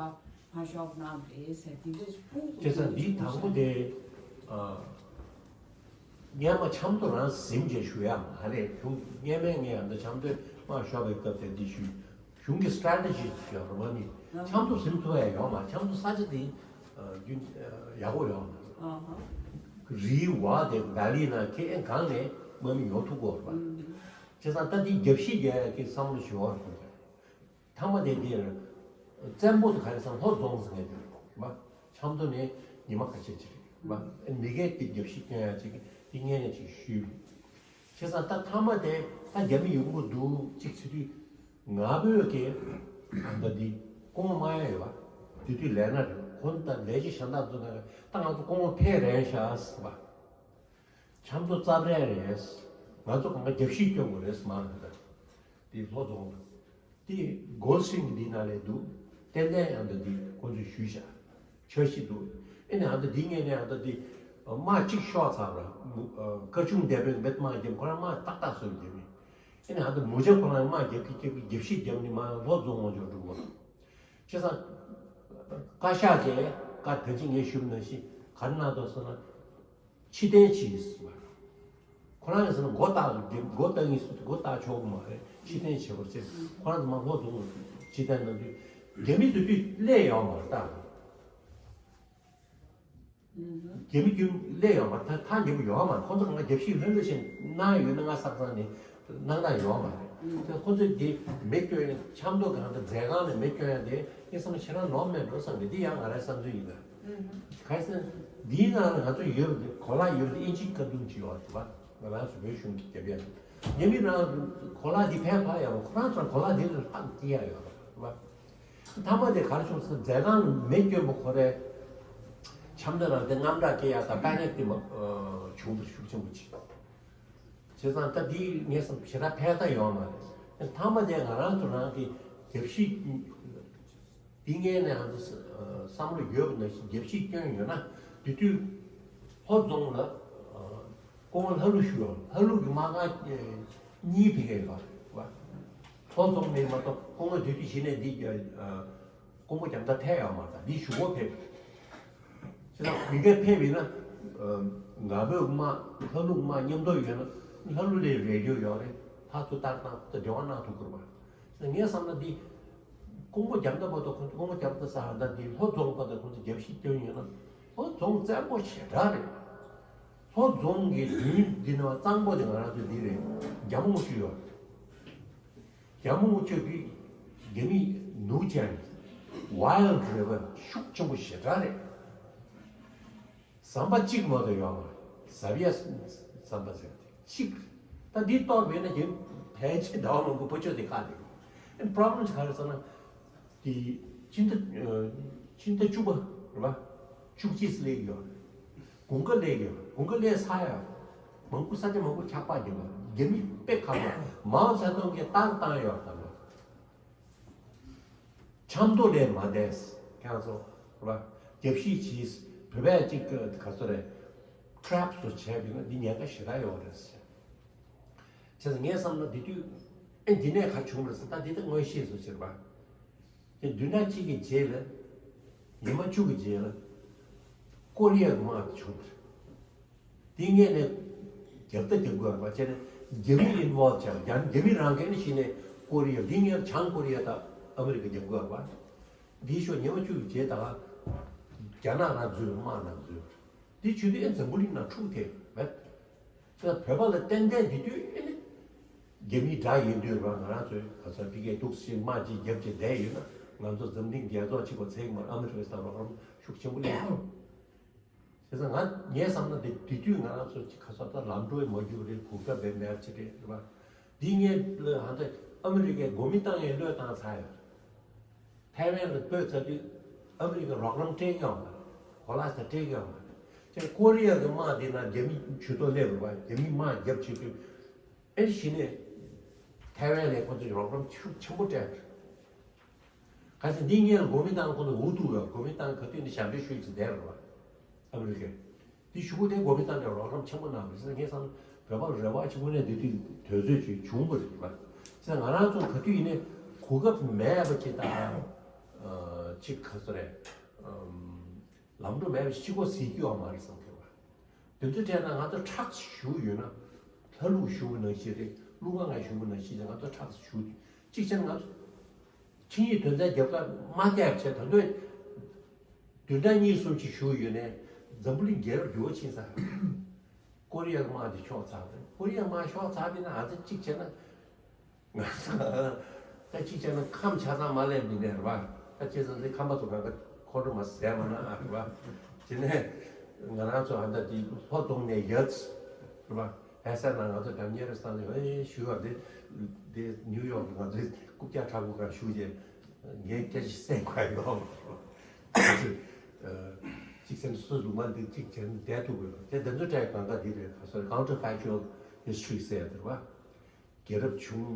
མ་ཤོར་གནང་རེད་ཟེར་དེ་འདྲ་ཁུངས་དེ་ཚོ་འདི་དང་པོ་དེ་ཨ། སྔོན་མ་ཆབ་མདོ་རང་ཟིན་བྱས་ཞུ་ཡ་མ་རེད། གཞུང་སྔོན་མའི་ངས་ཨ་མདོ་ཆབ་མདོའི་དམག་ཤོར་བའི་སྐབས་དེ་འདི་ཞུས། གཞུང་གི་སི་ཊ་རེ་ཊེ་ཇི་ཞིག་ཡོད་རེད་མ་ནི། ཆབ་མདོ་ཟིན་ཐུབ་ཡ་ཡོད་མ། ཆབ་མདོ་ས་ཆ་དེ་རྒྱུན་ཡག་པོ་ཡོད་མ་རེད། རིའི་བ་དེ་ལྡི་ལི་ན་ཁྱེད་གང་ནས་དམག་མི་ཡོང་ཐུབ་ཀྱི་ཡོད་རེད་པ། བྱས་ཙང་ད་འདི་རྒྱབ་བཤིག་རྒྱག་ཡ་གི་བསམ་བློ་ཞིག་ཡོད་རེད། ཐ་མ་དེ་འདིར་བཙན་པོ་དེ་ག་རེ་ཟེར་ན་ལྷོ་རྫོང་ཟེར་མཁན་དེ་རེད་བ། ཆབ་མདོ་ནས་ཉི་མ་ཁ་ཤས་ཅིག་རེད་བ། མི་སྒེར་དེ་རྒྱབ་བཤིག་སྐྱོན་ཡ་ཅིག་དེ་སྔོན་ནས་ཅིག་ཞུས། བྱས་ཙང་ད་ཐ་མ་དེ་ད་རྒྱ་མི་ཡོང་གི་འདུག་ཅིག་ཟེར་དུས་ང་བོད་ཀྱི་ཨ་ད་འདི་སྐུ་ངོ་མ་ཡ་ཡོད་བ། དེ་དུས་ལས་ན་རེད། ཁོང་ད་ལས་བྱེད་གཞན་དག་ཚོ་ད་ང་ཚོ་སྐུ་ངོ་ཕེབས་རན་ཤག་ཟེར་བ། ཆབ་མདོ་རྩབ་རན་རེད། ང་ཚོ་གང་ག་རྒྱབ་བཤིག་སྐྱོན་དགོས་རེད་ཟེར་མ་རེད་ད། དེ་ལྷོ་རྫོང་དུ། དེ་གོལ་སི་ཊི་རིང་འདི་ནང་ལ་འདུག་ཏན་ཏན་ཡང་ད་དེ་ཁོང་ཚོས་ཞུས་བཞག་འཆར་གཞི་འདུག་ཨེ་ནས་ཨ་ད་དེ་ངས་ནས་ཨ་ད་དེ་དམག་གཅིག་ཤོར་ཚར་བ། སྐར་ཆུང་འདས་པའི་མེད་དམག་རྒྱབ་ཁོ་རང་དམག་ཏག་ཏག་བཟོས་རྒྱབ་ནས། ཨེ་ནས་ཨ་ད་མུ་ཇ་ཁོ་རང་དམག་རྒྱབ་ཀྱི་རྒྱབ་ཀྱི་རྒྱབ་བཤིག་རྒྱབ་ནས་མ་ལྷོ་རྫོང་ངོ་འཇོག་འགྲོ་དགོས། བྱས་ཙང་བཀའ་ཤག་གིས་བཀའ་ད་ཅི་ངས་ཞུས་པ་ནང་བཞིན་ག་རེ་གནང་འདུག་ཟེར་ན། ཕྱིར་འཐེན་བྱས་ཟེར་བ། ཁོ་རང་ཡིན་ཟེར་ན་མགོ་བཏགས་མགོ་བཏགས་ཡིན་ཟེར་མགོ་བཏགས་ཆོག་གི་མ་རེད། ཕྱིར་འཐེན་བྱེད་དགོས་ཟེར། ཁོ་རང་ཚོ་མར་ལྷོ་རྫོང་ཕྱིར་འཐེན་གནང་དུས་རྒྱ་མི་དེ་དུས་སླེབས་ཡོད་མ་རེད་ད། རྒྱ་མི་ཁྱོན་སླེབས་ཡོད་མ་རེད། ད་ཐག་ཉེ་པོ་ཡོད་མ་རེད། ཁོ་ཚོ་གང་ལ་རྒྱབ་བཤིག་ལྷོད་ལྷོད་བྱས་གནང་ཡོད་ན་ང་ས་ཚང་ནས་གནང་སྟངས་ཡོད་མ་རེད། དེ་ཁོ་ཚོས་དེ་མེ་སྐྱོན་ཡ་ཆབ་མདོ་གང་དང་མཛད་ཁང་ནས་མེ་སྐྱོན་ཡ་དེ་ངས་བསམ་ན་ཁྱེད་རང་ནོར་མེད་འགྲོ་བསམ་གི། འདི་ཡང་ང་རའི་བསམ་ཚུལ་ཡིན་ད། གལ་སྲིད་འདིའི་ནང་ལ་ང་ཚོ་ཡོད་པ་དེ་གོ་ལག་ཡོད་པ་དེ་ཨིན་ཇི་བཀའ་བསྡུར་ཅིག་ཡོད་རེད་པ། ང་རང་ཚོ་བོད་གཞུང་གི་རྒྱབ་ཡ་རེད། ཉེ་མི་རང་གོ་ལག་འདི་ཕན་ཐོགས་ཡ་རོགས། ཁོ་རང་ཚོར་གོ་ལག་འདི་ལ་ཕན་སྐྱེལ་ཡ་ཡོད་རེད་པ། མཐའ་མ་དེ་ག་རེ་བྱུང་ཟེར་ན་མཛད་ཁང་ལ་མེ་སྐྱོན་པ་ཁོ་རེད། ཆབ་མདོ་རང་དེ་དངངས་སྐྲག་སྐྱེ་ཡ་དང་པེ་ནིག་དེ་མ་བྱུང་བ་ཤུགས་ཆེན་པོ་ཅིག་བྱས་ཙང་ད་འདི་ངས་བསམ་ཞེ་དྲག་ཕན་ཐོགས་ཡོད་མ་རེད། མཐའ་མ་དེ་ང་རང་ཚོ་རང་གི་རྒྱབ་བཤིག་ དེ་ངས་ནས་ང་ཚོ་བསམ་བློ་ཡོད་པ་ནང་བཞིན་རྒྱབ་བཤིག་བསྐྱོན་ཡོད་ན། དེ་དུས་ལྷོ་རྫོང་ལ་སྐུ་ངོ་ལྷ་ཀླུ་ཞུ་ཡོད། ལྷ་ཀླུ་གི་དམག་སྒར་གཉིས་ཕ་གིར་ཡོད་པ། ལྷོ་རྫོང་ནས་མ་གཏོགས་སྐུ་ངོ་དེ་དུས་གཞི་ནས་འདི་ཀོང་པོ་རྒྱ་མཚོ་ཐད་ཡོད་མ་རེད། འདི་ཞུ་བོ་ཕེབས། ཁྱེད་རང་ཕ་གིར་ཕེབས་ཡིན་ན། ང་ཕོད་དམག་ལྷ་ཀླུ་དམག་མཉམ་དུ་ཡོད་ན། ལྷ་ཀླུ་ལས་རེ་ལྟོས་ཡོད་རེད། ལྷ་ཚོ་ལྟར་སྣང་དེ་འབྲེལ་བ་གནང་ཐུབ་དགོས་པ། ངས་བསམ་ན་འདི་ཀོང་པོ་རྒྱ་མཚོ་བར་དུ་ཁོང་ཚོ་ཀོང་པོ་རྒྱ་མཚོ་ས་ཧ་ད་འདི་ལྷོ་རྫོང་བར་དུ་ཁོང་ཚོ་རྒྱབ་བཤིག་བསྐྱོན་ཡོད་ན། ལྷོ་རྫོང་བཙན་པོ་ཞེ་དྲག་རེད། ལྷོ་རྫོང་གི་མདུན་འདི་ནས་གཙང་པོ་དེ་ང་རང་ཚོ་འདི་རེད། རྒྱ་མོ་རྔུལ་ཆུ་ཡོད་རེད། རྒྱ་མོ་རྔུལ་ཆུ་དེ་རྒྱ་མི་ནུབ་ཅན། ཝའིལ་ཌི་རི་ཝར་ཤུགས་ཆེན་པོ་ཞེ་དྲག་རེད། ཟམ་པ་གཅིག་མ་གཏོགས་ཡོད་མ་རེད། ཟ་བི་ཡ་ཟམ་པ་ཟེར་དེ་གཅིག་ད་འདི་གཏོར་བས་ན་རྒྱ་ཕལ་ཆེར་ཟླ་བ་མང་པོ་ཕར་ཕྱོགས་དེ་ཁག་དེ། ཨེ་པྲོབ་ལེམ་ག་རེ་ཟེར་ན། དེ་ཕྱི་ཟླ་ཕྱི་ཟླ་བཅུ་པ་རེད་པ། བཅུ་གཅིག་སླེབས་ཡོད། དགུན་ཁ་སླེབས་ཡོད། དགུན་ཁ་སླེབས་ཚར་ཡོད། མང་པོ་ས་ཆ་མང་པོ་ཆགས་པ་ཡོད། རྒྱ་མི་དཔེ་ཁག་པོ། མའོ་ཙེ་ཏུང་གིས་ཏང་བཏང་ཡོད་ད་ལོ། ཆབ་མདོ་ལས་མ་བསྡད། ཁྱེད་ཚོ་རེད་པ། རྒྱབ་བཤིག་བྱས། བོད་པས་གཅིག་ག་ཚོད་རེད། ཊེ་རེབ་བཟོ་བྱས་པ་ཡིན་ན་འདི་ཉེན་ཁ་ཞེ་དྲག་ཡོད་རེད་ཟེར། བྱས་ཙང་ངས་བསམ་ན་འདི་དུས་ཨེ་འདི་ནས་ག་བྱུང་རེད་ཟེར། ད་འདི་ད་མངོན་ཤེས་བཟོ་བྱེད་པ། དེ་བདུན་ཕྲག་གཅིག་གི་རྗེས་ལ། ཉི་མ་བཅུ་གི་རྗེས་ལ་ཀོ་རི་ཡ་གི་དམག་དེ་བྱུང་བ་རེད། དེ་སྔོན་ནས་རྒྱབ་ལྟ་རྒྱབ་དགོས་པ་བྱས་ནས་རྒྱ་མི་ཨིན་ཝོལབ་བྱས། རྒྱ་རྒྱ་མི་རང་གིས་ནི་གཞི་ནས་ཀོ་རི་ཡ། དེ་སྔོན་བྱང་ཀོ་རི་ཡ་དང་ཨ་མི་རི་ཀ་རྒྱབ་དགོས་པ། དེའི་ཤོག་ཉི་མ་བཅུ་གི་རྗེས་ད་རྒྱ་ནག་རང་འཛུལ། དམག་ནང་འཛུལ། དེ་བྱེད་དུས་ཨེ་འཛམ་བུ་གླིང་ནང་འཁྲུག་ཐེབས་མེད། ཁྱེད་བོད་པ་ལ་ཏན་ཏན་དེ་དུས་ཨེ་ནི། རྒྱ་མིའི་དགྲ་ཡིན་དུས་རང་ང་རང་ཚོའི་ག་ཚོད་ཕ་གིར་འདུག་སེ་དམག་ཅིག་རྒྱབ་ཅིག་བསྡད་ཡོད་ན། ང་ཚོ་འཛམ་གླིང་རྒྱལ་ཚོགས་གཅིག་པ་ཚད་ཀྱི་མ་ཨ་མི་རི་ཀས་ད་རོགས་རམ་ཤུགས་ཆེན་པོ་སླེབས་ཡོང་། བྱས་ཙང་ང་ངས་བསམ་ན་དེ་དེ་དུས་ང་རང་ཚོ་གཅིག་ག་ཚོད་ད་ལམ་འགྲོ་མ་རྒྱུག་རེད། གོ་སྐབས་བས་མེད་ཅིག་རེད། རེད་པ། འདི་ངས་ལ་ཧ་ད་ཨ་མི་རི་ཀས་གོ་མི་བཏང་ཡས་བློས་བཏང་ཚར་ཡོད། ཐའེ་ཝན་ལ་སྤོས་ཚར་དུས་ཨ་མི་རི་ཀས་རོགས་རམ་སྤྲད་ཀྱི་ཡོད་མ་རེད། གོ་ལ་ས་སྤྲད་ཀྱི་ཡོད་མ་རེད། ཅེས་ཀོ་རི་ཡ་གི་དམག་འདི་ན་རྒྱ་མི་ཇུས་གཏོགས་སླེབས་རེད་པ། རྒྱ་མི་དམག་རྒྱབ་བྱེད་དུས་ཨེ་གཞི་ནས་ཐའེ་ཝན་ལ་ཁོ་ཚོས་རོགས་རམ་ཤུགས་ཆེན་པོ་སྤྲད་པ་རེད། གལ་སྲིད་འདི་སྔོན་ལ་གོ་མི་བཏང་ཁོ་ཚོ་འུ་ཐུག་ཡོད། གོ་མི་བཏང་ག་དུས་ནི་ཞབས་འདྲེན་ཞུས་ཀྱི་བསྡད་རེད་པ། ཨ་མི་རི་ཀས། དེ་གཞུག་གུ་དེ་གོ་མི་ཐང་ནས་རོགས་རམ་ཆེན་པོ་གནང་བ་རེད་ཟེར། ངས་བསམ་བོད་པ་རེ་བ་ཆེན་པོ་ནས་དེ་དུས་དུས་ཚོད་ཅིག་བྱུང་བ་རེད་པ། ཟེར་ང་རང་ཚོ་ག་དུས་ཡིན་ནའི་གོ་སྐབས་མེད་པ་ཅིག་དང་། ཅིག་ག་ཚོད་རེད། ལམ་འགྲོ་མེད་པ་ཅིག་གཅིག་པོ་གཟིགས་རྒྱུ་ཡོད་མ་རེད་བསམ་གྱི་རེད་པ། དེ་ཚོ་དྲན་ན་ང་ཚོ་ཁྲག་བཞུར་ཡོད་ན། ལྷ་ཀླུ་བཞུར་བ་ནང་བཞིན་རེད། ཀླུ་དབང་ང་བཞུར་བ་ནང་བཞིན་རེད། ང་ཚོ་ཁྲག་བཞུར། གཅིག་བྱས་ན་ང་ཚོ། ཆིངས་ཡིག་དོན་ཚན་བརྒྱད་ཀ་མ་བརྒྱབ་བྱས་ད་དུང་བདུན་ཕྲག་གཉིས་གསུམ་ཅིག་བཞུགས་ཡོད་ནས་འཛམ་བུ་གླིང་རྒྱལ་རབས་འགྱུར་བ་ཕྱིན་ཚར། ཀོ་རི་ཡ་དམག་དེ་ཤོར་ཚར་བ་རེད། ཀོ་རི་ཡ་དམག་ཤོར་ཚར་བ་ཡིན་ན་ང་ཚོ་གཅིག་བྱས་ན། ང་ཚོ་ད་གཅིག་བྱས་ན་ཁམས་ཆ་ཚང་མ་སླེབས་འདུག་ནས་རེད་པ། ད་བྱས་ཙང་ཚེ་ཁམས་པ་ཚོ་གང་ག་ཁོང་ཁྲོ་མ་ཟ་མ་ན་རེད་པ། དེ་ནས་ང་རང་ཚོ་ཧ་ད་དེ་ལྷོ་རྫོང་ནས་ཡར་རེད་པ། ཧེ་སན་ན་ང་ཚོ་འགྲམ་ཉེ་རེད་ས་ནས་ཨེ་ཞུ་བ་དེ། དེ་ནིའུ་ཡོག་ང་ཚོའི་རྐུབ་བཀྱག་ཁྲ་བོ་གང་ཞུ་རྗེས། ངས་སྐད་ཆ་བཤད་དགོས་ཡོད། གཅིག་སེམས་སུ་ལུང་མ་འདི་གཅིག་བྱས་ནས་བསྡད་ཐུབ་དགོས། དེ་འདི་ཚོ་གྲས་གང་ག་འདི་རེད། ག་སོ་counterfactual history ཟེར་ཡ་དེ་རེད་པ། རྒྱལ་རབས་བྱུང་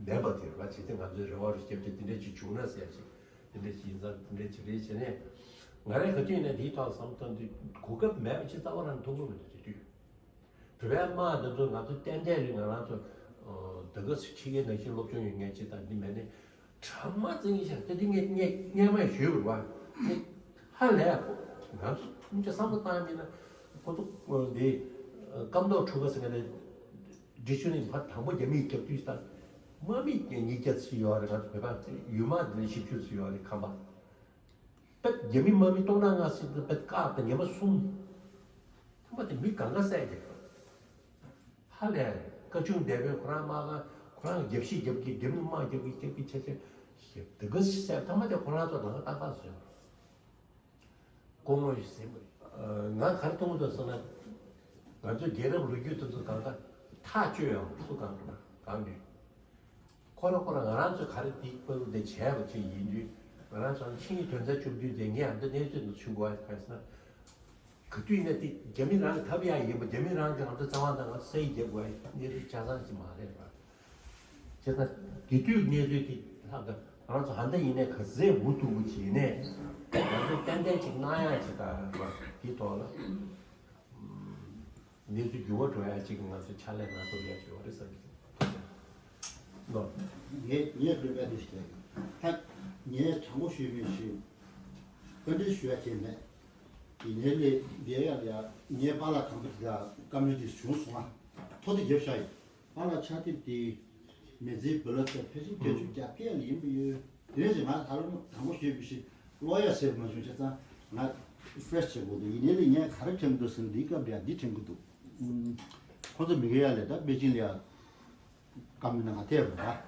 མེད་པ་དེ་རེད་པ། བྱས་ཙང་ང་ཚོའི་རེ་བ་རུ་སྐྱབས་ཀྱི་འདི་འདྲ་ཅིག་བྱུང་ན་ཟེར་ཅིག་འདི་འདྲ་ཅིག་ཡིན་ཙང་འདི་འདྲ་ཅིག་རེད་བྱས་ནས། ང་རང་ག་དུས་ནས་འདིའི་ཐོག་བསམ་བཏང་དུས་གོ་སྐབས་མེད་པ་ཅིག་རྩ་བ་རང་མཐོང་གི་མི་འདུག་དེ་དུས། བོད་པའི་དམག་འདི་ཚོ་ང་ཚོ་ཏན་ཏན་རེད། ང་རང་ཚོ་ད་ག་ཕྱི་རྒྱལ་ནང་བཞིན་སློབ་སྦྱོང་ཡོད་མཁན་ཅིག་དང་འདི་མེད་ནས་གྲ་མ་བཙན་ཤག་དེ་འདི་ངས་ངས་སྔས་མ་ཞུས་པ་རེད་པ། ཧ་ལས་ཁོ་ང་ཚོ་སྐུ་མཁྱེན་བསམ་བློ་བཏང་མིན་ན་ཁོ་ཚོ་འདི་སྐམ་ཐོག་ཕྲུ་གུ་ཟེར་མཁན་དེ་འདི་ཆུ་ནི་ཕར་དང་པོ་རྒྱ་མིས་རྒྱབ་དུས་དང་དམག་མི་ཉིས་བརྒྱ་ཙམ་ཡོད་རེད། ང་ཚོ་བོད་པ་ཡུལ་དམག་འདི་བཞི་བཅུ་ཙམ་ཡོད་རེད་ཁམས་པ། པད་རྒྱ་མི་དམག་མི་སྟོང་ཕྲག་ལྔ་ཟེར་དུས་པད་བཀག་དང་ཉི་མ་གསུམ། ཐ་མ་དེ་མི་གང་ག་བསད་ཀྱི་རེད། ཧ་ལས་རེད། བཀའ་ཆུང་སྡེ་དཔོན་ཁོ་རང་དམག་ཁང་ཁོ་རང་རྒྱབ་བཤིག་རྒྱབ་ཀྱི་རྒྱ་མི་དམག་རྒྱབ་ཀྱི་རྒྱབ་ཀྱི་ཆ་ཆ་ཞེ་དེ་ག་བསད། ཐ་མ་དེ་ཁོ་རང་ཚོ་ནང་ཏག་ཏག་བཟོས། སྐུ་ངོ་ཡི་ཟིན་པ་རེད། ང་ག་རེ་གཏོང་གི་འདུག་ཟེར་ན། ང་ཚོའི་རྒྱལ་རབས་ལོ་རྒྱུས་དེ་ཚོ་གང་ག་ཐག་གཅོད་ཡང་སུ་གང་གང་གང་གི་ཁོ་ར་ཁོ་ར་ང་རང་ཚོས་ག་རེ་འདི་དཔའ་བོ་འདི་བྱས་པ་ཅིག་ཡིན་དུས། ང་རང་ཚོ་ཆིངས་ཡིག་དོན་ཚན་བཅུ་བདུན་དེ་ངས་ཨ་མདའ་གནས་ཚུལ་འདི་ཞུ་དགོས་པ་གང་ཟེར་ན། ག་དུས་ཡིན་ན་དེ་རྒྱ་མི་རང་གི་ཐབས་ཡག་ཡིན་པ། རྒྱ་མི་རང་གི་ང་ཚོ་རྩ་བ་དང་ང་ཚོ་ས་ཡིག་རྒྱབ་དགོས་པ་གནས་ཚུལ་ཆ་ཚང་ཞིག་མ་རེད་པ། བྱས་ཙང་དེ་དུས་གནས་ཚུལ་དེ་ལྷག་ག་ ང་ཚོ་ཧ་ད་ཡིན་ནས་ག་ཚོད་འུ་ཐུག་པོ་བྱས་ནས་ང་ཚོ་ཏན་ཏན་ཅིག་གནང་ཡག་ཅིག་དང་རེད་པ། དེའི་ཐོག་ལ་གནས་ཚུལ་འགྱུར་བ་འགྲོ་ཡག་ཅིག་ང་ཚོ་ཕྱག་ལས་གནང་ཐུབ་ཡག་ཅིག་ཡོད་རེད་བསམ་གྱི་འདུག་ངས་ངས་འདོད་པ་དེ་ཞིག་ད་ངས་དྲང་པོ་ཞུས་པའི་ཞུ། བཀའ་འདྲི་ཞུ་ཡ་དེ་མེད། ཡིན་ནའི་ལས་འདི་ཡ་ལ་ཡ་ངའི་པཱ་ལགས་དམ་པ་དེ་ལ་བཀའ་མོལ་དེ་བྱུང་སོང་ང་། ཐོ་དེ་རྒྱབ་བཞག་ཡིན། པཱ་ལགས་ཕྱག་དེབ་དེ་མི་ཚེའི་བུ་ལ་ཚོ་ཕལ་ཆེར་བརྒྱད་ཅུ་གྱ་བརྒྱད་ལ་ཡིན་པ་ཡོད། དེ་ནས་ང་ད་རུང་དྲང་པོ་ཞུས་པ་ཞིག་ཀློག་ཡ་ཟེར་མ་བྱུང་བྱས་ཙང་ང་རི་ཕེ་རེ་ཤི་བྱེད་དགོས་འདུག་ཡིན་ནའི་ལས་ངས་ག་རེ་དྲན་གྱི་འདུག་ཟེར་ན་འདིའི་སྐབས་ལ་ཡ་འདི་དྲན་གྱི་འདུག་ཁོང་ཚོ་མི་སྒེར་ཡ་ལས་ད་པེ་ཅིན་ལ་ཡ། བཀའ་མོལ་ནང་ང་བལྟས་པ་རེད།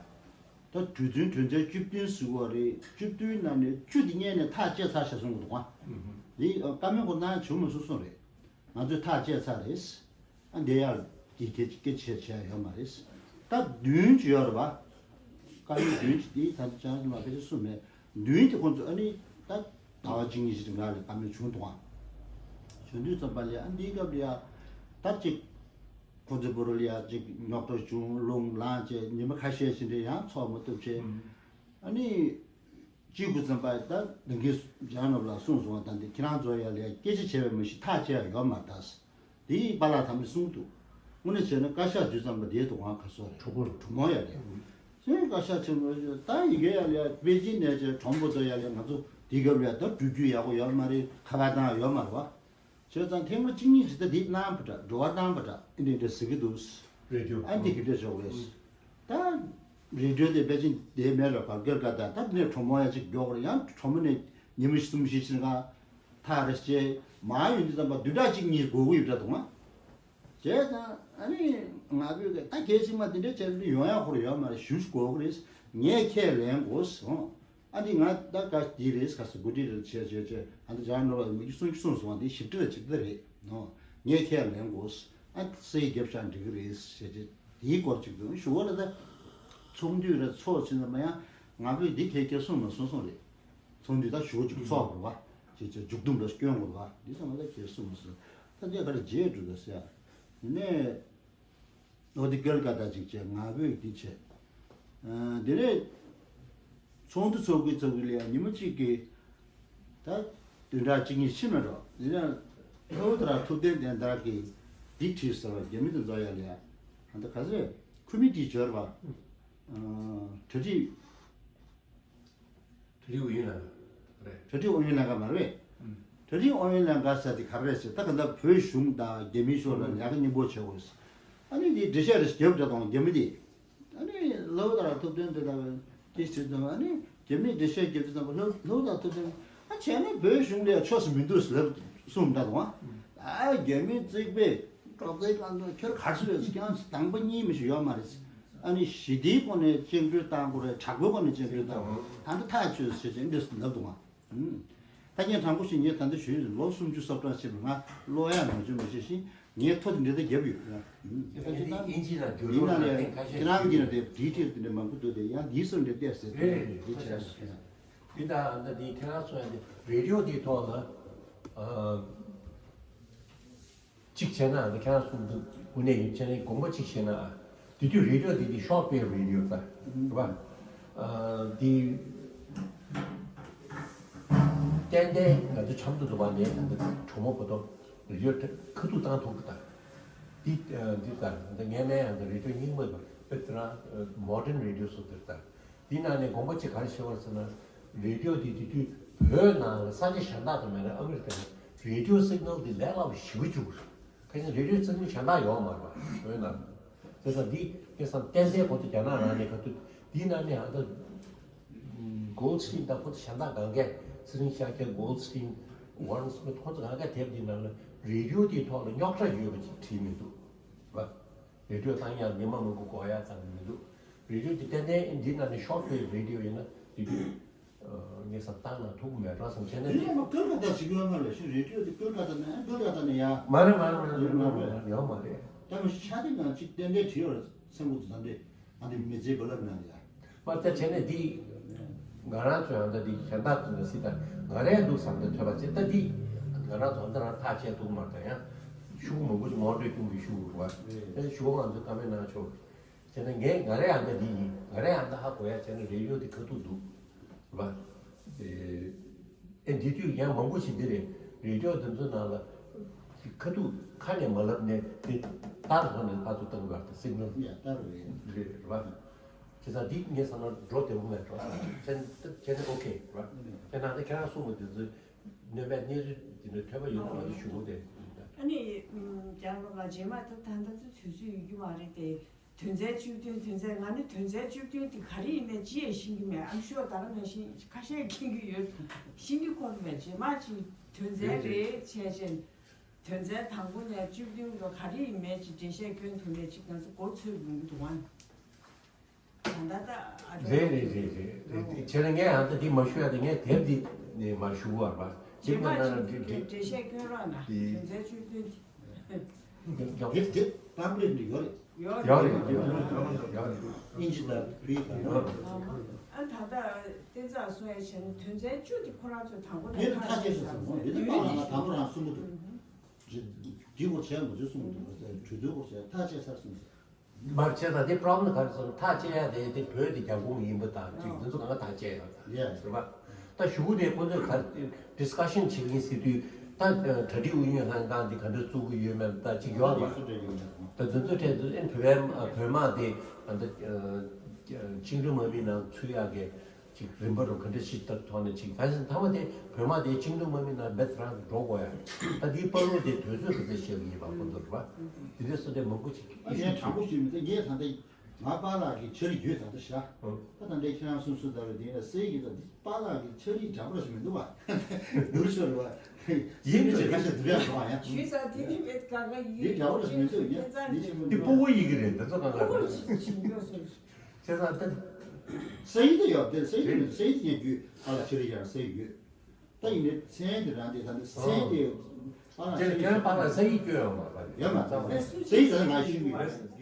ད་གྲོས་མཐུན་གྲོས་མཐུན་བཅུ་བདུན་ཟེར་བ་རེད། བཅུ་བདུན་ནང་ནས་བཅུ་དེ་སྔོན་ནས་ཐག་བཅད་ཚར་བཞག་སོང་གི་འདུག་ག་འདི་བཀའ་མོལ་ཁོ་ན་བྱུང་མ་སོང་གསུངས་རེད། ང་ཚོས་ཐག་བཅད་ཚར་རེད། ཨ་འདི་ཡར་གྱི་སྐད་ཆ་སྐད་ཆ་བྱས་ཡོད་མ་རེད། ད་བདུན་ཅིག་ཡོད་རེད་པ། བཀའ་མོལ་བདུན་ཅིག་དེ་ད་ལྟ་བྱང་ཆུབ་ལགས་ཕལ་ཆེར་གསུངས་མེད། བདུན་དེ་ཁོང་ཚོ་ཨ་ནི་ད་ཟླ་བ་གཅིག་གཉིས་ཤིག་རིང་ལ་བཀའ་མོལ་བྱུང་འདུག་ག་བྱུང་དུས་ཙམ་པ་ལ་ཨ་འདིའི་སྐབས་ལ་ཡ་ད་ཅིག་ཁོ་ཚོའི་བོད་རོལ་ཡ་ཅིག་རྙོག་དྲ་བྱུང་རླུང་ལངས་བྱས་ཉི་མ་ཁ་ཤས་ཤིག་འདྲ་ཡང་ཚོགས་མ་ཐུབ་བྱས། ཨ་ནི་གཅིག་པུ་ཙམ་པ་ད་ལས་འགུལ་ལྗང་ནོར་ལ་གསུངས་སོང་བ་དང་དེ་ཁྱེད་རང་ཚོ་ཡ་ལས་སྐད་ཆ་བྱས་པའི་མི་ཞིག་ཐག་བཅད་ཡ་ཡོད་མ་རེད་ད། དེ་ཡིས་པཱ་ལགས་དམ་པས་གསུངས་འདུག་དངོས་གནས་བྱས་ན་བཀའ་ཤག་དུས་ཙམ་པ་དེའི་དུ་ཁང་ཁ་སོ་རེད་གྲོགས་པོ་གྲོགས་མོ་ཡ་རེད། སེང་བཀའ་ཤག་ཆེན་མོ་ད་ཡི་གེ་ཡ་ལས་པེ་ཅིན་ནས་ཅེ་གྲོང་པོ་ཚོ་ཡ་ལས་ང་ཚོ་དེའི་སྐབས་ལ་ད་འགྲུལ་རྒྱུ་ཡག་པོ་ཡོད་མ་རེད་ཁ་པར་བཏང་ཡ་ཡོད་མ་རེད་བ། བྱས་ཙང་ཐེངས་མ་གཅིག་གཉིས་ཞིག་ད་འདི་གནང་བ་འདྲ་འགྲོ་བ་བཏང་བ་འདྲ་ཨེ་འདྲ་འདྲ་ཟེར་གི་འདུག་རེ་ཌི་ཡོ། ཨ་འདི་གི་འདྲ་ཞོག་རེད། ད་རེ་ཌི་ཡོ་དེ་ཕལ་ཆེར་དེ་མེད་ར་བར་སྐད་ཀ་ད་ད་ནས་གྲོ་མོ་ཡ་གཅིག་མགྱོགས་ར་ཡང་གྲོ་མོ་ནས་ཉི་མ་གསུམ་བཞི་ཕྱིན་ག་ཐག་རེ་བཅད་མ་ཡོང་དུས་ཙམ་པ་བདུན་ཕྲག་གཅིག་གཉིས་འགོར་གི་ཡོད་འདྲ་འདུག་ང་། བྱས་ཙང་ཨ་ནི་ང་ཕོད་ཀྱི་ད་གལ་སྲིད་མ་དེ་འདྲ་བྱས་ན་ཡོང་ཡག་ཁོ་ར་ཡོད་མ་རེད་ཞུ་ཞུ་དགོས་གི་རེད། ངས་ཁས་ལེན་དགོས་སོང་། ཨ་འདི་ང་ད་ག་འདི་རེད་ག་ས་འགོ་ཁྲིད་རེད་བྱས་བྱས་བྱས་ཨ་འདི་ཇག་ནོར་བ་མི་གསུང་གི་གསུང་སོང་ཨ་འདི་ཞིབ་ཕྲ་ལ་ཞིབ་ཕྲ་རེད་ནོ། ངས་ཁས་ལེན་དགོས། ཨ་སེ་རྒྱབ་ཤག་འགྲིག་གི་རེད་བྱས་བྱས་དེའི་སྐོར་ཅིག་འདུག་ཞུ་བ་ལ་ད་ཚོགས་འདུས་ར་ཚོགས་ཕྱིན་ཙམ་པ་ཡང་ང་ཕོད་འདི་ཁས་ཁས་གསུང་མ་གསུང་སོང་རེད། ཚོགས་འདུས་ད་ཞུ་བ་ཅིག་ཚོགས་དགོས་བ་བྱས་བྱས་མཇུག་བསྡོམས་ར་སྐྱོན་དགོས་བ་འདི་ཚང་མ་ད་ཁས་གསུང་མ་གསུང་ད་འདི་ག་རེ་རྗེས་འགྲོ་ད་ཟེར་ཡ་ནས། འོ་དེ་སྐལ་ཀ་ད་ཅིག་བྱས་ང་ཕོད་འདི་བྱས། ཨ་དེ་ནས་ཚོགས་འདུ་ཚོགས་ཀྱི་ཚོགས་ཀྱི་ལ་ཡ་ཉི་མ་གཅིག་གི་ད་བདུན་ཕྲག་གཅིག་གཉིས་ཕྱིན་མེད་འགྲོ། དེ་ནས་ལྷོ་དར་ཐུབ་བསྟན་ལྡན་དར་གྱི་འདི་བྲིས་ཟེར་བ་རྒྱ་མི་དེ་ཚོ་ཡ་ལ་ཡ་ཨ་ད་ག་ཚོད་ཁུ་མི་ཏི་འབྱོར་བ་གྲ་སྒྲིག་གྲ་སྒྲིག་ཨུ་ཡོན་ལྷན་ཁང་རེད། གྲ་སྒྲིག་ཨུ་ཡོན་ལྷན་ཁང་མ་རེད། ཨུམ། གྲ་སྒྲིག་ཨུ་ཡོན་ལྷན་ཁང་ཟེར་དེ་ག་རེ་རེད་ཟེར་ད་ག་ད་བོད་གཞུང་དང་རྒྱ་མིའི་ཕྱོགས་ལ་ལས་ཀ་མཉམ་པོ་བྱེད་དགོས་ཟེར། ཨ་ནི་འདི་འགྲེལ་བཤད་རེ་ཞིག་རྒྱབ་འདྲ་དང་རྒྱ་མི་དེ། ཨ་ནི་ལྷོ་དར་ཐུབ་བསྟན་དེ་ལ་དེ་བྱེད་ཙམ་ཨ་ནི་རྒྱ་མིས་འགྲེལ་བཤད་རྒྱབ་ཙམ་ལྷོ་ལྷོ་དར་ཐུབ་བསྟན་ཨ་བྱས་ན་བོད་གཞུང་ལ་ཡང་ཕྱོགས་སུ་མི་འདུག་ཟེར་ལབ་གསུངས་འདྲ་དང་ཨ་རྒྱ་མི་རྩིག་པས་འབྲོག་རྩིག་གང་དུ་ཁྱོད་གར་སོང་ཡོད་ཟེར་ཀྱང་དང་པོ་གཉིས་མི་ཞིག་ཡོད་མ་རེད། ཨ་ནི་ཞི་བདེའི་སྒོ་ནས་བཅིངས་འགྲོལ་བཏང་དགོས་རེད་དྲག་པོའི་སྒོ་ནས་བཅིངས་འགྲོལ་བཏང་དགོས་ད་ལྟ་ཐག་ཆོད་ཟེར་ཅིག་འདི་ལབ་འདུག་ཨང་། ད་ངས་དྲང་པོ་ཞིག་ངས་ད་ལྟ་ཞུས་ཡོད་ལོ་སུམ་ཅུ་སོ་གྲངས་ཕྱིན་པ་ང་ཀློག་ཡག་མ་བྱུང་མ་ཤེས་ཤིང་ངས་ཐོ་དེ་འདྲ་ད་བརྒྱབ་ཡོད་ཡིན་ན་ལས་ཨིན་ཇི་ནང་བསྒྱུར་ཡིན་ན་རོགས་ལས་ལ་ཁྱེད་རང་གིས་ན་དེ་བྲིས་ཁྲིར་དེ་འདྲ་མང་པོ་འདུག་དེ་ཡང་འདིའི་སོ་འདྲ་བལྟས་ཟེར་དེ་རེད་རེད་འདི་བྱས་ན་འདི་ད་ད་འདི་ཁྱེད་རང་གསུངས་ཡ་འདི་རེ་ཌི་ཡོ་འདིའི་ཐོག་ལ་ཨ། གཅིག་བྱས་ན་ཨ་ནི་ཁྱེད་རང་གསུང་འདུག་དངོས་གནས་ཡིན་བྱས་ན་དགོངས་པ་གཅིག་བྱས་ན་ཨ་དེ་དུས་རེ་ཌི་ཡོ་དེ་དུས་ཤོག་དཔེ་རེ་ཌི་ཡོ་ད་རེད་པ། ཨ་དེ་ཏན་ཏན་ང་ཚོ་ཆབ་མདོ་དུ་བ་ནས་ཨ་ནི་གྲོགས་མོ་བོ་དོ་རེ་ཌི་ཡོ་ཁ་ཐུག་བཏང་ཐུབ་ཀྱི་ད། འདི་འདི་ད་ངས་མའི་ཨ་ནི་རེ་ཌི་ཡོ་རྙིང་མ་དཔེ་དེ་རང་མོ་ཌན་རེ་ཌི་ཡོ་སོགས་དེར་ད། དེའི་ནང་ནས་དགོངས་པ་གཅིག་ག་རེ་བཤད་པ་ཟེར་ན། རེ་ཌི་ཡོ་དེ་དེ་དུས་བོད་ནང་ལ་ས་ཆ་གཞན་དག་ཏུ་མེད་ན་ཨ་མི་རི་ཀ་ནས་རེ་ཌི་ཡོ་སིག་ནལ་དེ་ལས་སླ་པོ་ཞེ་པོ་བཅུག་རེད། ཁ་ཅིག་རེ་ཌི་ཡོ་སིག་ནལ་གཞན་དག་ཡོད་མ་རེད་པ་བོད་ནང་ལ། དེ་ཙང་འདི་དེ་ཙང་ཏན་ཏན་ཁོ་ཚོ་རྒྱ་ནག་ནང་ནས་ག་དུས་འདིའི་ནང་ནས་ཨ་ད་གོལ་སི་ཊིན་དང་ཁོ་ཚོ་གཞན་དག་གང་གས་ཚེ་རིང་ཤཱཀྱ་གོལ་སི་ཊིན་ཝོ་རན་སི་མིཐ་ཁོ་ཚོ་གང་གས་དེབ་འདིའི་ནང་ལ་རེ་ཌི་ཡོ་དེའི་ཐོག་ལ་རྙོག་དྲ་ཡོད་པ་ཅིག་བྲིས་མི་འདུག་རེ་ཌི་ཡོ་བཏང་ཡག་ཉི་མ་མང་པོ་འགོར་ཡག་ཙམ་མི་འདུག་རེ་ཌི་ཡོ་དེ་ཏན་ཏན་འདི་ནང་ནས་ཤོག་དཔེ་རེ་ཌི་ཡོ་ཡིན་ན་དེ་དུས་ངས་བསམ་བཏང་ན་ཐུག་གི་མེད་ར་བསམ་བྱས་ན་དེ་དེ་ཡང་མ་ཀོལ་ཀ་ཏ་ཞིག་ཡོད་མ་རེད་ཤི་རེ་ཌི་ཡོ་དེ་ཀོལ་ཀ་ཏ་ནས་ཀོལ་ཀ་ཏ་ནས་ཡ་མ་རེད་མ་རེད་མ་རེད་ཡོད་མ་རེད་ཡོད་མ་རེད། ད་མི་ཤི་ཆ་དེ་ནང་གཅིག་ཏན་ཏན་བྲིས་ཡོད་རེད་སེམས་ཁུར་དུ་ད་འདི་ང་འདི་མི་ཚེའི་བུ་ལབ་ན་ཡ། མ་ལྟ་བྱས་ནས་འདི་ང་རང་ཚོའི་ཨ་མདའ་འདི་གཞན་དག་ཚོ་ནས་སྲིད་དང་ང་རའི་འདུག་བསམ་སྟེ་ཐོས་པ་ཅེ་ལྟ་འདི་ང་རང་ཚོ་ཨ་མདའ་རང་ཐག་བཅད་ཐུབ་མ་རེད་ད་ཡང་ཤུགས་མང་པོ་ཞིག་མོ་ཊའི་ཁྱུང་གི་ཤུགས་རུ་བ་དེ་ཤུགས་ང་ཚོ་བཀའ་མོལ་གནང་ཆོག་བྱས་ན་ངས་ང་རའི་ཨ་མདའ་འདི་ཡིན་ང་རའི་ཨ་མདའ་ཧ་གོ་ཡ་བྱས་ན་རེ་ཡོད་འདི་ཁ་ཐུག་འདུག་བ། ཨེ་འདི་དུས་ཡང་མང་པོ་ཞིག་འདི་རེད། རེ་ཌི་ཡོ་འདི་ཚོའི་ནང་ལ་ཁ་ཐུག་ཁ་ནས་མ་ལབ་ནས་དེ་ལྟར་ཐོག་ནས་ཕར་ཚུར་བཏང་བར་དེ་སིག་ནལ་ཡ་ལྟར་རེད། རེད་བ། བྱས་ཙང་འདི་ངས་བསམ་ན་འགྲོ་བདེ་པོ་མེད་འགྲོ། བྱས་བྱས་ནས་ཨོ་ཁེ་རེད་བ། དེ་ནང་དེ་ཁྱེད་རང་གསུངས་པ་དེ་ཚོའི་སྣོན་པའི་གནས་ཚུལ་དེ་འདྲ་ཐོས་པ་ཡོད་ན་ང་ཚོ་ཞུ་དགོས་དེ། ཨ་ནི་རྒྱ་ལོ་ལ་རྗེས་མ་ད་ད་ལྟ་ཚོ་དུས་ཚོད་ཡོད་རྒྱུ་མ་རེད་དེ། དོན་ཚན་བཅུ་བདུན། དོན་ཚན། ང་ནི་དོན་ཚན་བཅུ་བདུན་དེ་ག་རེ་ཡིན་མིན་ཅི་ཡང་ཤེས་ཀྱི་མེད། ཨམ་ཤུ་ཨར་ད་ག་ནང་བཞིན་ཁ་ཤས་མཁྱེན་གྱི་ཡོད། ཤེས་ཀྱི་ཁོ་རེ་མེད། རྗེས་མ་ཅིག་དོན་ཚན་རེ་བྱས་བྱས། དོན་ཚན་དང་པོ་ནས་བཅུ་བདུན་ལ་ག་རེ་ཡིན་མིན་ཅིག་འགྲེལ་བཤད་སྐྱོན་ཐུབ་ནས་ཅིག་ང་ཚོ་མགོ་ཚོས་ཡོང་གི་འདུག་ཨང་། ད་ལྟ་ད་ཨ་རེད་རེད་རེད་རེད་རེད། བྱས་ན་ངས་ཨ་ད་འདི་མ་ཞུ་ཡ་དེ་ངས་དེབ་འདི་ནས་མ་ཞུ་བར་བ། རྗེས་རྗེས་མ་མ་ཅིག་ན་འགྲེལ་འགྲེལ་འགྲེལ་བཤད་སྐྱོན་རོགས་གནང་། དེ་དོན་ཚན་བཅུ་བདུན་དེ། དེབ་དེབ་པམ་ཕ་ལེཊ་འདི་ཡོད་རེད། ཡོད་ཡོད་རེད། རེད་ཡོད་རེད་ཡོད་རེད། ཨིན་ཇི་དང་བོད་ཡིག་དང་ཡོད་རེད། ཨ་ད་ལྟ་བསྟན་འཛིན་གསུང་ཡ་བྱས་ན་དོན་ཚན་བཅུ་དེ་ཁོ་རང་ཚོས་དང་པོ་ནས་དེ་ནི་ཐག་བཅད་ཚར་སོང་། དེ་ནི་པཱ་ལགས་ང་དང་པོ་རང་གསུང་གི་འདུག་འདི་སྐོར་བྱས་མ་བྱུང་གསུང་གི་འདུག་གྲོས་བསྡུར་སྐོར་བྱས་ཐག་བཅད་ཚར་སོང་ཟེར། མར་བྱས་ཙང་དེ་པྲོབ་ལེམ་ག་རེ་སོང་ཐག་བཅད་ཡ་དེ་དེ་བོད་དེ་རྒྱ་གུང་ཡིན་པ་དང་ཅིག་འདི་ཚོ་གང་ག་ཐག་བཅད་ཡ་དང་རེད་བ། ད་གཞུག་གུ་དེ་ཁོ་ཚོས་ག་ཌི་སི་ཀ་ཤན་བྱེད་ཀྱིན་ཟེར་དུས་ད་གྲ་སྒྲིག་ཨུ་ཡོན་ལྷན་ཁང་དེ་ག་འདྲ་བཙུགས་ཀྱི་ཡོད་མེད་ད་ཅིག་ཡོད་བ། ད་འདི་ཚོ་གྲས་ཚོ་ཨེ་བོད་པའི་བོད་དམག་དེ་ད་བཅིངས་འགྲོལ་དམག་མིའི་ནང་ཚུད་ཡ་གི་ཅིག་རིམ་པ་རུ་ག་འདྲ་ཞིག་ལྟར་ཐོག་ནས་ཅིག་ད་ཕྱིན་མཐའ་མ་དེ་བོད་དམག་དེ་བཅིངས་འགྲོལ་དམག་མི་ནང་རྦད་རང་འགྲོ་དགོས་ཡ། ད་དེའི་བར་དུ་དེ་དུས་ཚོད་ག་ཚོད་བཤད་ཀྱི་ཡིན་པ་ཁོ་ཚོ་རེད་བ། དེ་འདྲའི་བཟོ་འདྲ་མང་པོ་ཞིག་ཨ་ངས་དྲང་པོ་ཞུས་མི་ཚེ་ངས་ད་ལྟ་ང་པཱ་ལགས་ཀྱི་ཕྱག་བྲིས་ཡོད་ད་ལྟ་བཞག་ད་ད་ལྟའི་ཁྱེད་རང་གསུང་སྲོལ་ལྟར་དེ་ཡིན་ན་སེ་ཡི་ད་འདི་པཱ་ལགས་ཀྱི་ཕྱག་བྲིས་འདྲ་པོ་ཞིག་མི་འདུག་བ། འདུར་ཤོར་རེད་བ། ཡིན་ཅེས་ཁ་ཤས་འདུར་ཡ་འགྲོ་བ་ཡ། ཞུས་ས་དེ་ནི་མེད་ག་ག་ཡིན། འདི་འདྲ་པོ་ཞིག་མི་འདུག་ཡ། འདི་ཆེན་པོ་འདི་སྤུ་གུ་ཡི་གེ་རེད་འདི་ཚོ་གང་ག་སྤུ་གུ་རེད། ཞིག་ཞིག་ཡོད་སོང་། བྱས་ཙང་ད། སེ་ཡི་ད་ཡོད་དེ་སེ་ཡི་ནི་སེ་ཡི་ཉན་རྒྱུ་ཨ་ལ་ཕྱི་རི་ཡང་སེ་ཡི་ཡོད། ད་ཡིན་ནི་མཚན་དེ་རང་དེ་ད་ནི་མཚན་དེ་ཨ་ལ་དེ་ཁྱེད་རང་པཱ་ལགས་སེ་ཡི་སྐྱོན་ཡོད་མ་རེད། ཡོད་མ་རེད། སེ་ཡི་ད་ང་ཤི་གི་ཡོད།